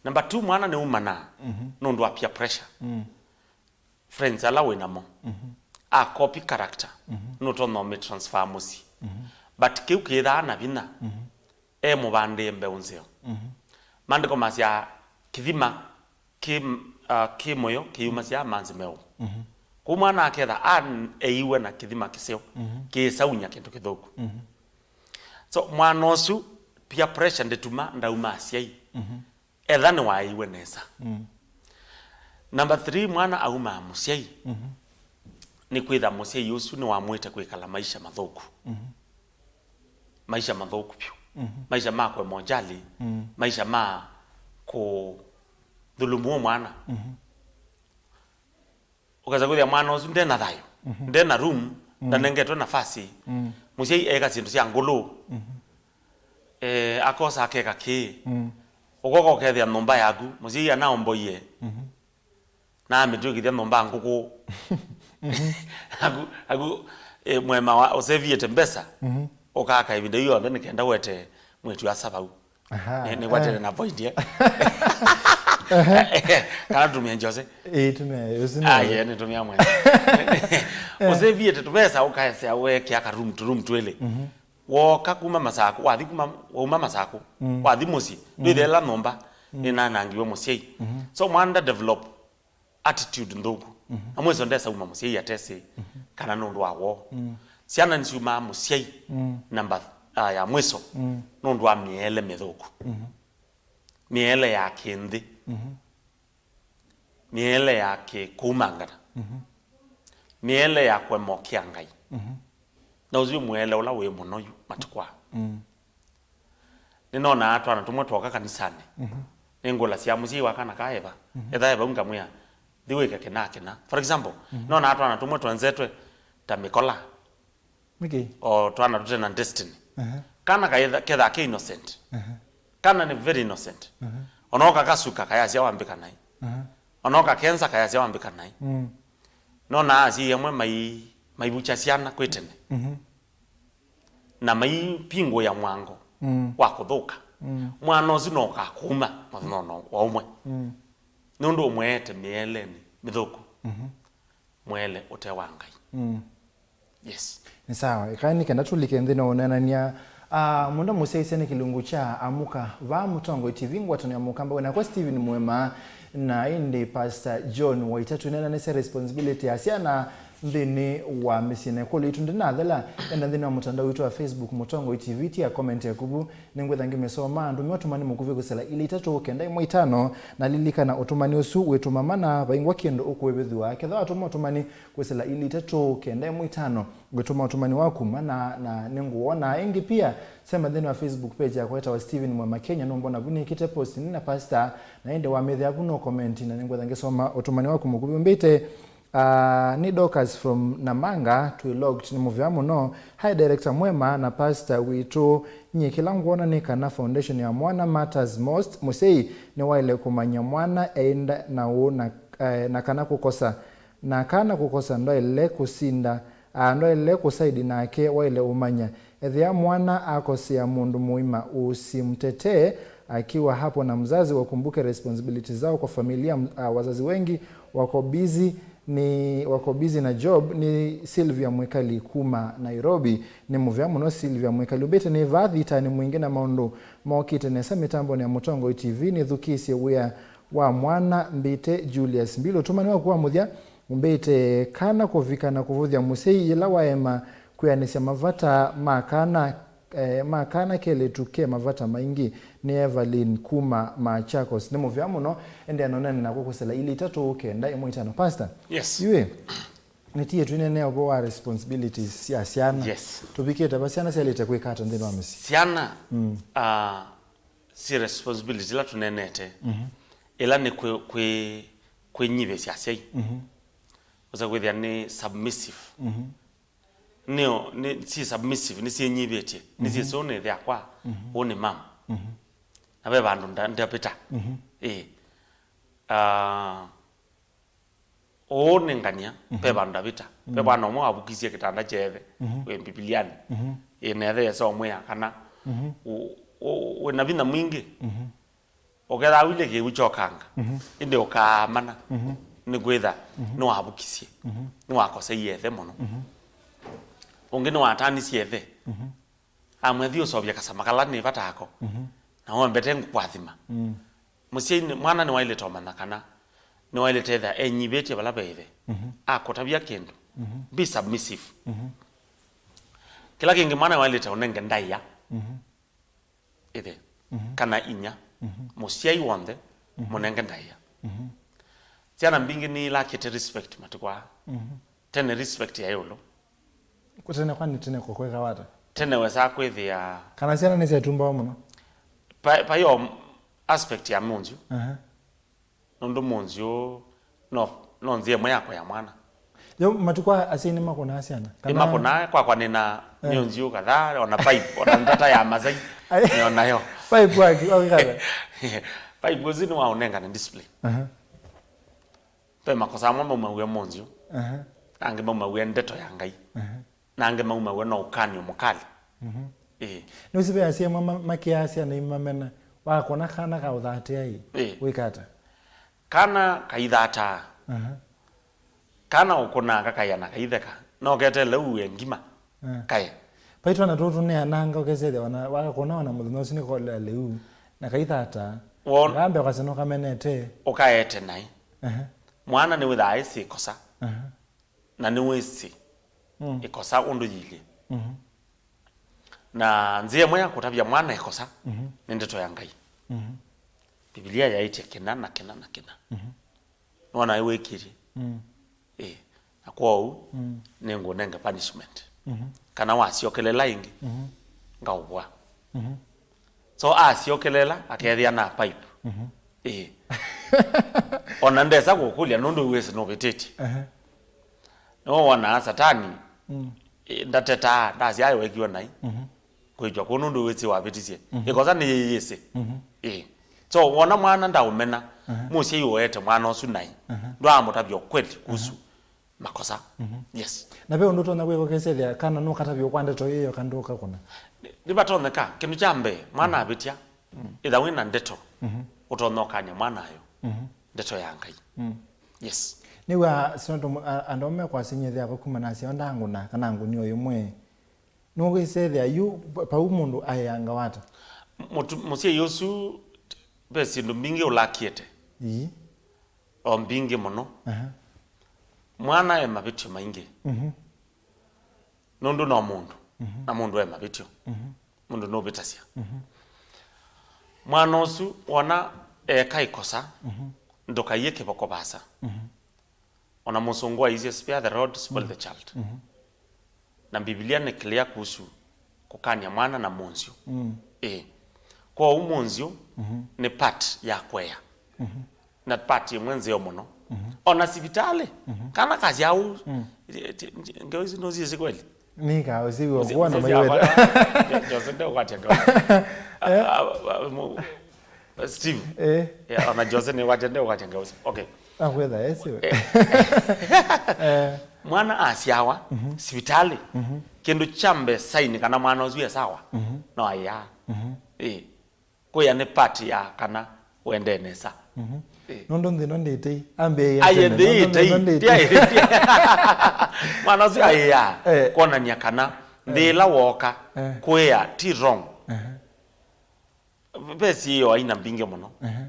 Number two, mwana nĩumanaa nũndũ wa peer pressure. Friends ala wĩ namo, a copy character, nũtonya ũmĩ transfer mũsyĩ. But kĩu kĩthaa na vinya, e mũvandĩe mbeũ nzeo. Maandĩko masya kĩthima kĩ, uh, kĩ mũyo kĩyumasya manzi meũ. Kũu mwana aketha an- eiwe na kĩthima kĩseo, kĩĩsaunya kĩndũ kĩthũku. So mwana ũsu, peer pressure ndĩtuma ndauma asyai. Etha nĩwaeiwe nesa. Number three, mwana aumaa mũsyai. Nĩ kwĩtha mũsyai ũsu nĩwamwĩte kwĩkala maisha mathũku. Maisha mathũku vyũ. Maisha ma kũema ũjali. Maisha ma kũthulumu mwana. Ũkesa kwĩthĩa mwana ũsu ndena thayũ, ndena room, ndanengetwe nafasi. Mũsyai eka syĩndũ sya ngũlũ. Eh, akosa akeka kĩĩ. Ũkoka ũkethĩa nyũmba yaku, mũsyai anaomboie, na amĩtw'ĩkĩthya nyũmba ngũkũ. Aku, aku, eh, mwema wa ũseviĩte mbesa, ũkaka ĩvinda yu yonthe nĩ kenda wete mwĩtu asa vau. Aha, nĩ- nĩkwatĩte na point, eh? Kana tũtũmĩa Jose? Ĩĩ, tũmĩa, ũsu nĩ Ah, we. Yeah, nĩtũmĩa mwene. Ũseviĩte tũvesa ũkaesea wekĩa ka room, tũ room twĩlĩ. Wooka kuma Masakũ, wathi kuma, wauma Masakũ, mm, wathi mũsyĩ, mm, ndwĩthela nyũmba, mm, nĩnanangiwe mũsyai. Mm-hmm. So mwana nda develop attitude nthũku. Mm-hmm. Na mwĩso ndesa uma mũsyai atesĩ, mm-hmm, kana nũndũ wa woo. Mm. Syana nĩsyumaa mũsyai, mm, namba, ah, ya mwĩso, mm, nũndũ wa mĩele mĩthũku. Mm-hmm. Mĩele ya kĩnthĩ. Mm-hmm. Mĩele ya kĩ-, kũumangana. Mhm. Mĩele ya kũema ũkĩa Ngai. Mhm. Na ũsu mwĩele ũla wĩ mũno yu matukũ aa. Mm. Nĩnonaa twana tũmwe twoka kanisanĩ. Mhm. Nĩngũlasya mũsyai wa kana ka eva. Mhm. Etha e vau ngamwĩa, "Thi wĩke kĩna kĩna." For example, mhm, nonaa twana tũmwe twenzetwe ta mĩkola. Nĩkĩ? O twana tũte na destiny. Aha. Kana kaetha-, kethaa ke innocent. Aha. Kana nĩ very innocent. Aha. Ona ũkakasuka kayasya wambĩka naĩ. Aha. Ona ũkakenza kayasya wambĩka naĩ. Mm. No na asyai amwe mai-, maivukya syana kwĩ tene. Mhm. Na maipingũĩa mwango, mm, wa kũthũka. Mm. Mwana ũsu no ũkakũma mũthenya ona wa ũmwe. Mm. Nũndũ ũmweete mĩelenĩ mĩthũku. Mhm. Mwĩele ũte wa Ngai. Mm. Yes. Nĩ sawa. Ĩkai nĩ kenda tũlike nthĩnĩ wa ũneenany'a. Ah, mũndũ mũsyaisye nĩ kĩlungu kya Amũka. Vaa Mũtongoi T V, ngwatanĩo ya Mũkamba wĩ nakwa Stephen Mwema, na ĩndĩ Pastor John Waitatu. Neenanĩsya responsibility ya syana nthĩnĩ wa mĩsyĩ na ĩkũlyo itũ. Ndĩnathela, enda nthĩnĩ wa mũtandao witũ wa Facebook, Mũtongoi T V, tia comment yaku vu. Nĩngwĩtha ngĩmĩsoma. Ndũmĩa ũtũmani mũkuvĩ kwĩsĩla ilĩ itatũ kenda ĩmwe itano, na lilikana ũtũmani ũsu wĩtũma mana vaingwa kĩndũ ũkũĩvĩthw'a. Ketha watũma ũtũmani kwĩsĩla ilĩ itatũ kenda ĩmwe itano, ngwĩtũma ũtũmani waku mana, na nĩngũwona. Ĩngĩ pia, sema nthĩnĩ wa Facebook page yakwa ĩtawa Stephen Mwema Kenya, nũmbona vu nĩkĩte post nĩ na pastor, na ĩndĩ wamĩthĩa vu no comment, na nĩngwĩtha ngĩsoma ũtũmani waku mũkuvĩ. Ũmbĩte, Ah, nĩ Dorcas from Namanga, twĩ locked, nĩ mũvea mũno. Hi director Mwema na pastor witũ. Nyie kĩla ngwona nĩ kana foundation ya mwana matters most. Mũsyai nĩwaĩle kũmanya mwana eĩnda na ũũ na, eh, na kana kũkosa. Na kana kũkosa ndwaĩle kũsinda, ah, ndwaĩle kũsaidi nake, waĩle ũmanya. Ethĩa mwana akosea mũndũ mũima, usimtetee akiwa hapo na mzazi, wakumbuke responsibilities zao kwa familia. M-, ah, wazazi wengi wako busy, ni wako busy na job. Ni Sylvia Mwikali kuma Nairobi. Nĩ mũvea mũno Sylvia Mwikali. Ũmbĩte nĩ vaa thitanĩ mwingĩ na maũndũ mokĩte nesa mĩtambonĩ ya Mũtongoi T V. Nĩthukĩĩsye wĩa wa mwana. Mbĩte Julius Mbilu. Ũtũmani waku wa mũthya ũmbĩte kana kũvika na kũvũthya mũsyai yĩla waema kwĩanĩsya mavata ma kana, eh, ma kana kelĩtu ke mavata maingĩ. Nĩ Evelyn kuma Machakos. Nĩ mũvea mũno, endeea na ũneene nakwa kwĩsĩla ilĩ itatũ kenda ĩmwe itano. Pastor, yes, iwe, nĩtie twĩneenea ũvoo wa responsibilities sya syana. Yes. Tũvikĩte va syana syaĩlĩte kwĩka ata nthĩnĩ wa mĩsyĩ? Syana, mm, ah, si responsibility ila tũneenete, mhm, ila nĩ kwĩ, kwĩ, kwĩnyivĩsya asyai. Mhm. Ũsa kwĩthĩa nĩ submissive. Mhm. Nĩo, nĩ, si submissive, nĩ syĩnyivĩtye. Nĩ, mhm, syĩsĩ ũũ nĩ ĩthe akwa, mhm, ũũ nĩ mama. Mhm. Na ve vandũ nda-, ndavĩta. Mhm. Ĩĩ. Ah, ũũ nĩ ngania, mhm, ve vandũ ndavĩta. Ve, mhm, mwana ũmwe wavukisye kĩtanda kya ĩthe, mhm, wĩ Mbivilianĩ. Mhm. Ĩĩ, na ĩthe esa ũmwĩa kana, mhm, ũ-, ũ-, wĩ na vinya mwingĩ. Mhm. Ũkethaa ũilye kĩw'ũ kyokanga, mhm, ĩndĩ ũkaamana, mhm, nĩ kwĩtha, mhm, nĩwavukisye, mhm, nĩwakoseie ĩthe mũno. Mhm. Ũngĩ nĩwatanisye ĩthe. Mhm. Amwĩa, "Thi ũseũvye kasama kala nĩ vata ako, mhm, na wambete ngũkwathima." Mm. Mũsyai nĩ, mwana nĩwaĩlĩte ũmanya kana nĩwaĩlĩte ĩtha enyivĩtye vala ve ĩthe. Mhm. Akũtavya kĩndũ. Mhm. Be submissive. Mhm. Kĩla kĩngĩ mwana nĩwaĩlĩte ũnenge ndaĩa. Mhm. Ĩthe, mhm, kana inya, mhm, mũsyai w'onthe, mhm, mũnenge ndaĩa. Mhm. Syana mbingĩ nĩilakĩte respect matukũ aa. Mhm. Tene respect ya ĩũlũ. Kũtene kwani tene kũkwĩkawa ata? Tene wesaa kwĩthĩa kana syana nĩsyatumbawa mũno? Pa-, payo aspect ya mũnzyu. Aha. Nũndũ mũnzyu no, no nzĩa ĩmwe ya kũya mwana. Yo, matukũ aa asyai nĩmakũnaa syana? Kana nĩmakũnaa, kwakwa nĩna, eh, mĩũnzyu kadhaa, ona pipe, ona ndata ya Masai, ai, nĩonayo. Pipe waki, wakikata? Pipe ũsu nĩwaũnengane discipline. Aha. Ve makosa amwe maumaw'a mũnzyu, aha, na angĩ maumaw'a ndeto ya Ngai. Aha. Na angĩ maumaw'a na ũkany'o mũkali. Mhm. Ĩĩ. Nĩwĩsĩ ve asyai amwe ma-, makĩaa syana imamena, wakona kana kaũthatĩa ĩ, ĩĩ, wĩka ata? Kana kaithataa. Aha. Kana ũkũnaa kakaĩa na kaitheka. No ketele uwe ngima. Ah. Kae. Vai twana tũtũ nĩ ananga ũkesethĩa ona wakakũna ona mũthenya ũsu nĩ kolea lĩu. Na kaithata. Won- Kambe ũkasya nũkamenete. Ũkaete naĩ. Ehe. Mwana nĩwĩthaa ĩsĩ ĩkosa. Ehe. Na nĩwĩsĩ Mm. ĩkosa ũndũ yĩilyĩ. Mhm. Na nzĩa ĩmwe ya kũtavya mwana ĩkosa Mhm. nĩ ndeto ya Ngai. Mhm. Bibilia yaĩtye kĩna na kĩna na kĩna. Mhm. Nĩwona ĩwĩkĩtye? Mm. Ĩĩ. Na kwoou Mm. nĩngũnenga punishment. Mhm. Kana wasyokelela ĩngĩ, Mhm. ngaũvũa. Mhm. So asyokelela, akethĩa na pipe. Mhm. Ĩĩ. Ona ndesa kũkũlya nũndũ wĩsĩ nũvĩtĩtye. Ehe. Nĩwonaa Satani Mm. ĩ, ndatetaa, ndasya aĩ wekiwe naĩ. Mhm. Kwĩtw'a kũu nũndũ wĩsĩ wavĩtisye. Mhm. Ĩkosa nĩ yĩyĩsĩ. Mhm. Ĩĩ. So wona mwana ndaũmena, Ehe. mũsyai ũete mwana ũsu naĩ. Ehe. Ndwaamũtavya ũkweli kuhusu makosa. Mhm. Yes. Na ve ũndũ ũtonya kwĩka ũkesethĩa kana nũkatavya kwa ndeto ĩyo kandũ ũkakũna? Nĩ- nĩvatonyeka. Kĩndũ kya mbee, mwana avĩtya, ĩtha wĩ na ndeto, Mhm. ũtonya ũkany'a mwana ayo Mhm. ndeto ya Ngai. Mm. Yes. Nĩw'a sinoto andũ amwe kwasinyĩthĩa kwa kuma nasya ndangũna kana ngũni o ĩmwe. Nũkwĩsethĩa yu pa- pau mũndũ aĩanga wata? Mũtu- mũsyai ũsu ve syĩndũ mbingĩ ũlakiĩte. Ii. O mbingĩ mũno. Aha. Mwana e mavĩtyo maingĩ. Mhm. Nũndũ no mũndũ. Mhm. Na mũndũ e mavĩtyo. Mhm. Mũndũ nũvĩtasya. Mhm. Mwana ũsu wona eka ĩkosa, Mhm. ndũkaiye kĩvoko vaasa. Mhm. Ona mũsũngũ aisye, "Spare the rod, spoil the child." Mhm. Na Mbivilia nĩ clear kuhusu kũkany'a mwana na mũnzyũ. Mm. Ĩĩ. Kwoou mũnzyũ Mhm. nĩ part ya kũea. Mhm. Na part ĩmwe nzeo mũno. Mhm. Ona sivitalĩ, Mhm. kana kasya ũu, Mm. ti- ti- ngeo ici nũsiĩsĩ kweli? Nika ũsiw'a Ũsi- kuona ũsi- maiweta. Jose ndeũkwatya ngeo. Eh? A- a- a- mu- Steve. Eh. Yeah, ona Jose nĩ wacha ndio wacha ngeusa. Okay. Akwetha esi we. Eh. Mwana asyawa Mhm. sivitali. Mhm. Kindu cha mbe saini kana mwana usu e sawa. Mhm. No aya. Mhm. Eh. Kuya ni part ya kana wende nesa. Mhm. Eh. Nundu nthino nditei. Ambe ya Aye tene. Nundu nthino nditei. Mwana usu aya. Eh. Kuonania kana nthila woka Eh. Kuya ti wrong. Eh. Ve siĩo aina mbingĩ mũno. Ehe.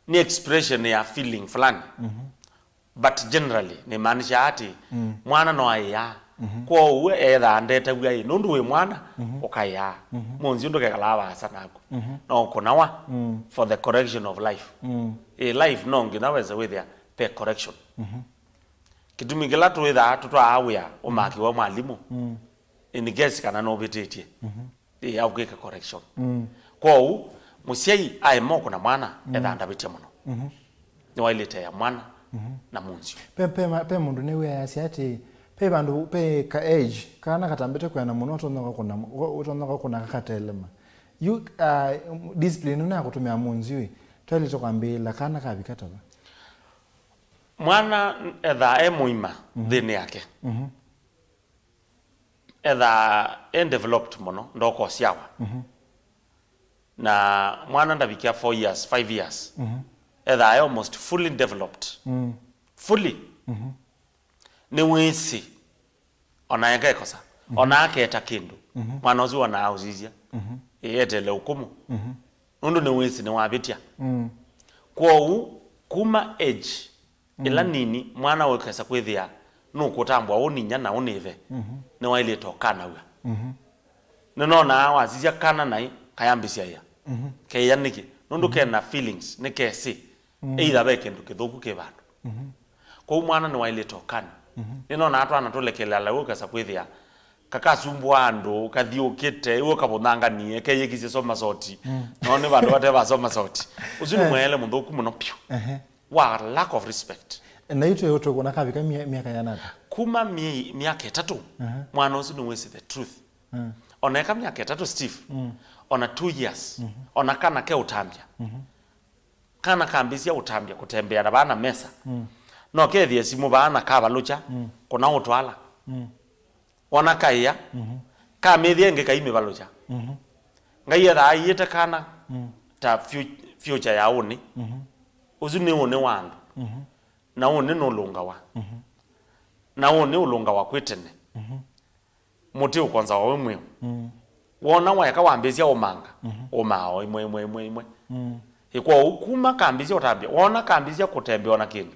Nĩ expression ya feeling fulani. Mhm. But generally nĩmaanishaa atĩ Mm. mwana no aĩaa. Mhm. Kwoou ethaa ndetaw'a ĩ nũndũ wĩ mwana Mhm. ũkaĩaa. Mhm. Mũnzyũ ndũkekalaa vaasa naku. Mhm. No ũkũnawa Mm. for the correction of life. Mm. Ĩ life no nginya wese wĩthĩa pe correction. Mhm. Kĩtumi kĩla twĩthaa tũtwaa wĩa ũmakiwa mwalimũ. Mm. In case kana nũvĩtĩtye. Mhm. Ĩ, aũkĩke correction. Mm. Kwoou mũsyai aema ũkũna mwana Mm. ethaa ndavĩtya mũno. Mhm. Nĩwaĩlĩte ya mwana Mhm. Na mũnzyũ. Pe, pe, ma- pe mũndũ nĩwĩasya atĩ pe vandũ pe ka age kana katambĩte kwĩana mũno ũtonyoka kũna ũtonyoka kũna kakatelema. Yu uh, discipline ĩno ya kũtũmĩa mũnzyũ ĩ twaĩlĩte kwambĩĩla kana kavika tava. Mwana ethaa e mũima Mhm. Nthĩnĩ yake. Mhm. Ethaa e developed mũno ndokosyawa. Mhm. Na mwana ndavikia four years, five years. Mhm. Ethaa e almost fully developed. Mm. Fully. Mhm. Nĩwĩsĩ ona eka ĩkosa. Mhm. Ona aketa kĩndũ. Mhm. Mwana ũsu ona ausisya. Mhm. Ĩetele ũkũmũ. Mhm. Nũndũ nĩwĩsĩ nĩwavĩtya. Mm. Kwoou kuma age ĩla Mm. nini mwana ũkesa kwĩthĩa nũkũtambwa ũninya na ũnĩve, Mhm. nĩwaĩlĩte ũkanaw'a. Mhm. Nĩnonaa wasisya kana naĩ kayambĩsya ĩa. Mhm. Keĩa nĩkĩ? Nũndũ Mhm. kena feelings, nĩkesĩ. Mm. Either ve kĩndũ kĩthũku kĩ vandũ. Mhm. Kwoou mwana nĩwaĩlĩte ũkani. Mhm. Nĩnonaa twana tũlekelea lau ũkesa kwĩthĩa kakasumbũa andũ, kathiũkĩte, iwe kavũnanganie, keyĩkisye somasoti. Mm. No nĩ vandũ vate va somasoti. Ũsu nĩ Eh. Mweele mũthũku mũno piũ. Ehe. Wa lack of respect. Na itwe ũtũkũna kavika mia- miaka yanata? Kuma mie- miaka ĩtatũ, Aha. Mwana ũsu nĩwĩsĩ the truth. Mm. Ona eka miaka ĩtatũ, Steve, Mm. Ona two years, Mhm. Ona kana ke ũtambya. Mhm. Kana kambĩsya ũtambya kũtembea na vana mesa. Mm. No kethie simũ vana kavalũkya, Mm. Kũna ũtwala. Mm. Wona kaĩa, Mhm. Kamĩthĩa ĩngĩ kaimĩvalũkya. Mhm. Ngai ethaa aiĩte kana Mm. Ta fu- future ya ũnĩ. Mhm. Ũsu nĩ ũnĩ wa andũ. Mhm. Na ũnĩ nũlũngawa. Mhm. Na ũnĩ ũlũngawa kwĩ tene. Mhm. mũtĩ ũkonzawa wĩ mwĩũ. Mm. Wona waeka wambĩĩsya ũmanga, ũmaa o imwe, imwe, imwe, imwe. Mm. Ĩ, kwoou kuma kambĩĩsya ũtambya, wona kambĩĩsya kũtembea o na kĩndũ,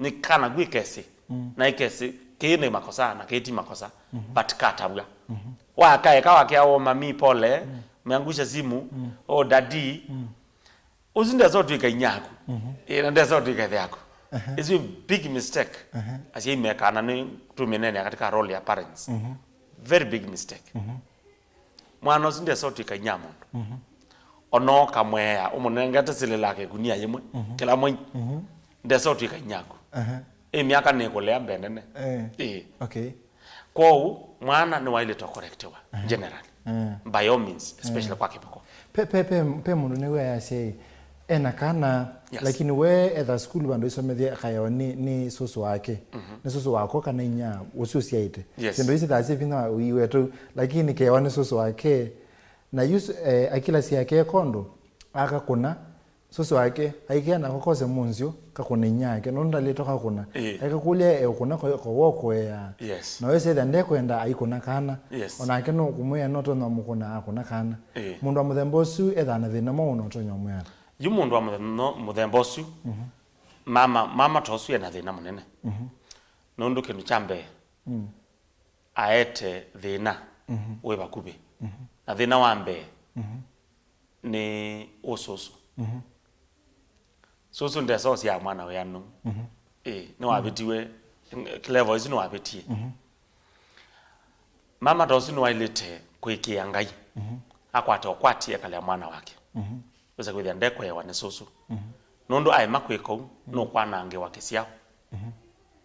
nĩ kana kwĩ kesi. Mm. Na ĩ kesi, kĩĩ nĩ makosa, na kĩĩ ti makosa, but katavw'a. Wakaeka wakĩa, "Oh, mami, pole, meangusha simu, oh, daddy." Ũsu ndesa ũtw'ĩka inyaku. Ĩ, na ndesa ũtw'ĩka ĩthe yaku. It's a big mistake. Asyai mekaa, na nĩ tũmĩneenea katika role ya parents. Very big mistake. Mwana ũsu ndesa ũtw'ĩka inya mũndũ. Ona ũkamwea, ũmũnengete silĩlaka ĩkunia yĩmwe, kĩla mwei, ndesa ũtw'ĩka inyaku. Ĩ myaka nĩkũlea mbee nene. Eh. Ĩ. Okay. Kwoou, mwana nĩwaĩlĩte ũkorektiwa, generally. By all means, especially kwa kĩvoko. Pe, pe, pe, pe mũndũ nĩwe ayasya ĩ, ena kana, yes, lakini we etha sukulu vandũ isomethie akaewa nĩ, nĩ sũsũ wake. Nĩ sũsũ wako kana inya ũsu ũsyaĩte. Yes. Syĩndũ isi thaa syĩ vinya ũiwe tu, lakini keewa nĩ sũsũ wake. Na yu, eh, akila syake kondo, akakũna, sũsũ wake aikĩa nako kose mũnzyũ, kakũna inyake, nũndũ ndalĩtwa kakũna. Ĩĩ. Aikakũlya eũkũna ko, ko wokũea. Yes. Na wĩsethĩa ndekwenda aikũna kana. Yes. Onake nũkũmwĩa no tonya mũkũna akũna kana. Ĩĩ. Mũndũ wa mũthemba ũsu ethaa na thĩna mwaũ na ũtonya ũmwĩa? Yu mũndũ wa mũthemba, mũthemba ũsu, mama, mama ta ũsu ena thĩna mũnene. Nũndũ kĩndũ kya mbee, aete thĩna wĩ vakuvĩ. Na thĩna wa mbee nĩ ũsũsũ. Sũsũ ndesa ũsyaa mwana wĩanu. Ĩ, nĩwavĩtiwe, level isu nĩwavĩtie. Mama ta ũsu nĩwaĩlĩte kũĩkĩĩa Ngai, akwate ũkwati ekalea mwana wake. Wĩsa kwĩthĩa ndekũewa nĩ sũsũ. Nũndũ aema kwĩka ũu, nũkwanangĩwa kĩsyao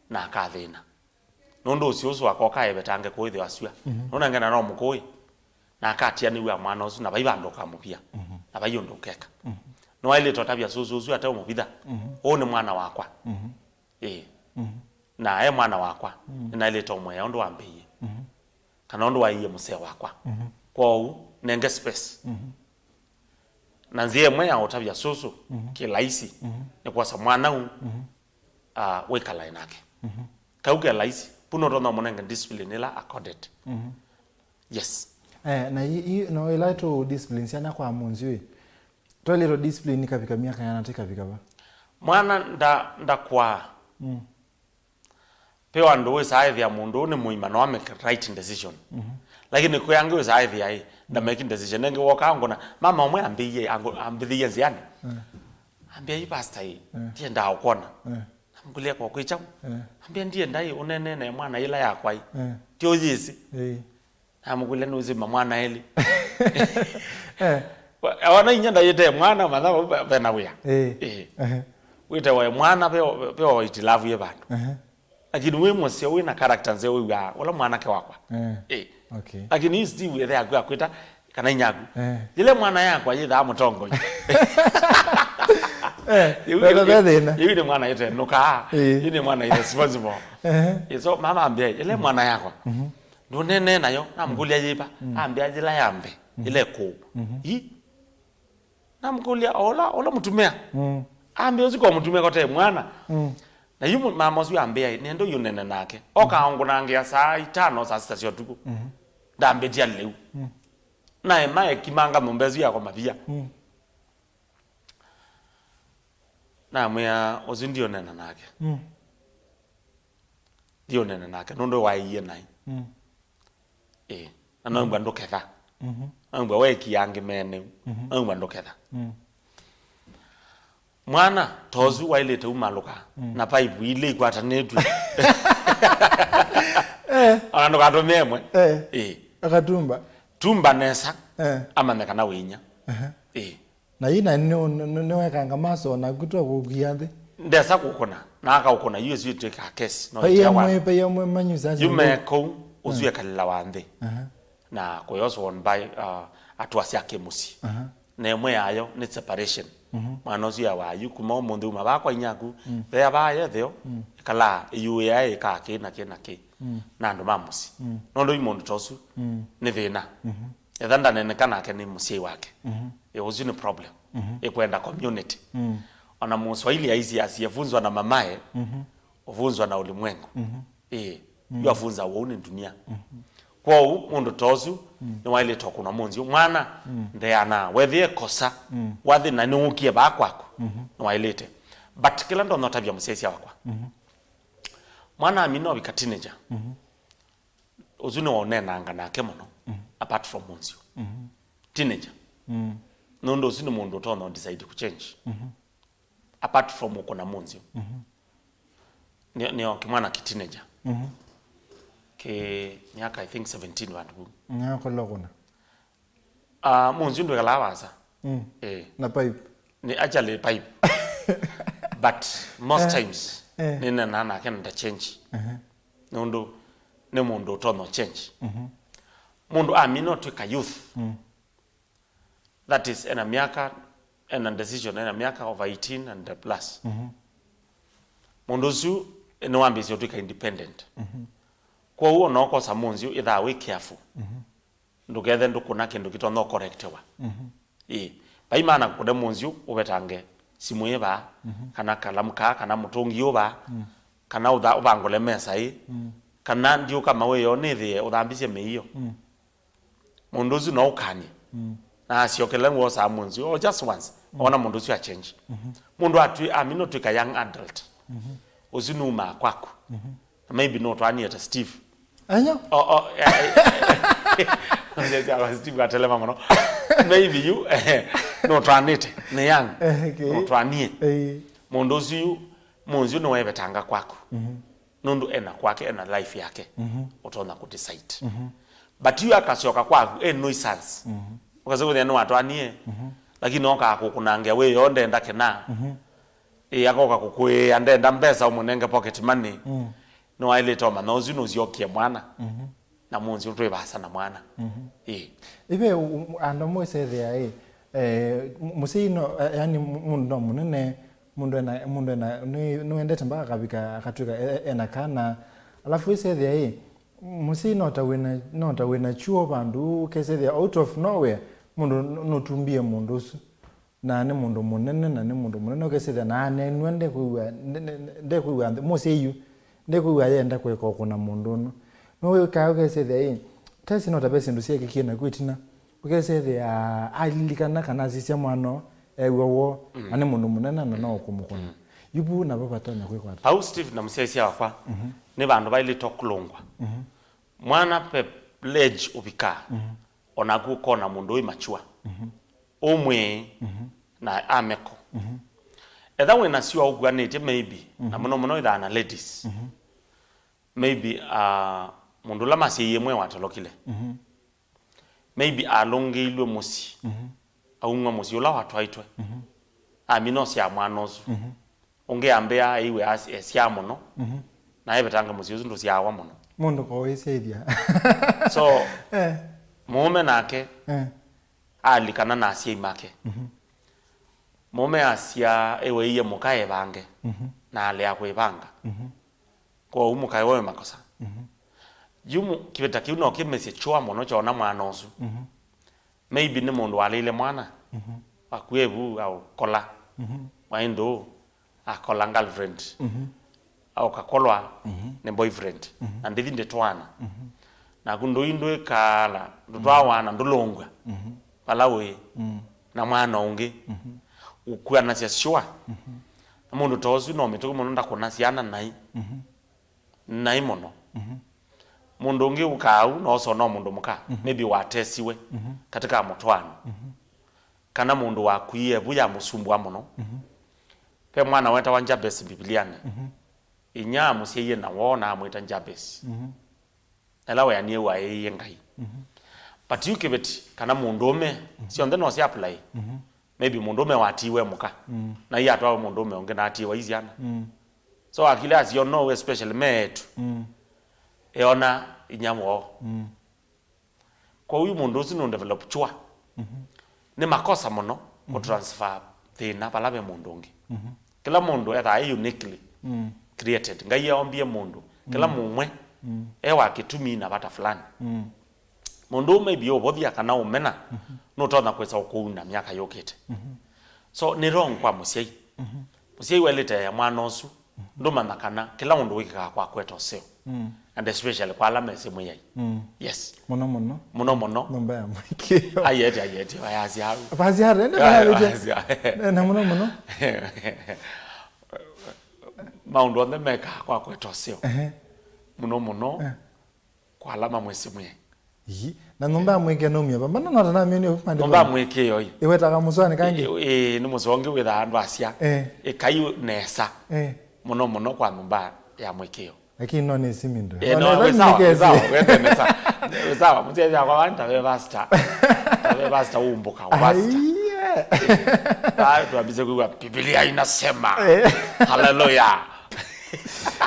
na akathĩna. Nũndũ ũsĩ ũsu akoka evetange kũĩthĩwa syũa. Nũnengena no mũkũĩ. Na akatianĩw'a mwana ũsu, na vai vandũ ũkamũvia. Na vai ũndũ ũkeka. Nĩwaĩlĩte ũtavya sũsũ ũsu ate ũmũvitha. Ũũ nĩ mwana wakwa. Ĩĩ. Na e mwana wakwa. Nĩnaĩlĩte ũmũea ũndũ wambĩie. Kana ũndũ waĩie mũsee wakwa. Kwoou, nenge space. Na nzĩa ĩmwe ya ũtavya sũsũ kĩlaisi nĩ kwosa mwana ũu, ah, wĩkalae nake. Kau ke laisi, pu nũtonya ũmũnenge discipline ĩla accorded. Yes. Eh, na i, i, no ĩla tũ discipline syana kwa mũnzi wĩ, twaĩlĩtwe discipline ikavika myaka yana tĩkavika va? Mwana nda, ndakwaa. Ve andũ wĩsaa ethĩa mũndũ ũũ nĩ mũima, no amake right decision. Lakini kwĩ angĩ wĩsaa ethĩa ĩ, ndamake decision. Ĩngĩ wokaa ngona, mama ũmwe ambĩie, ango-, ambĩthĩie nzĩanĩ. Ambĩa, "Ĩ pastor ĩ, ndiendaa ũkwona." Namkũlya, "Kwa kwĩ kyaũ?" Ambĩa, "Ndienda ĩ, ũneenee na mwana yĩla yakwa ĩ. Ti ũyĩsĩ." Namũkũlya, "Nũsĩ ma mwana elĩ?" Eh. Wa-, ona inya ndayĩte mwana, matha vau ve-, vena wĩa. Eh. Eh. Ehe. Wĩte wae mwana ve, ve o itilavu yĩ vandũ. Ehe. Lakini wĩ mũseo, wĩ na character nzeo, wĩw'aa, "Ũla mwanake wakwa." Eh. Eh. Okay. Lakini yu Steve ethe yaku akwĩta, kana inyaku. Eh. Yĩle mwana yakwa yĩthaa mũtongoi. Eh, yu, ve-, yu, ve-, ve thĩna. Yu nĩ mwana ĩte nũkaa. Eh. Yu nĩ mwana ĩte responsible. Ehe. Eh, so mama ambĩa, "Yĩle mwana yakwa." Ndũneenee nayo, namũkũlya yĩva, ambĩa yĩla ya mbee, yĩla ĩkũũ. Ĩ? Namũkũlya, "Ola, ola mũtumĩa?" Ambĩa, "Ũsu kwa mũtumĩa kote mwana." Na yu mũ-, mama ũsu ambĩa, "Nĩenda ũyũnene nake." Oka aũngũnangĩa saa itano, saa sita sya ũtukũ. Ndambĩtya lĩu. Naema ekimanga nyũmba ĩsu yakwa mavia. Namwĩa, "Ũsu ndiũnena nake." Ndiũnena nake, nũndũ waĩie naĩ. Ĩĩ. Na noĩmbwa ndũketha. Noĩmbwa wekia angĩ meneu. Noĩmbwa ndũketha. Mwana, ta ũsu waĩlĩte umalũka, na paipu ilĩ ikwatanĩtw'e. Eh. Ona ndũkatũmĩe ĩmwe. Eh. Ĩĩ. Akatumba. Tumba nesa, eh, amanye kana wĩ inya. Aha. Ĩĩ. Na yu na nĩ, nĩ, nĩ, nĩwekanga maso naku twa kũkia nthĩ. Ndesa kũkũna, na akaũkũna, yu ĩsu ĩtwĩkaa kesi, no. Pai ĩtĩa amwe, wana. Pai amwe manyusa yu me kũu, ũsu ekalĩla wa nthĩ. Aha. Na kũyoswa on by, uh, atua sya kĩmũsyĩ. Aha. Na ĩmwe yayo nĩ separation. Mwana ũsu yawa yu kuma ũmũnthĩ uma vaa kwa inyaku, thea vaa yetheo, ĩkalaa ĩyũĩa ĩkaa kĩ na kĩ na kĩ. Na andũ ma mũsyĩ. Nũndũ yu mũndũ ta ũsu, nĩ thĩna. Etha ndaneneka nake nĩ mũsyai wake. Ĩ, ũsu nĩ problem. Ĩkwenda community. Ona Mũswahili aisye, "Asiyefunzwa na mamaye, hufunzwa na ulimwengu." Ĩ, yu afunza ũu nĩ dunia. Kwoou mũndũ ta ũsu nĩwaĩlĩte ũkũna mũnzyũ. Mwana ndeanaa, wethĩe kosa, wathĩna nĩwũkie vaa kwaku, nĩwaĩlĩte. But kĩla ndonya ũtavya mũsyaĩĩsya wakwa, mwana amina ovika teenager, ũsu nĩwe ũneenanga nake mũno, apart from mũnzyũ. Teenager. Nũndũ ũsu nĩ mũndũ ũtonya decide kũchange. Apart from ũkũna mũnzyũ. Nĩ, nĩ o kĩmwana kĩ teenager. Kĩ myaka, I think, seventeen vandũ vau. Nĩakolokũna. Ah, mũnzyũ ndwĩkalaa vaasa. Mm. Eh. Na pipe. Nĩ actually pipe. But most times, eh, nĩnenaa nake na ndachange. Nũndũ nĩ mũndũ ũtonya change. Mũndũ amina ũtwĩka youth. That is, ena myaka, ena decision, ena myaka over eighteen and plus. Mũndũ ũsu nĩwambĩĩsye ũtwĩka independent. Kwoou ona ũkosa mũnzyũ, ĩthaa wĩ careful. Ndũkethe ndũkũna kĩndũ kĩtonya ũkorektewa. Ĩĩ. Vai maana kũkũne mũnzyũ, ũvetange simũ ĩ vaa, kana kalamu kaa, kana mũtũngi ũ vaa, kana ũtha-, ũvangũle mesa ĩ, kana ndiũka mawĩoo nĩthĩe ũthambisye mĩio. Mũndũ ũsu no ũkany'e. Na asyokele ngwosaa mũnzyũ, or just once, ona mũndũ ũsu achange. Mũndũ atwĩ-, amina ũtwĩka young adult. Ũsu numaa kwaku. Na maybe nũtwaanie ta Steve. Enyo? O, o, eh, eh, eh, Steve atelema mũno. Maybe yu, eh, nũtwaanĩte, nĩ young. Eh, okay. Nũtwaanie. Eh. Mũndũ ũsu yu, mũnzyũ nĩwevetanga kwaku. Nũndũ ena kwake, ena life yake. Ũtonya kũdecide. But yu akasyoka kwaku, e nuisance. Ũkasya kwĩthĩa nĩwatwaanie, lakini okaa kũkũnangĩa wĩoo ndenda kĩna. Ĩ, akoka kũkũĩĩa ndenda mbesa ũmũnenge pocket money. Nĩwaĩlĩte ũmanya ũsu nũsyokie mwana. Na mũnzyũ twĩ vaasa na mwana. Ĩ. Ive u-, u-, andũ amwe ũsethĩa, ĩ, eh, mu-, mũsyai no, eh, yani mu-, mũndũ no mũnene, mũndũ ena, mũndũ ena, nĩ-, nĩwendete mpaka akavika, e-, e-, ena kana. Alafu ũsethĩa, ĩ, mũsyai no ta wĩna, no ta wĩna kyuo vandũ, ũkesethĩa out of nowhere, mũndũ nũ-, nũtumbie mũndũ ũsu. Na nĩ mũndũ mũnene, na nĩ mũndũ mũnene, ũkesethĩa na aneenw'a ndekwĩw'a, nde-, nde-, nde-, ndekwĩw'a nthĩ, mũsyai yu, ndekwĩw'a yenda kũeka ũkũna mũndũ ũno. Nĩwĩkaa ũkesethĩa, ĩ, tesi no ta ve syĩndũ syekĩkie naku ĩtina, ũkesethĩa alilikana kana asisya mwana ew'a woo, na nĩ mũndũ mũnene na no ũkũmũkũna. Yu vu navo vatonya kwĩkwa ata? Vau Steve na mũsyaĩĩsya wakwa, nĩ vandũ vaĩlĩte kũlũngwa. Mwana ve ledge ũvikaa, o naku ũkona mũndũ wĩ mature, ũmwĩĩ, na ameko. Etha wĩna syũa ũkuanĩtye, maybe, na mũno mũno ĩthaa na ladies. Maybe, ah, mũndũ ũla masyaie ĩmwe watolokile. Maybe alũngĩilw'e mũsyĩ, aumw'a mũsyĩ ũla watwaĩtwe. Amina ũsyaa mwana ũsu. Ũngĩ ambĩa aiwe as-, esyaa mũno, na evetanga mũsyĩ ũsu ndũsyaawa mũno. Mũndũ kowĩsyaithya. So, eh, mũũme nake, eh, alikana na asyai make. Mũũme asya ĩwe iye mũka evange, na alea kwĩvanga. Kwoou mũkaĩ we wĩ makosa. Yu mu-, kĩvĩta kĩu no kĩmesye kyũa mũno kyona mwana ũsu. Maybe nĩ mũndũ walĩile mwana, wakuĩe vu aũkola, waĩ ndũũ, akola girlfriend, aũkakolwa nĩ boyfriend, na ndĩthi ndĩtwaana. Naku ndũi ndwĩkaala, ndũtwawana, ndũlũngw'a vala ũĩ na mwana ũngĩ. Ũkuanasya syũa. Na mũndũ ta ũsu no mĩtũkĩ mũno ndakũna syana naĩ. Naĩ mũno. Mũndũ ũngĩ ũkaa au, no ũsona o mũndũ mũka, maybe watesiwe katika mũtwaano. Kana mũndũ wakuie vu yamũsumbua mũno. Ve mwana wetawa Jabez Mbivilianĩ. Inyia amũsyaie na woo na amwĩta Jabez. Ela weanie waĩie Ngai. But yu kĩveti kana mũndũũme, syonthe no sya apply. Maybe mũndũũme watiiwe mũka. Na iye atwawe mũndũũme ũngĩ na atiiwa isyana. So akili asio no, especially meetu. Eona inyia woo. Kwoou yu mũndũ ũsu nũ develop kyũa. Nĩ makosa mũno kũ transfer thĩna vala ve mũndũ ũngĩ. Kĩla mũndũ ethaa e uniquely created. Ngai eombie mũndũ, kĩla mũmwe e wa kĩtumi na vata fulani. Mũndũ ũũ maybe ũvũthya kana ũmena, nũtonya kwĩsa ũkũuna myaka yũkĩte. So, nĩ wrong kwa mũsyai. Mũsyai waĩlĩte ya mwana ũsu, ndũmanya kana kĩla ũndũ wĩkĩkaa kwa kweta ũseo. And especially kwa ala mesĩ Mwĩai. Mm. Yes. Mũno mũno. Mũno mũno. Nyũmba ya mũĩkĩĩo. Ayete, ayete, ayasya au. Basi hata ende bana bete. Na mũno mũno. Maũndũ onthe mekaa kwa kweta ũseo. Ehe. Mũno mũno. Eh. Kwa ala mamwĩsĩ Mwĩai. Ii, na nyũmba ya mũĩkĩĩo naumia va? Mbona nota namĩnie pandĩ. Nyũmba ya mũĩkĩĩo ĩ. Ĩwetaga mũswani kangi. Ĩ, nĩ mũsongi wĩthaa andũ asya. Eh. Ĩkai nesa. Eh. Mũno mũno kwa nyũmba ya mũĩkĩĩo. Lakini no nĩ simindo. Eh, no, we sawa, we sawa, we tene sawa. We sawa, mzee ya kwa wani tawe basta. Tawe basta umbuka, basta. Aiye. Ba tuambise kwa Biblia inasema. Hallelujah.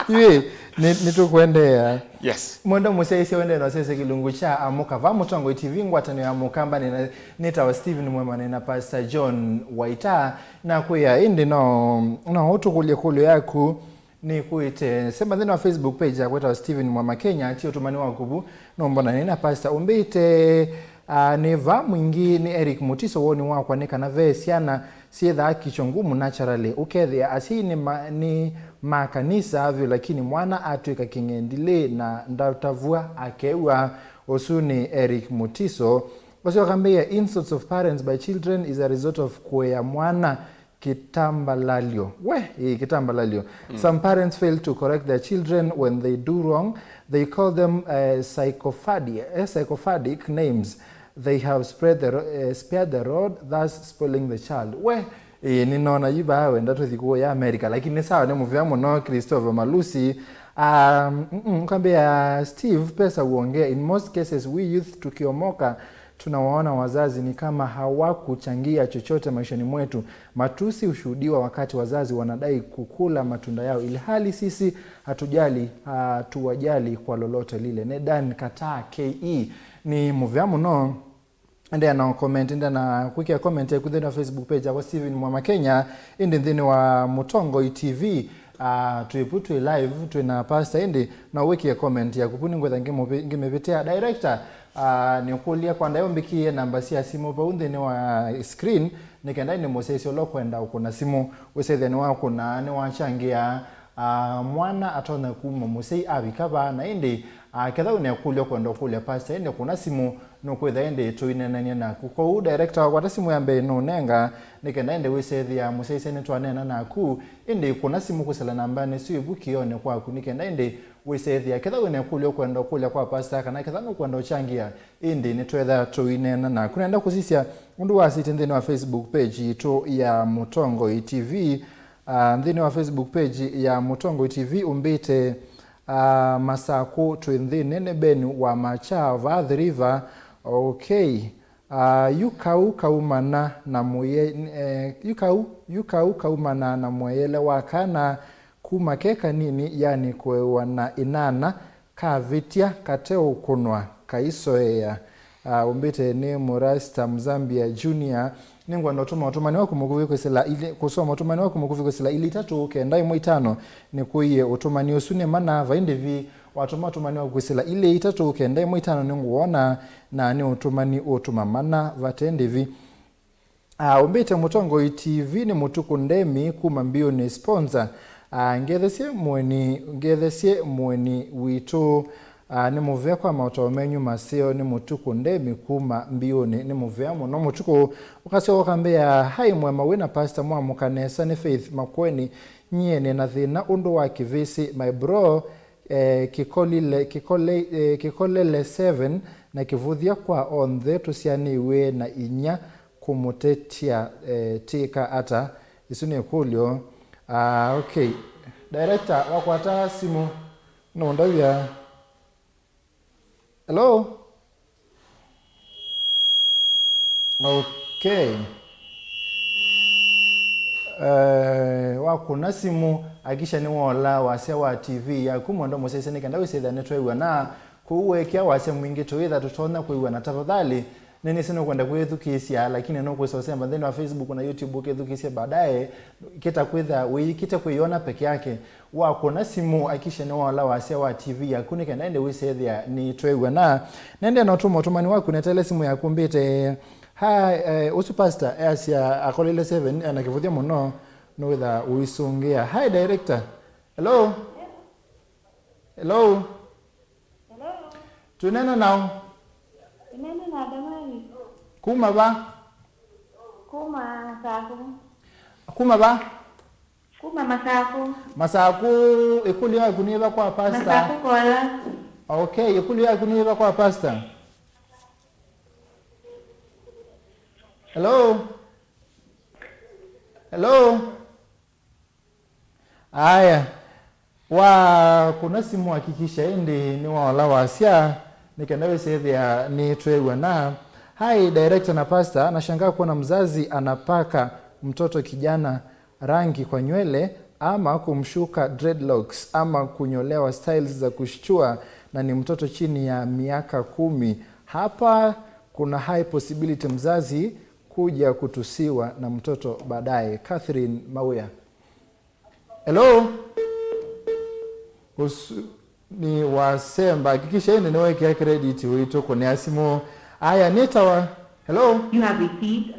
Iwe, nĩ nĩ tũkwendeea. Yes. Mwendo mũsyaĩĩsya wendee na ũsyaĩĩsya kĩlungu kya Amũka va Mũtongoi T V, ngwatanĩo ya Mũkamba. Nĩ nĩtawa Stephen Mwema, nĩ na Pastor John Waita. Na kwĩa ĩndĩ no no ũtũkũlye kũlyo yaku. Nĩkwĩte sema nthĩnĩ wa Facebook page yakwa ĩtawa Stephen Mwema Kenya, ti ũtũmani wa kũvu. Nũmbona nĩ na Pastor ũmbĩte. Ah, nĩ va mwingĩ nĩ Eric Mutiso. Woni wakwa nĩ kana ve syana syĩthaa kichwa ngumu naturally. Ũkethĩa asyai nĩ ma, nĩ ma kanisa vyũ, lakini mwana atw'ĩka kĩng'endilĩ na ndatavw'a akew'a. Ũsu nĩ Eric Mutiso. Ũsyoka mbee, insults of parents by children is a result of kũea mwana kĩtambalalyo. We, ĩĩ, kĩtambalalyo. Some parents fail to correct their children when they do wrong. They call them uh, psychophadia, eh, psychopathic names. They have spread the, ro- uh, spared the rod, thus spoiling the child. We, ĩĩ, nĩnona yu vaa wenda tũthi kũũ ya America, lakini nĩ sawa, nĩ mũvea mũno Christopher Malusi. Um, mm, kambia Steve, pesa uongea. In most cases we youth tukiomoka tunawaona wazazi ni kama hawakuchangia chochote maishani mwetu. Matusi hushuhudiwa wakati wazazi wanadai kukula matunda yao, ilhali sisi hatujali, hatuwajali kwa lolote lile. Nĩ Dan Kataa K E. Nĩ mũvea mũno. Ndea na comment, ndea na kwĩkĩa comment yaku nthĩnĩ wa Facebook page yakwa Stephen Mwema Kenya, ĩndĩ nthĩnĩ wa Mũtongoi T V, ah, twĩ vu, twĩ live, twĩ na pastor, ĩndĩ no wĩkĩe comment yaku vu, nĩngwĩtha ngĩmũvi- ngĩmĩvĩtĩa. Director, ah, nĩũkũlya kwa ndaĩ ũmbĩkĩe namba sya simũ vau nthĩnĩ wa screen, nĩ kenda ĩndĩ mũsyaĩĩsya ũla ũkwenda ũkũna simũ, wĩsethĩa nĩwakũna, nĩwachangĩa, ah, mwana atonya kuma mũsyai avika vaa, na ĩndĩ, ah, ketha wĩna ĩkũlyo ũkwenda ũkũlya pastor, ĩndĩ kũna simũ, nũkwĩtha ĩndĩ tũineenany'a naku. Kwoou director wakwata simũ ya mbee nũnenga, nĩ kenda ĩndĩ wĩsethĩa mũsyaĩĩsya nĩtwaneena naku, ĩndĩ kũna simũ kwĩsĩla nambanĩ syĩ vu kĩonĩ kwaku, nĩ kenda ĩndĩ wĩsethĩa ketha wĩna ĩkũlyo ũkwenda ũkũlya kwa pastor, kana ketha nũkwenda ũchangĩa, ĩndĩ nĩtwetha tũineena naku. Nenda kũsisya ũndũ wasĩtye nthĩnĩ wa Facebook page yitũ ya Mũtongoi T V. Ah, nthĩnĩ wa Facebook page ya Mũtongoi T V ũmbĩte, ah, Masakũ twĩ nthĩnĩ nĩ Ben wa Macha va Athi River. Okay. Ah, yu kau kaumana na mũye, eh, yu kau, yu kau kaumana na mũeele wa kana kuma ke kanini, yani kũewa na ĩnana, kavĩtya kateũkũnwa, kaisoea. Ah, ũmbĩte nĩ Mũrasta Mzambia Junior. Nĩngwenda ũtũma ũtũmani waku mũkuvĩ kwĩsĩla ilĩ, kũsoma ũtũmani waku mũkuvĩ kwĩsĩla ilĩ itatũ kenda ĩmwe itano. Nĩkũie ũtũmani ũsu nĩ mana, vai ndĩvi. Watũma ũtũmani waku kwĩsĩla ilĩ itatũ kenda ĩmwe itano nĩngũwona, na nĩ ũtũmani ũtũma mana vate ndĩvi. Ah, ũmbĩte Mũtongoi T V nĩ Mũtukũ Ndemi kuma Mbiũnĩ sponsor. Ah, ngethesye mũeni, ngethesye mũeni witũ, ah, nĩ mũvea kwa maũtao menyu maseo, nĩ Mũtukũ Ndemi kuma Mbiũnĩ. Nĩ mũvea mũno. Mũtukũ ũkasyoka ũkambĩa, "Hi Mwema, wĩna pastor Mwamũka nesa, nĩ Faith Makueni. Nyie nĩna thĩna ũndũ wa kĩvĩsĩ, my bro, eh, kĩkolile, kĩkole, eh, kĩkolele seven na kĩvũthya kwa onthe tũsyaanĩw'e na inyia kũmũtetya, eh, twĩka ata?" Ĩsu nĩ ĩkũlyo. Ah, okay. Director, wakwata simũ, nũndavya. Hello? Okay. Eh, wakũna simũ, hakikisha nĩwoola wasya wa T V yaku, mwendwa mũsyaĩĩsya, nĩ kenda wĩsĩthĩa nĩtweew'ana. Kũu weekĩa wasya mwingĩ tũyĩtha tũtonya kwĩw'ana. Tafadhali, nĩnĩsĩ nũkwenda kwĩthukĩĩsya, lakini nũkwĩsa ũsemba nthĩnĩ wa Facebook na YouTube ũkĩthukĩĩsya baadaye, kĩta kwĩtha wĩyĩkĩte kwĩyona peke yake. Wakũna simũ, hakikisha nĩwaola wasya wa T V yaku nĩ kenda ĩndĩ wĩsethĩa nĩtweew'ana. Nendea na ũtũma ũtũmani waku, neteele simũ yaku mbĩte. Hi, eh, ũsu pastor easya akolile seven, ena kĩvũthya mũno, nĩwĩtha ũisũngĩa. Hi, director. Hello? Hello? Twĩneena nao. Twĩneena na Damani. Kuma va? Kuma Masaku. Kuma va? Kuma Masaku. Masaku, ĩkũlyo yaku nĩ yĩva kwa pastor? Masaku kola. Okay, ĩkũlyo yaku nĩ yĩva kwa pastor? Hello? Hello? Aya, wakũna simũ hakikisha ĩndĩ nĩwaola wasya, nĩ kenda wĩsĩthĩa nĩtwew'ana. Hi director na pastor, nashangaa kuona mzazi anapaka mtoto kijana rangi kwa nywele ama kumshuka dreadlocks ama kunyolewa styles za kushtua, na ni mtoto chini ya miaka kumi. Hapa kuna high possibility mzazi kuja kutusiwa na mtoto baadaye. Catherine Mawia. Hello? Ũsu nĩ wasemba. Hakikisha ĩndĩ nĩwekĩa credit witũ kũnĩa simũ. Aya, nĩtawa. Hello? You have received.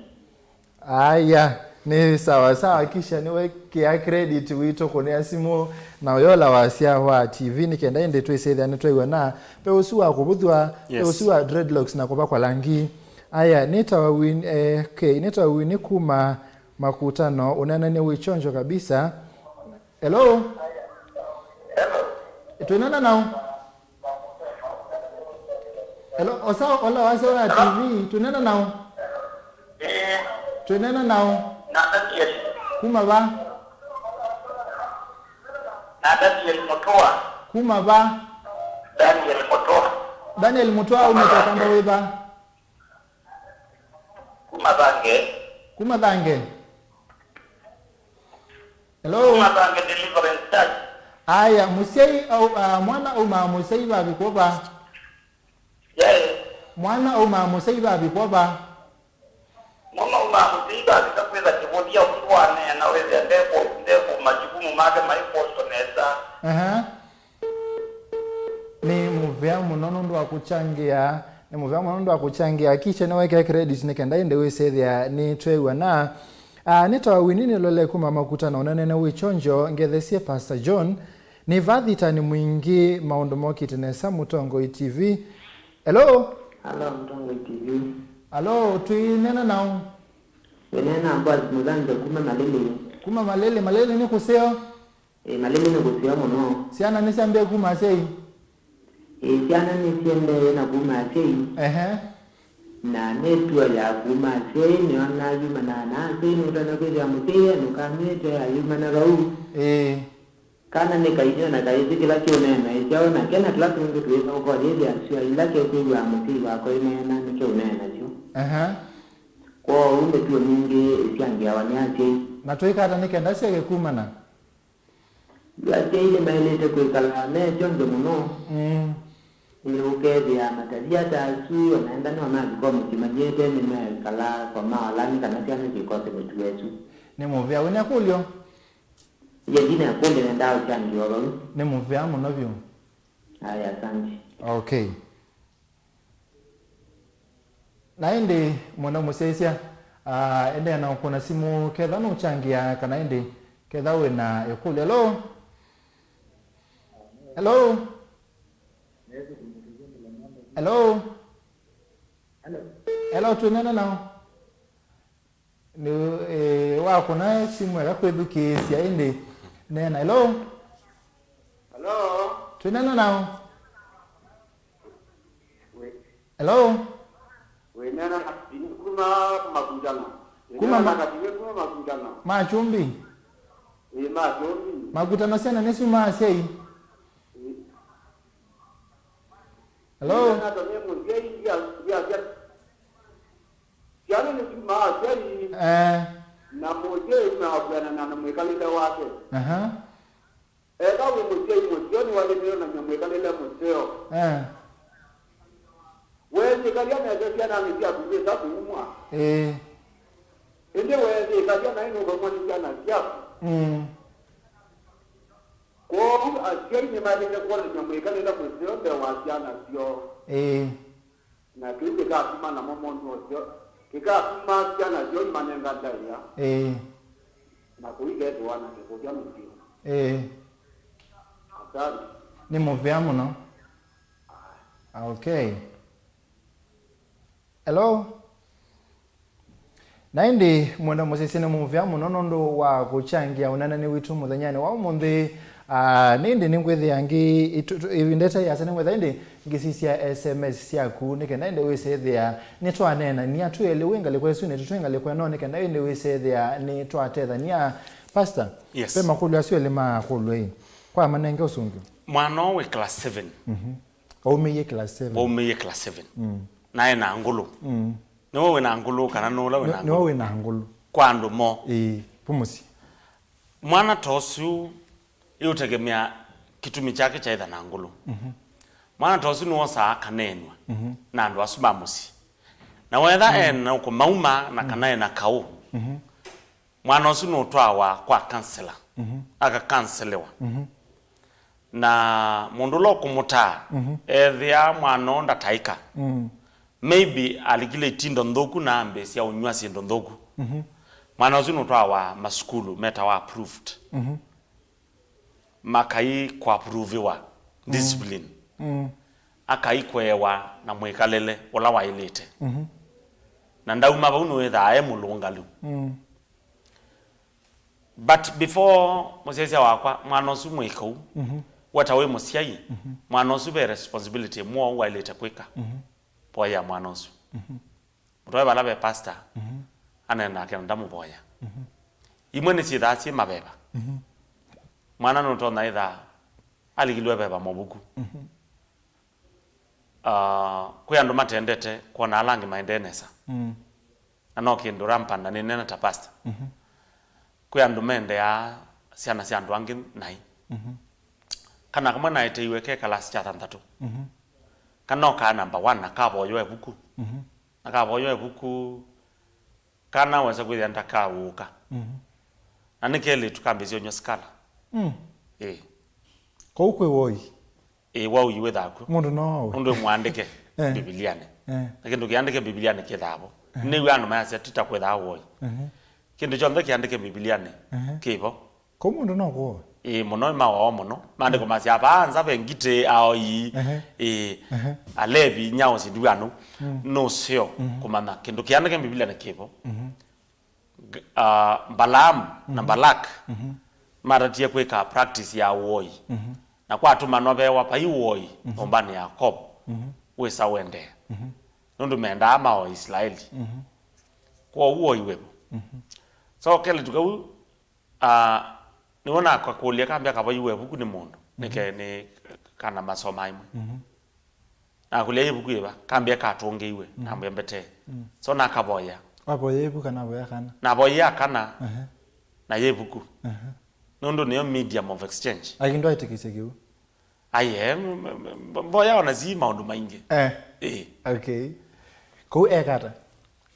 Aya, nĩ sawa sawa. Hakikisha nĩwekĩa credit witũ kũnĩa simũ na ũyola wasya wa T V nĩ kenda ĩndĩ twĩsĩthĩa nĩtwew'ana. Ve ũsu wa kũvũthw'a, ve Yes. ũsu wa dreadlocks na kũvakwa langi. Aya, nĩtawa Win-, eh, okay, nĩtawa Winnie kuma Makutano, ũneenany'a wĩ chonjo kabisa. Hello? Hello. Twĩneena nao? Hello, osa ola wasya wa T V, twĩneena nao? Eh. Twĩneena nao? Na Daniel. Kuma va? Na Daniel Mutua. Kuma va? Daniel Mutua. Daniel Mutua, umetoka kamba wĩ va? Kuma Thange. Kuma Thange. Hello? Kuma Thange Deliverance Church. Aya, mũsyai au, ah, mwana aumaa mũsyai vavikwa va? Yes. Mwana aumaa mũsyai vavikwa va? Mwana aumaa mũsyai vavika kwĩtha kĩvũthya ũndũ waneena wĩthĩa ndekũ, ndekũ majukumu make maikoswa nesa. Aha. Nĩ mũvea mũno nũndũ wa kũkyangĩa, nĩ mũvea mũno nũndũ wa kũkyangĩa. Kisha nĩwekĩa credit nĩ kenda ĩndĩ wĩsĩthĩa nĩtwew'ana. Ah, nĩtawa Winnie nĩlole kuma Makutano, ũneenany'a wĩ chonjo, ngethesie Pastor John. Nĩ va thitani mwingĩ, maũndũ mokĩte nesa, Mũtongoi T V. Hello? Hello, Mũtongoi T V. Hello, twĩneena nao? Wĩneena Boaz Mũthanja kuma Malili. Kuma Malili, Malili nĩ kũseo? Ĩĩ, Malili nĩ kũseo mũno. Syana nĩsyambĩe kuma asyai? Ĩĩ, syana nĩsyendee na kuma asyai. Ehe. Na nĩtuo ya kuma asyai nĩona yumanaa na asyai, nũtonya kwĩthĩa mũsyai enũkanĩte ayumana vau. Ĩĩ. Kana nĩ kainywa na kaĩsĩ kĩla kĩũneena ĩsyaũ nake, na tũla tũngĩ twĩtha ũkoyĩthĩa syũa ila kekwĩw'aa mũsyai wakwa ĩneena nĩkeũneena nasyo. Ehe. Kwoou mĩtuo mingĩ ĩsyangĩawa nĩ asyai. Na twĩka ata nĩ kenda syeke kumana? Yu asyai nĩmaĩlĩte kwĩkala me kyonzyo mũno. Mm. Ĩĩ, ũkethĩa matavya ta asu, o na enda nĩo mavika o mũsyĩ manyĩĩte, nĩmekalaa kwa maola nĩ kana syana syĩkose mĩtuo ĩsu. Nĩ mũvea wĩna kũlyo? Ye ndinekũlya, nendaa ũkyangĩwa vau. Nĩ mũvea mũno vyũ. Aya, asante. Okay. Na ĩndĩ, mwenda mũsyaĩsya, ah, endeea na ũkũna simũ, ketha nũkyangĩa, kana ĩndĩ, ketha wĩ na ĩkũlyo. Hello? Hello? Hello, twĩneena nao? Nĩ, eh, wakũna simũ eka kwĩthukĩĩsya ĩndĩ. Neena. Hello? Hello? Twĩneena nao? Wĩ- Hello? Wĩneena na Katini kuma Makutano. Kuma Wĩneena na Ma- Katini kuma Makutano. Ma Kyumbi? Ĩĩ, ma Kyumbi. Makutano syana nĩsyumaa asyai? Ĩĩ. Hello? Wĩneena to nĩ mũsyai, ndia, ndia, ndia. Syana nĩsyumaa asyai, eh, na mũsyai nĩwĩanana na mwĩkalĩle wake. Aha. Ethĩwa wĩ mũsyai mũseo, nĩwaĩlĩte na mwĩkalĩle mũseo. Eh. Weeyĩkalya nesa syananĩ syaku nĩsa kũumwa. Ĩĩ. Ĩndĩ weeyĩkalya naĩ nũthomwa nĩ syana syaku. Mm. Kwoou asyai nĩmaĩlĩte kwonany'a mwĩkalĩle mũseo mbee wa syana syoo. Ĩĩ. Na kĩu kĩkatuma namo monũsyo, kĩkatuma syana syoo imanenga ndaĩa, ĩĩ, na kũu ikethĩwa na kĩkũkya mĩsyĩ. Ĩĩ. Asante. Nĩ mũvea mũno. Aya. Okay. Hello? Na ĩndĩ mwenda mũsisye nĩ mũvea mũno nũndũ wa kũkyangĩa ũneenanĩ witũ mũthenyanĩ wa ũmũnthĩ. Ah, nĩ ĩndĩ nĩngwĩthĩa ngĩ ĩvindete yasa nĩngwĩthĩa ĩndĩ ngĩsisya S M S syaku nĩ kenda ĩndĩ wĩsethĩa nĩtwaneenania twĩ elĩ wĩ ngalĩko ĩsu nĩtũ twĩ ngalĩko ĩno nĩ kenda ĩndĩ wĩsethĩa nĩtwatethania. Pastor, yes, ve makũlyo asu elĩ makũlyo ĩ kwa manenge ũsũngĩo. Mwana ũũ wĩ class seven. Mhm. Waumĩie class seven. Waumĩie class seven. Mm. Na e na ngũlũ. Mm. Nĩwe wĩ na ngũlũ kana nũla wĩ na ngũlũ? Nĩwe wĩ na ngũlũ. Kwa andũ mo. Ĩĩ, pu mũsyĩ. Mwana ta ũsu ĩũtegemea kĩtumi kyake kyaĩtha na ngũlũ. Mhm. Mwana ta ũsu nĩwosaa akaneenwa, mhm, na andũ asu ma mũsyĩ. Na wetha, mm, ena kũmauma na, mm, kana ena kaũ, mhm, mwana ũsu nũtwawa kwa counselor, mhm, akakanselewa. Mhm. Na mũndũ ũla ũkũmũtaa, mhm, ethĩa mwana ũũ ndataĩka. Mm. Maybe alikile itindo nthũku na ambĩĩsya ũnyw'a syĩndũ nthũku. Mhm. Mwana ũsu nũtwawa masukulu metawa approved. Mhm. Makai kũapuruviwa, mm, discipline. Mm. Akai kũewa na mwĩkalĩle ũla waĩlĩte. Mhm. Na ndauma vau nĩwĩthaa e mũlũngalu. Mm. But before mũsyaĩĩsya wakwa, mwana ũsu mwĩkau, mhm, weta wĩ mũsyai, mhm, mwana ũsu ve responsibility ĩmwe waĩlĩte kwĩka. Mhm. Voya mwana ũsu. Mhm. Mũtwae vala ve pastor, mhm, anene nake na ndamũvoya. Mhm. Imwe nĩsyĩthaa syĩ maveva. Mhm. Mwana nũtonya ĩthaa alikilwe veva mavuku. Mhm. Ah, kwĩ andũ matendete kwona ala angĩ maendee nesa. Mm. Na no kĩndũ rampant na nĩneena ta pastor. Mhm. Kwĩ andũ mendeaa syana sya andũ angĩ naĩ. Mhm. Kana kamwe naeteiwe ke kalasi kya thanthatũ. Mhm. Kana okaa number one na kavoywa ĩvuku. Mhm. Na kavoywa ĩvuku, kana wesa kwĩthĩa ndakaũũka. Mhm. Na nĩ kelĩtu kambĩĩsya ũnywa sikala. Mm. Ĩĩ. Kũu kwĩ woi? Ĩĩ, woi wĩthaa kw'o. Mũndũ no awe? Ũndũ mwandĩke, eh, Mbivilianĩ. Eh. Na kĩndũ kĩandĩke Mbivilianĩ kĩthaa vo. Eh. Nĩw'a andũ mayasya ti ta kwĩthaa woi. Eh. Kĩndũ kyonthe kĩandĩke Mbivilianĩ, eh, kĩ vo. Kũu mũndũ no kũoa? Ĩĩ, mũno nĩ mawao mũno. Maandĩko, mm, masya vaa nza ve ngitĩ aoi. Ehe. Ĩĩ. Ehe. Alevi, nyaũ, syĩndũ anu. Mm. Nũseo, mhm, kũmanya kĩndũ kĩandĩke Mbivilianĩ kĩ vo. Mhm. G-, ah, Mbalaamu na, mhm, Balak, mhm, matatie kwĩka practice ya ũoi. Mhm. Na kwatũmanwa vewa vai ũoi, mhm, nyũmbanĩ ya Yakovu. Mhm. Wĩsa ũendee. Mhm. Nũndũ mendaa maoe Isilaeli. Mhm. Kwoou ũoi wĩ vo. Mhm. So kelĩtu kau Ah, nĩw'o nakakũlya kambĩa kavaiwe ĩvuku nĩ mũndũ, mhm, nĩke nĩ kana masoma imwe. Mhm. Nakũlya yĩ ĩvuku yĩva, kambĩa katũngĩiwe, mhm, nambĩa mbetee. Mm. So nakavoya. Wavoya ĩvuku kana wavoya kana? Navoya kana, ehe, na yĩ ĩvuku. Ehe. Nũndũ nĩyo medium of exchange. Lakini ndwaĩtĩkĩsya kĩu? Aye, m-, m-, m-, mboya ona si maũndũ maingĩ. Eh. Eh. Okay. Kũu ekata?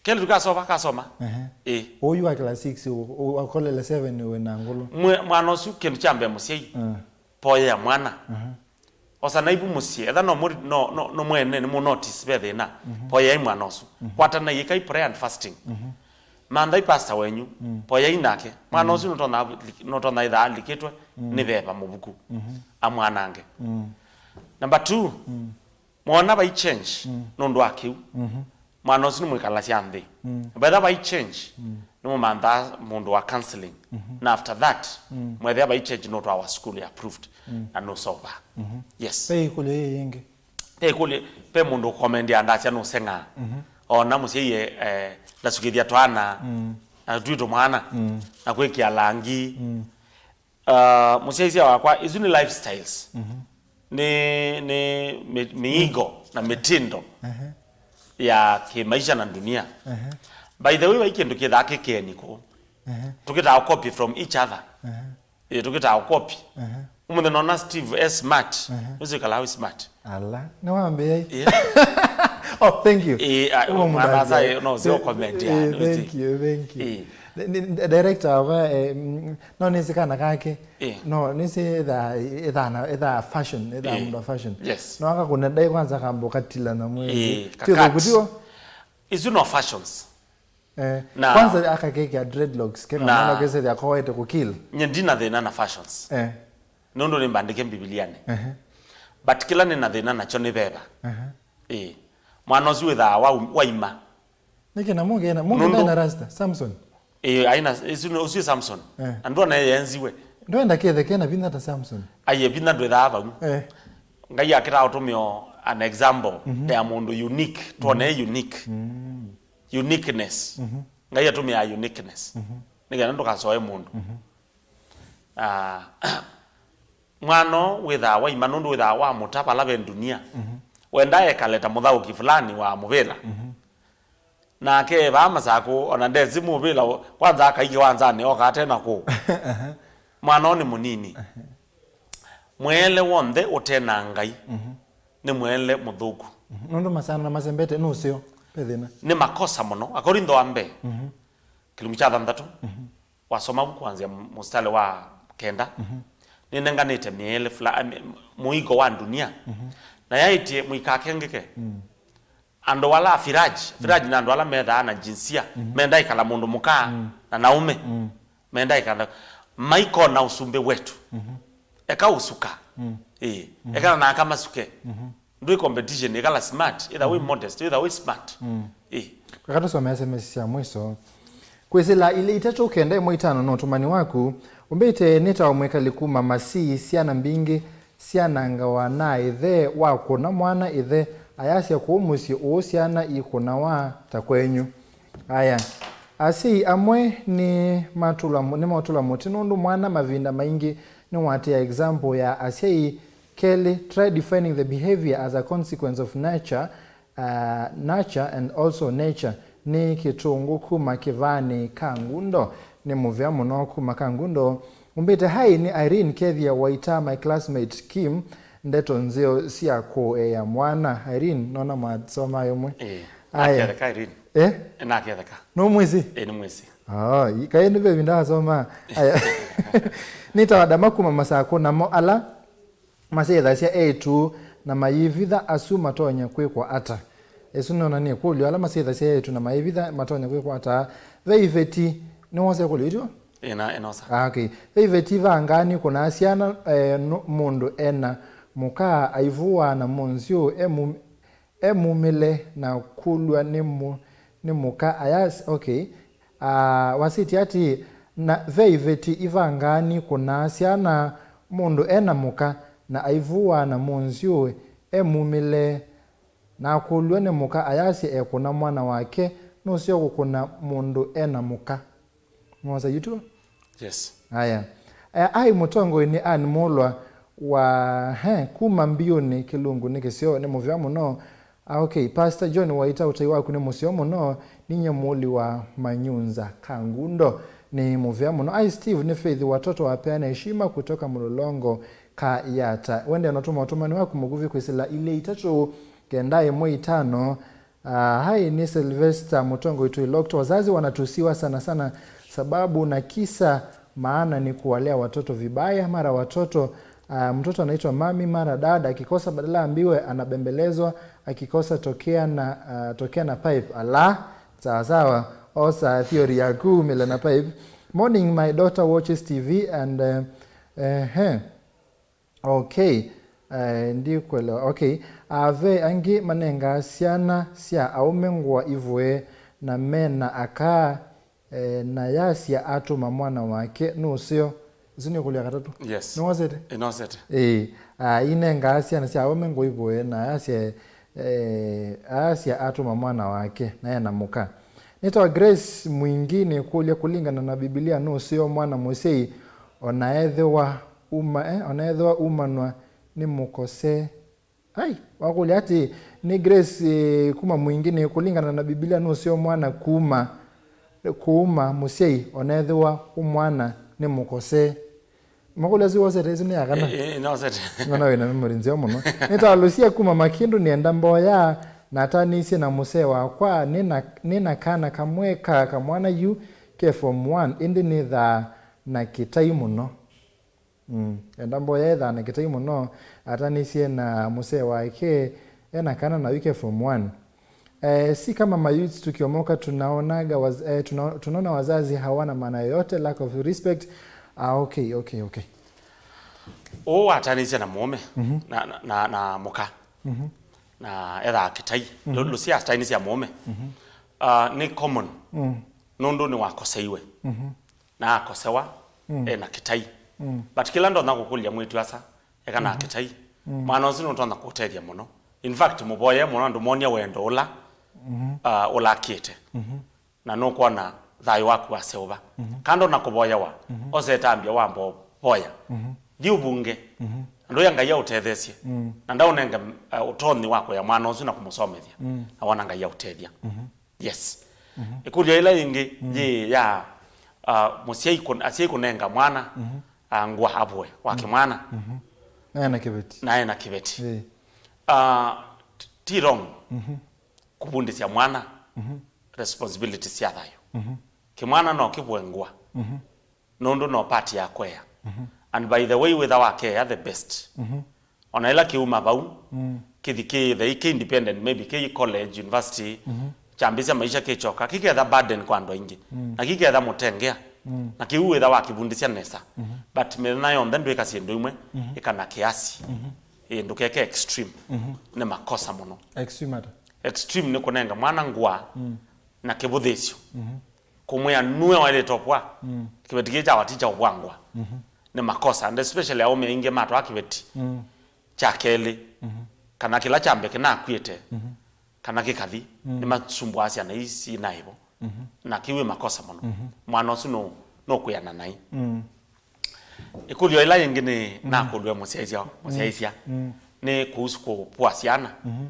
Kelĩtu kasoma, kasoma. Ehe. Eh. Ũyu wa class six, u-, u-, akolele seven wĩ na ngũlũ. Mwe-, mwana ũsu kĩndũ kya mbee mũsyai. Eh. Poyea mwana. Ehe. Osa na ivu mũsyĩ. Etha no mũri-, no, no, no mwene nĩ mũ notice ve thĩna. Mhm. Poyei mwana ũsu. Mhm. Kwatanai, ĩkai prayer and fasting. Mhm. Manthai pastor wenyu, mm, poyai nake. Mwana, mm, ũsu nũtonya, nũtonya ĩthaa alikĩtwe, mm, nĩ veva mũvuku. Mhm. Amwanange. Mm. Number two, mm, mwona vai change, mm, nũndũ wa kĩu. Mhm. Mwana ũsu nĩmwĩkalasya nthĩ. Mm. Vetha vai change, mm, nĩmũmanthaa mũndũ wa counseling. Mhm. Na after that, mm, mwethĩa vai change nũtwawa school ya approved. Mm. Na nũsova. Mhm. Yes. Ve ĩkũlyo yĩ yĩngĩ? Ĩkũlyo, ve mũndũ ũkomendia ndasya nũseng'aa. Mhm. Ona mũsyai, eh, ndasukĩthya twana, mm, na twitũ mwana, mm, na kwĩkĩa langi. Mm. Ah, mũsyaĩĩsya wakwa, isu nĩ lifestyles. Mhm. Nĩ, nĩ mĩ-, mĩingo na mĩtindo, ehe, ya kĩmaisha na dunia. Ehe. By the way, vai kĩndũ kĩthaa kĩkeni kũu. Ehe. Tũkĩtaa copy from each other. Ehe. Ĩĩ, tũkĩtaa ũkopi. Ehe. Ũmũnthĩ nona Steve e smart. Ehe. Nĩsĩkalaa wĩ smart. Ala, nĩwambĩai. Ĩĩ. Oh, thank you. Ĩĩ, a, ũmwe mũndũ mwanasa, ambĩai. Ĩĩ, no, sio comment ya, eh, nũsĩ. Thank you, thank you. Ĩĩ. Ni, ni, director ava, eh, mm, no nĩsĩ kana kake. Ĩĩ. No, nĩsĩ etha, etha na, etha fashion, etha, ĩĩ, mũndũ wa fashion. Yes. No akakũna ndai kwanza kamba ũkatila na mwezi. Ĩĩ, twĩ kakat. Thũku tiwo? Isu no fashions. Eh, na kwanza akakekea dreadlocks, keka na mwana kese ya koete kukil. Nye ndina thĩna na fashions. Eh. Nũndũ nĩmbandĩke Mbivilianĩ. Ehe. But kĩla nĩ na thĩna nakyo nĩ veva. Aha. Ĩĩ. Mwana ũsu wĩthaa wa, waima. Nĩkĩ na mũngĩ ena, mũngĩ Nũndũ ndaĩ na rasta, Samson? Ĩĩ, aina, ũsu nĩ, ũsu nĩ Samson. Eh. Na ndwona eye enziwe. Ndwenda kethe kena vinya ta Samson. Aiye vinya ndwĩthaa vau. Eh. Ngai akĩtaa ũtũmĩo an example Mhm. ya mũndũ unique, twone unique. Mm. Uniqueness. Mhm. Ngai atũmĩaa uniqueness. Mhm. Nĩkenda ndũkasoe mũndũ. Mhm. Ah, mwana ũũ wĩthaa waima nũndũ wĩthaa wamũta vala ve ndunia. Mhm. Wenda ekale ta mũthaũki fulani wa mũvĩla. Mhm. Nake vaa Masakũ, ona ndesi mũvĩla, kwanza akaike wanzanĩ, oka ate na kũũ. Aha. Mwana ũũ nĩ mũnini. Aha. Mwĩele w'onthe ũte na Ngai Mhm. nĩ mwĩele mũthũku. Mhm. Nũndũ masana na masembete nũseo, ve thĩna. Nĩ makosa mũno. Akorintho wa mbee, Mhm. kĩlungu kya thanthatũ, Mhm. wasoma vu kwanzĩa mũsitalĩ wa kenda, Mhm. nĩnenganĩte mĩele fula-, mĩ-, mũigo wa ndunia. Mhm. Na yaĩtye mũikakengeke. Mm. Andũ ala afiraji, firaji na andũ ala methaa na jinsia, Mhm. menda ikala mũndũ mũka Mm. na naume. Mm. Menda ikala maikona ũsumbĩ wetu. Mhm. Eka ũsuka. Mm. Ĩĩ. Mhm. Eka na aka masuke. Mhm. Ndwĩ competition, ikala smart. Either way Mhm. modest, either way smart. Mm. Ĩĩ. Kaka tũsome S M S sya mwiso. Kwĩsĩla ilĩ itatũ kenda ĩmwe itano no ũtũmani waku. Ũmbĩte nĩ ta mwĩkali kuma Masii, syana mbingĩ syanangawa na ĩthe wakũna mwana ĩthe ayasya kũu mũsyĩ ũũ syana ikũnawa ta kwenyu. Aya. Asyai amwe nĩ matũla, nĩ matũla mũtĩ nũndũ mwana mavinda maingĩ nĩwatĩĩa example ya asyai. Kelĩ, try defining the behavior as a consequence of nature, uh, nurture and also nature. Nĩ kĩtũngũ kuma kĩvaanĩ ka Ngundo. Nĩ mũvea mũno kuma ka Ngundo. Ũmbĩte, hi, nĩ Irene Kethia Waita, my classmate Kim. Ndeto nzeo sya kũea mwana. Irene, nona mwasoma ĩmwe. Ĩĩ. Aya. Naketheka Irene. Eh? Naketheka. Nũmwĩsĩ? Ĩĩ, nĩmwĩsĩ. Oh, kaĩ nĩ ve ĩvinda wasoma. Aya. Nĩ ta wadama kuma Masakũ namo ala masyĩthasya eĩtu na mayĩvitha asu matonya kwĩkwa ata? Ĩsu nona nĩ ĩkũlyo, ala masyĩthasya eĩtu na mayĩvitha matonya kwĩkwa ata? Ve iveti, nĩwose ĩkũlyo ĩtyo? Ĩna, ĩnosa. Ah, okay. Ve iveti vangaani kũnaa syana, eh, nũ-, mũndũ ena mũka aivũwa na mũnzyũ e mu-, e mumĩle na kũlw'a nĩ mu-, nĩ mũka ayas-, okay. Ah, wasĩtye atĩĩ, na ve iveti ivangaani kũnaa syana mũndũ e na mũka na aivũwa na mũnzyũ e mumĩle na akũlw'a nĩ mũka ayasya ekũna mwana wake nũseo kũkũna mũndũ e na mũka. Mwosa yutuo? Yes. Aya. Aya, ai mũtongoi nĩ Ann Mulwa wa, he, kuma Mbiũnĩ, kĩlungu nĩ kĩseo, nĩ mũvea mũno. Ah, okay. Pastor John Waita, ũtai waku nĩ mũseo mũno. Ninyie mũli wa Manyunza ka Ngundo, nĩ mũvea mũno. Ai Steve, nĩ Faith, watoto wapeane heshima kutoka Mlolongo ka Yata. Wende notuma ũtũmani waku mũkuvi kwĩsĩla ilĩ itatũ kenda ĩmwe itano. Ah, hi, ni Sylvester Mutongo Itui Lokto. Wazazi wanatusiwa sana sana sababu na kisa maana ni kuwalea watoto vibaya. Mara watoto, ah, mtoto anaitwa mami, mara dad, akikosa badala ambiwe anabembelezwa, akikosa tokea na, ah, tokea na pipe. Ala, sawa sawa, osa theory yaku, mila na pipe. Morning, my daughter watches T V and, eh, eh, eh. Okay. Eh, ndikwelewa. Okay. Ah, ve angĩ manengaa syana sya aũme ngũa ivũe na mena aka, eh, na yasya atũma mwana wake nũseo. Isu nĩ ĩkũlyo ya katatũ. Yes. Nĩwosete? Ĩnosete. Ĩĩ. Ah, inengaa syana sya aũme ngũa ivũe na yasya, eh, asya atũma mwana wake na ena mũka. Nĩtawa Grace Mwingi, nĩkũlya, kũlingana na Bibilia, nũseo mwana mũsyai ona ethĩwa uma, eh, ona ethĩwa umanwa nĩ mũkose? Ai, wakũlya atĩ, nĩ Grace, eh, kuma Mwingi, nĩ kũlingana na Bibilia, nũseo mwana kuma, kuma mũsyai ona ethĩwa ũmwana nĩ mũkose? Makũlyo asu wosete, ĩsu nĩ ya kana? Ĩ, ĩ, nosete. Ngona wĩna memory nzeo mũno. Nĩtawa Lucia kuma Makĩndũ, nĩenda mboya, natanĩisye na mũsee wakwa, nĩna, nĩna kana kamwe ka kamwana yu ke form one, ĩndĩ nĩthaa na kĩtai mũno. Mm. Enda mboya ethaa na kĩtai mũno, atanĩisye na mũsee wake, ena kana na yu ke form one. Eh, si kama mayouths tukiomoka tunaonaga waz-, eh, tuna-, tunaona wazazi hawana maana yoyote, lack of respect. Ah, okay, okay, okay. Ũũ wataanĩisye na mũũme, mhm, na, na, na, na mũka, mhm, na ethaa kĩtai. Mhm. Lũ-, lũsya ataanĩisye mũũme. Mhm. Ah, nĩ common. Mm. Nũndũ nĩwakoseiwe. Mhm. Na akosewa, mm, ena kĩtai. Mm. But kĩla ndonya kũkũlya mwĩĩtu asa, ekana, mhm, kĩtai. Mm. Mwana ũsu nũtonya kũtethya mũno. In fact, mũvoye mũno, andũ monia wendo ũla, mhm, ah, ũlakĩte. Mhm. Na nũkwona thayũ waku waseũva. Mhm. Kando na kũvoyawa, mhm, osa ĩtambya wamba ũvoya. Mhm. Thi ũvunge. Mhm. Na ndũya Ngai aũtetheesye. Mm. Na ndaũnenge, uh, ũtonyi wa kũya mwana ũsu na kũmũsomethya. Mm. Na wona Ngai aũtethya. Mhm. Yes. Mhm. Ĩkũlyo ĩla yĩngĩ, mm, yĩ ya, uh, mũsyai kũ-, asyai kũnenga mwana, mhm, uh, ngũa avũe wa, mm, kĩmwana. Mhm. Na ena kĩveti. Na ena kĩveti. Ĩĩ. Uh, t-, ti wrong. Mhm. Kũvundĩsya mwana, mhm, responsibility sya thayũ. Mhm. Kĩmwana no kĩvũe ngũa, mhm, nũndũ no part ya kwea. Mhm. And by the way, wĩtha wakea the best. Mhm. Ona ĩla kĩuma vau, mm, kĩthi kĩĩthe kĩ independent, maybe kĩ college, university, mhm, kyambĩsya maisha kĩkyoka, kĩketha burden kwa andũ aingĩ. Mm. Na kĩketha mũtengea. Mm. Na kĩu wĩtha wakĩvundĩsya nesa. Mhm. But mĩthenya yonthe ndwĩka syĩndũ imwe, mhm, ĩka na kĩasi. Mhm. Ĩĩ, ndũkeke extreme. Mhm. Nĩ makosa mũno. Extreme ata? Extreme nĩ kũnenga mwana ngũa, mm, na kĩvũthĩsyo. Mhm. Kũmwĩa nue waĩlĩte ũvũa. Mm. Kĩveti kĩĩ kya wati kya ũvũa ngũa. Mhm. Nĩ makosa, and especially aũme aingĩ matwaa kĩveti, mm, kya kelĩ, mhm, kana kĩla kya mbee kĩnakw'ĩte, mhm, kana kĩkathi, mm, nĩmasumbũaa syana ii syĩ naĩvo. Mhm. Na kĩu wĩ makosa mũno. Mhm. Mwana ũsu nũ-, nũkwĩana naĩ. Mm. Ĩkũlyo ĩla yĩngĩ nĩ, mm, nakũlw'e mũsyaĩĩsya, mm, mũsyaĩĩsya, mm, nĩ kuhusu kũvũa syana. Mhm.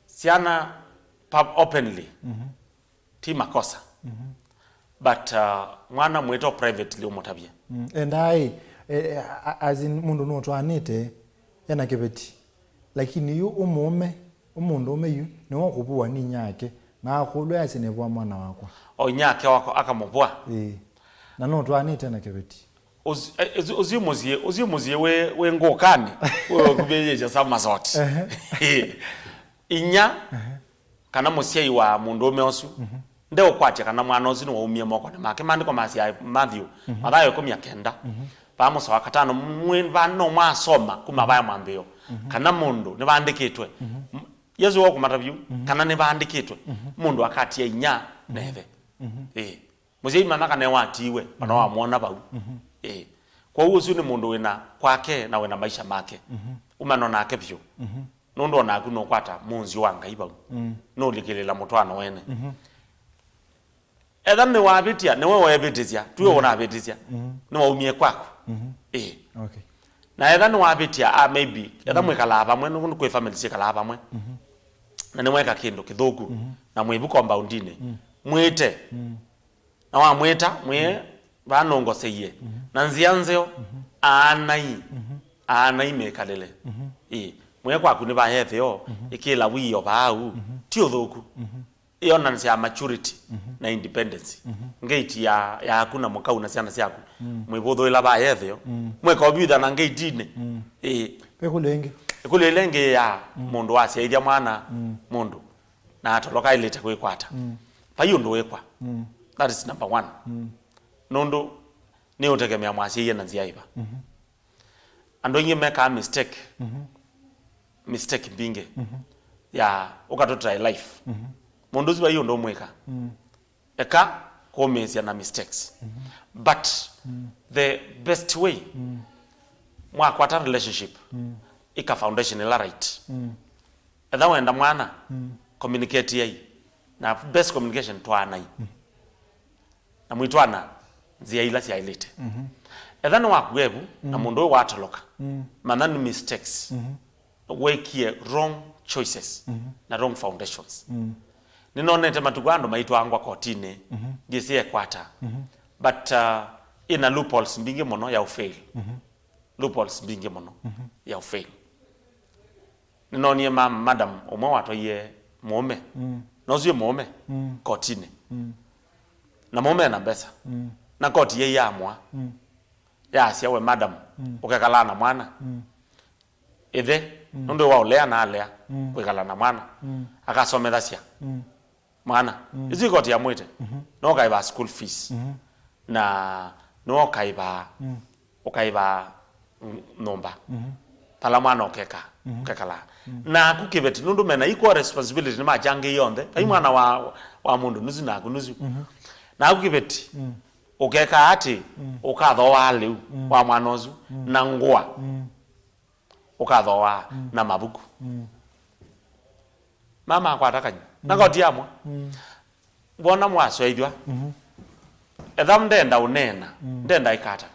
Syana pub-, openly, mhm, ti makosa. Mhm. But, uh, mwana mwĩto privately ũmũtavye. Mm. Endaĩ, eh, eh, a-, as in, mũndũ nũtwaanĩte ena kĩveti. Lakini yu ũmũũme, ũmũndũũme yu, nĩwe ũkũvũwa nĩ inyake, na akũlw'a asye nĩvũa mwana wakwa. O inyake wako akamũvũa. Ĩĩ. Na nũtwaanĩte na kĩveti. Ũs-, eh, ũs-, ũsu mũsyĩ, ũsu mũsyĩ wĩ, wĩ ngũkanĩ, wĩ ũkuvĩyĩsya Samasoti. Ehe. Inya, ehe, kana mũsyai wa mũndũũme ũsu, mhm, ndeũkwatya kana mwana ũsu nĩwaumie mokonĩ make. Maandĩko masya Matthew, mhm, Mathayo ĩkũmi na kenda, mhm, vaa mũsoa wa katano, mwĩ vaa no mwasoma kuma vaya mwambĩĩo, mhm, kana mũndũ nĩvaandĩkĩtwe. Mhm. M-, Yesũ wa kũmata vyũ, mhm, kana nĩvaandĩkĩtwe, mhm, mũndũ akatia inya, mhm, na ĩthe. Mhm. Ĩĩ. Mũsyai manya kana ewatiiwe, ona, mhm, wamwona vau. Mhm. Ĩĩ. Kwoou ũsu nĩ mũndũ wĩna kwake na wĩna maisha make. Mhm. Umana nake vyũ. Mhm. Nũndũ o naku nũkwata mũnzyo wa Ngai vau. Mm. Nũlikĩlĩla mũtwaano wene. Mhm. Etha nĩwavĩtya, nĩwe weevĩtĩsya, tiwe, mm, ũnavĩtĩsya. Mhm. Nĩwaumie kwaku. Mhm. Ĩĩ. Okay. Na etha nĩwavĩtya, ah, maybe, etha, mm, mwĩkalaa vamwe, nũndũ kwĩ family syĩkalaa vamwe. Mhm. Na nĩweka kĩndũ kĩthũku, mhm, na mwĩ vu compound-inĩ. Mm. Mwĩte. Mm. Na wamwĩta, mwĩe, mm, vaa nũngoseie. Mhm. Na nzĩa nzeo, mhm, aanai. Mhm. Aanai mĩkalĩle. Mhm. Ĩĩ. Mwĩe kwaku nĩ vaa etheo, mhm, ĩkĩla wĩoo vaa ũu. Mhm. Ti ũthũku. Mhm. Ĩyonanĩsyaa maturity, mhm, na independence. Mhm. Ngate ya, yaku na mũkau na syana syaku. Mm. Mwĩvũthũĩla vaa etheo. Mm. Mweka ũvitha na ngate-inĩ. Mm. Ĩĩ. Ĩkũlyo ĩngĩ. Ĩkũlyo ĩla ĩngĩ ya, mm, mũndũ wasyaĩthya mwana, mm, mũndũ na atoloka aĩlĩte kwĩkwata. Mm. Vai ũndũ wĩkwa. Mm. That is number one. Mm. Nũndũ nĩ ũtegemea mwasyaie na nzĩa ĩva. Mhm. Andũ aingĩ mekaa mistake. Mhm. Mistake mbingĩ. Mhm. Ya ũkatũtae life. Mhm. Mũndũ ũsu vai ũndũ ũmwĩka. Mm. Eka kũmĩĩsya na mistakes. Mhm. But, mm, the best way, mm, mwakwata relationship, mm, ĩka foundation ĩla right. Mm. Etha wenda mwana, mm, communicate-ai. Na best communication, twaanai. Mm. Na mwĩtwaana nzĩa ila syaĩlĩte. Mhm. Etha nĩwakua ĩvu, na, mm, mũndũ ũyũ watoloka, mm, manya nĩ mistakes. Mhm. Weekie wrong choices, mhm, na wrong foundations. Mm. Nĩnonete matukũ andũ maitwangwa kotinĩ, mhm, ndyĩsĩ ekwata. Mhm. But, uh, ĩna loopholes mbingĩ mũno ya ũfail. Mhm. Loopholes mbingĩ mũno, mhm, ya ũfail. Nĩnonie ma-, madam ũmwe watwaie mũũme. Mm. Na ũsu wĩ mũũme, mm, kotinĩ. Mm. Na mũũme ena mbesa. Mm. Na koti yai yaamũa. Mm. Yaasya, we madam, mm, ũkekalaa na mwana. Mm. Ĩthe, mm, nũndũ wa ũlea na alea, mm, kwĩkala na mwana. Mm. Akasomethasya, mm, mwana. Mm. Ĩsu ĩkoti ya mwĩte. Mhm. No ũkaĩva school fees. Mhm. Na no ũkaĩva, mm, ũkaĩva nyũmba vala mwana ũkeka ũkekalaa. Naku kĩveti, nũndũ mena equal responsibility, nĩmachangĩie onthe. Vai mwana wa, wa mũndũ nusu naku nusu. Naku kĩveti, ũkekaa atĩ ũkathooaa lĩu wa mwana ũsu na ngũa, ũkathooaa na mavuku. Mama akwata kanyũ na koti yamwa. Wona mwaswaithwa, etha ndenda ũneena, ndenda ĩkata.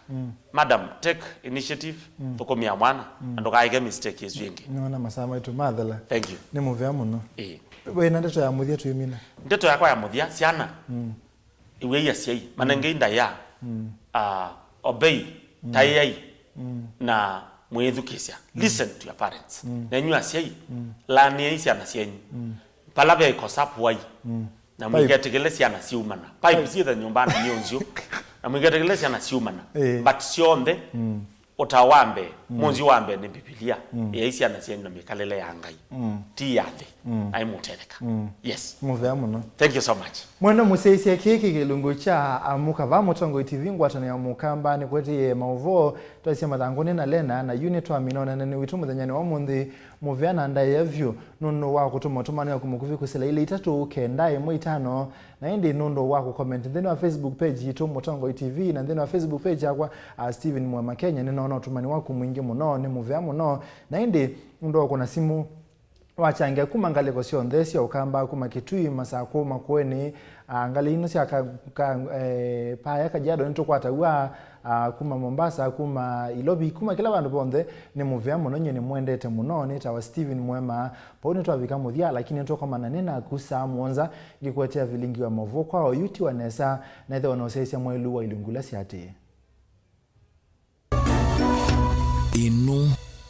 Madam, take initiative, thũkũmĩa mwana, na ndũkaeke mistake ĩsu ĩngĩ. Nĩwona masaa maitũ mathela. Thank you. Nĩ mũvea mũno. Ĩĩ. Wĩna ndeto ya mũthya twĩmina? Ndeto yakwa ya mũthya, syana, ĩw'ai asyai, manengei ndaĩa, ah, obey, taĩai, na mwĩthukĩĩsya. Listen to your parents. Na inyw'ĩ asyai, laanĩai syana syenyu. Vala ve ĩkosa, puai. Na mũiketĩkĩle syana syumana. Pipe syĩthe nyũmbanĩ nĩ ũnzyũ. Na mũiketĩkĩle syana syumana. Ĩĩ. But syonthe, ũtao wa mbee, mũnzyũ wa mbee nĩ Mbivilia. Ĩai syana syenyu na mĩkalĩle ya Ngai. Ti ya nthĩ. Na ĩmũtetheka. Yes. Mũvea mũno. Thank you so much. Mwenda mũsyaisya kĩĩ kĩ kĩlungu kya Amũka. Va Mũtongoi T V, ngwatanĩo ya Mũkamba nĩkwetĩie maũvoo twaisye mathangũnĩ na Lena, na yu nĩtwamina ũneenanĩ witũ mũthenyanĩ wa ũmũnthĩ. Mũvea na ndaĩa vyũ nũndũ wa kũtũma ũtũmani waku mũkuvĩ kwĩsĩla ilĩ itatũ kenda ĩmwe itano, na ĩndĩ nũndũ wa kũcomment nthĩnĩ wa Facebook page yitũ Mũtongoi T V, na nthĩnĩ wa Facebook page yakwa, a, Stephen Mwema Kenya, nĩnoona ũtũmani waku mwingĩ mũno, nĩ mũvea mũno, na ĩndĩ nũndũ wa kũna simũ wachangia kuma ngalĩko syonthe sya Ũkamba, kuma Kitui, Masakũ, Makueni, a, ngalĩ ino sya ka, ka, e, Paya, Kajiado nĩtũkwataw'a, a, kuma Mombasa, kuma Ilovi, kuma kĩla vandũ vonthe. Nĩ mũvea mũno, nyie nĩmwendete mũno. Nĩtawa Stephen Mwema. Vau nĩtwavika mũthya, lakini nĩtũkomana nĩ naku saa mũonza ngĩkũetea vilingi wa maũvoo kwa oyu ti wa nesa, na ĩthĩwa na ũsyaĩĩsya mwaĩlu wa ilungu ila syaatĩĩe. Ĩno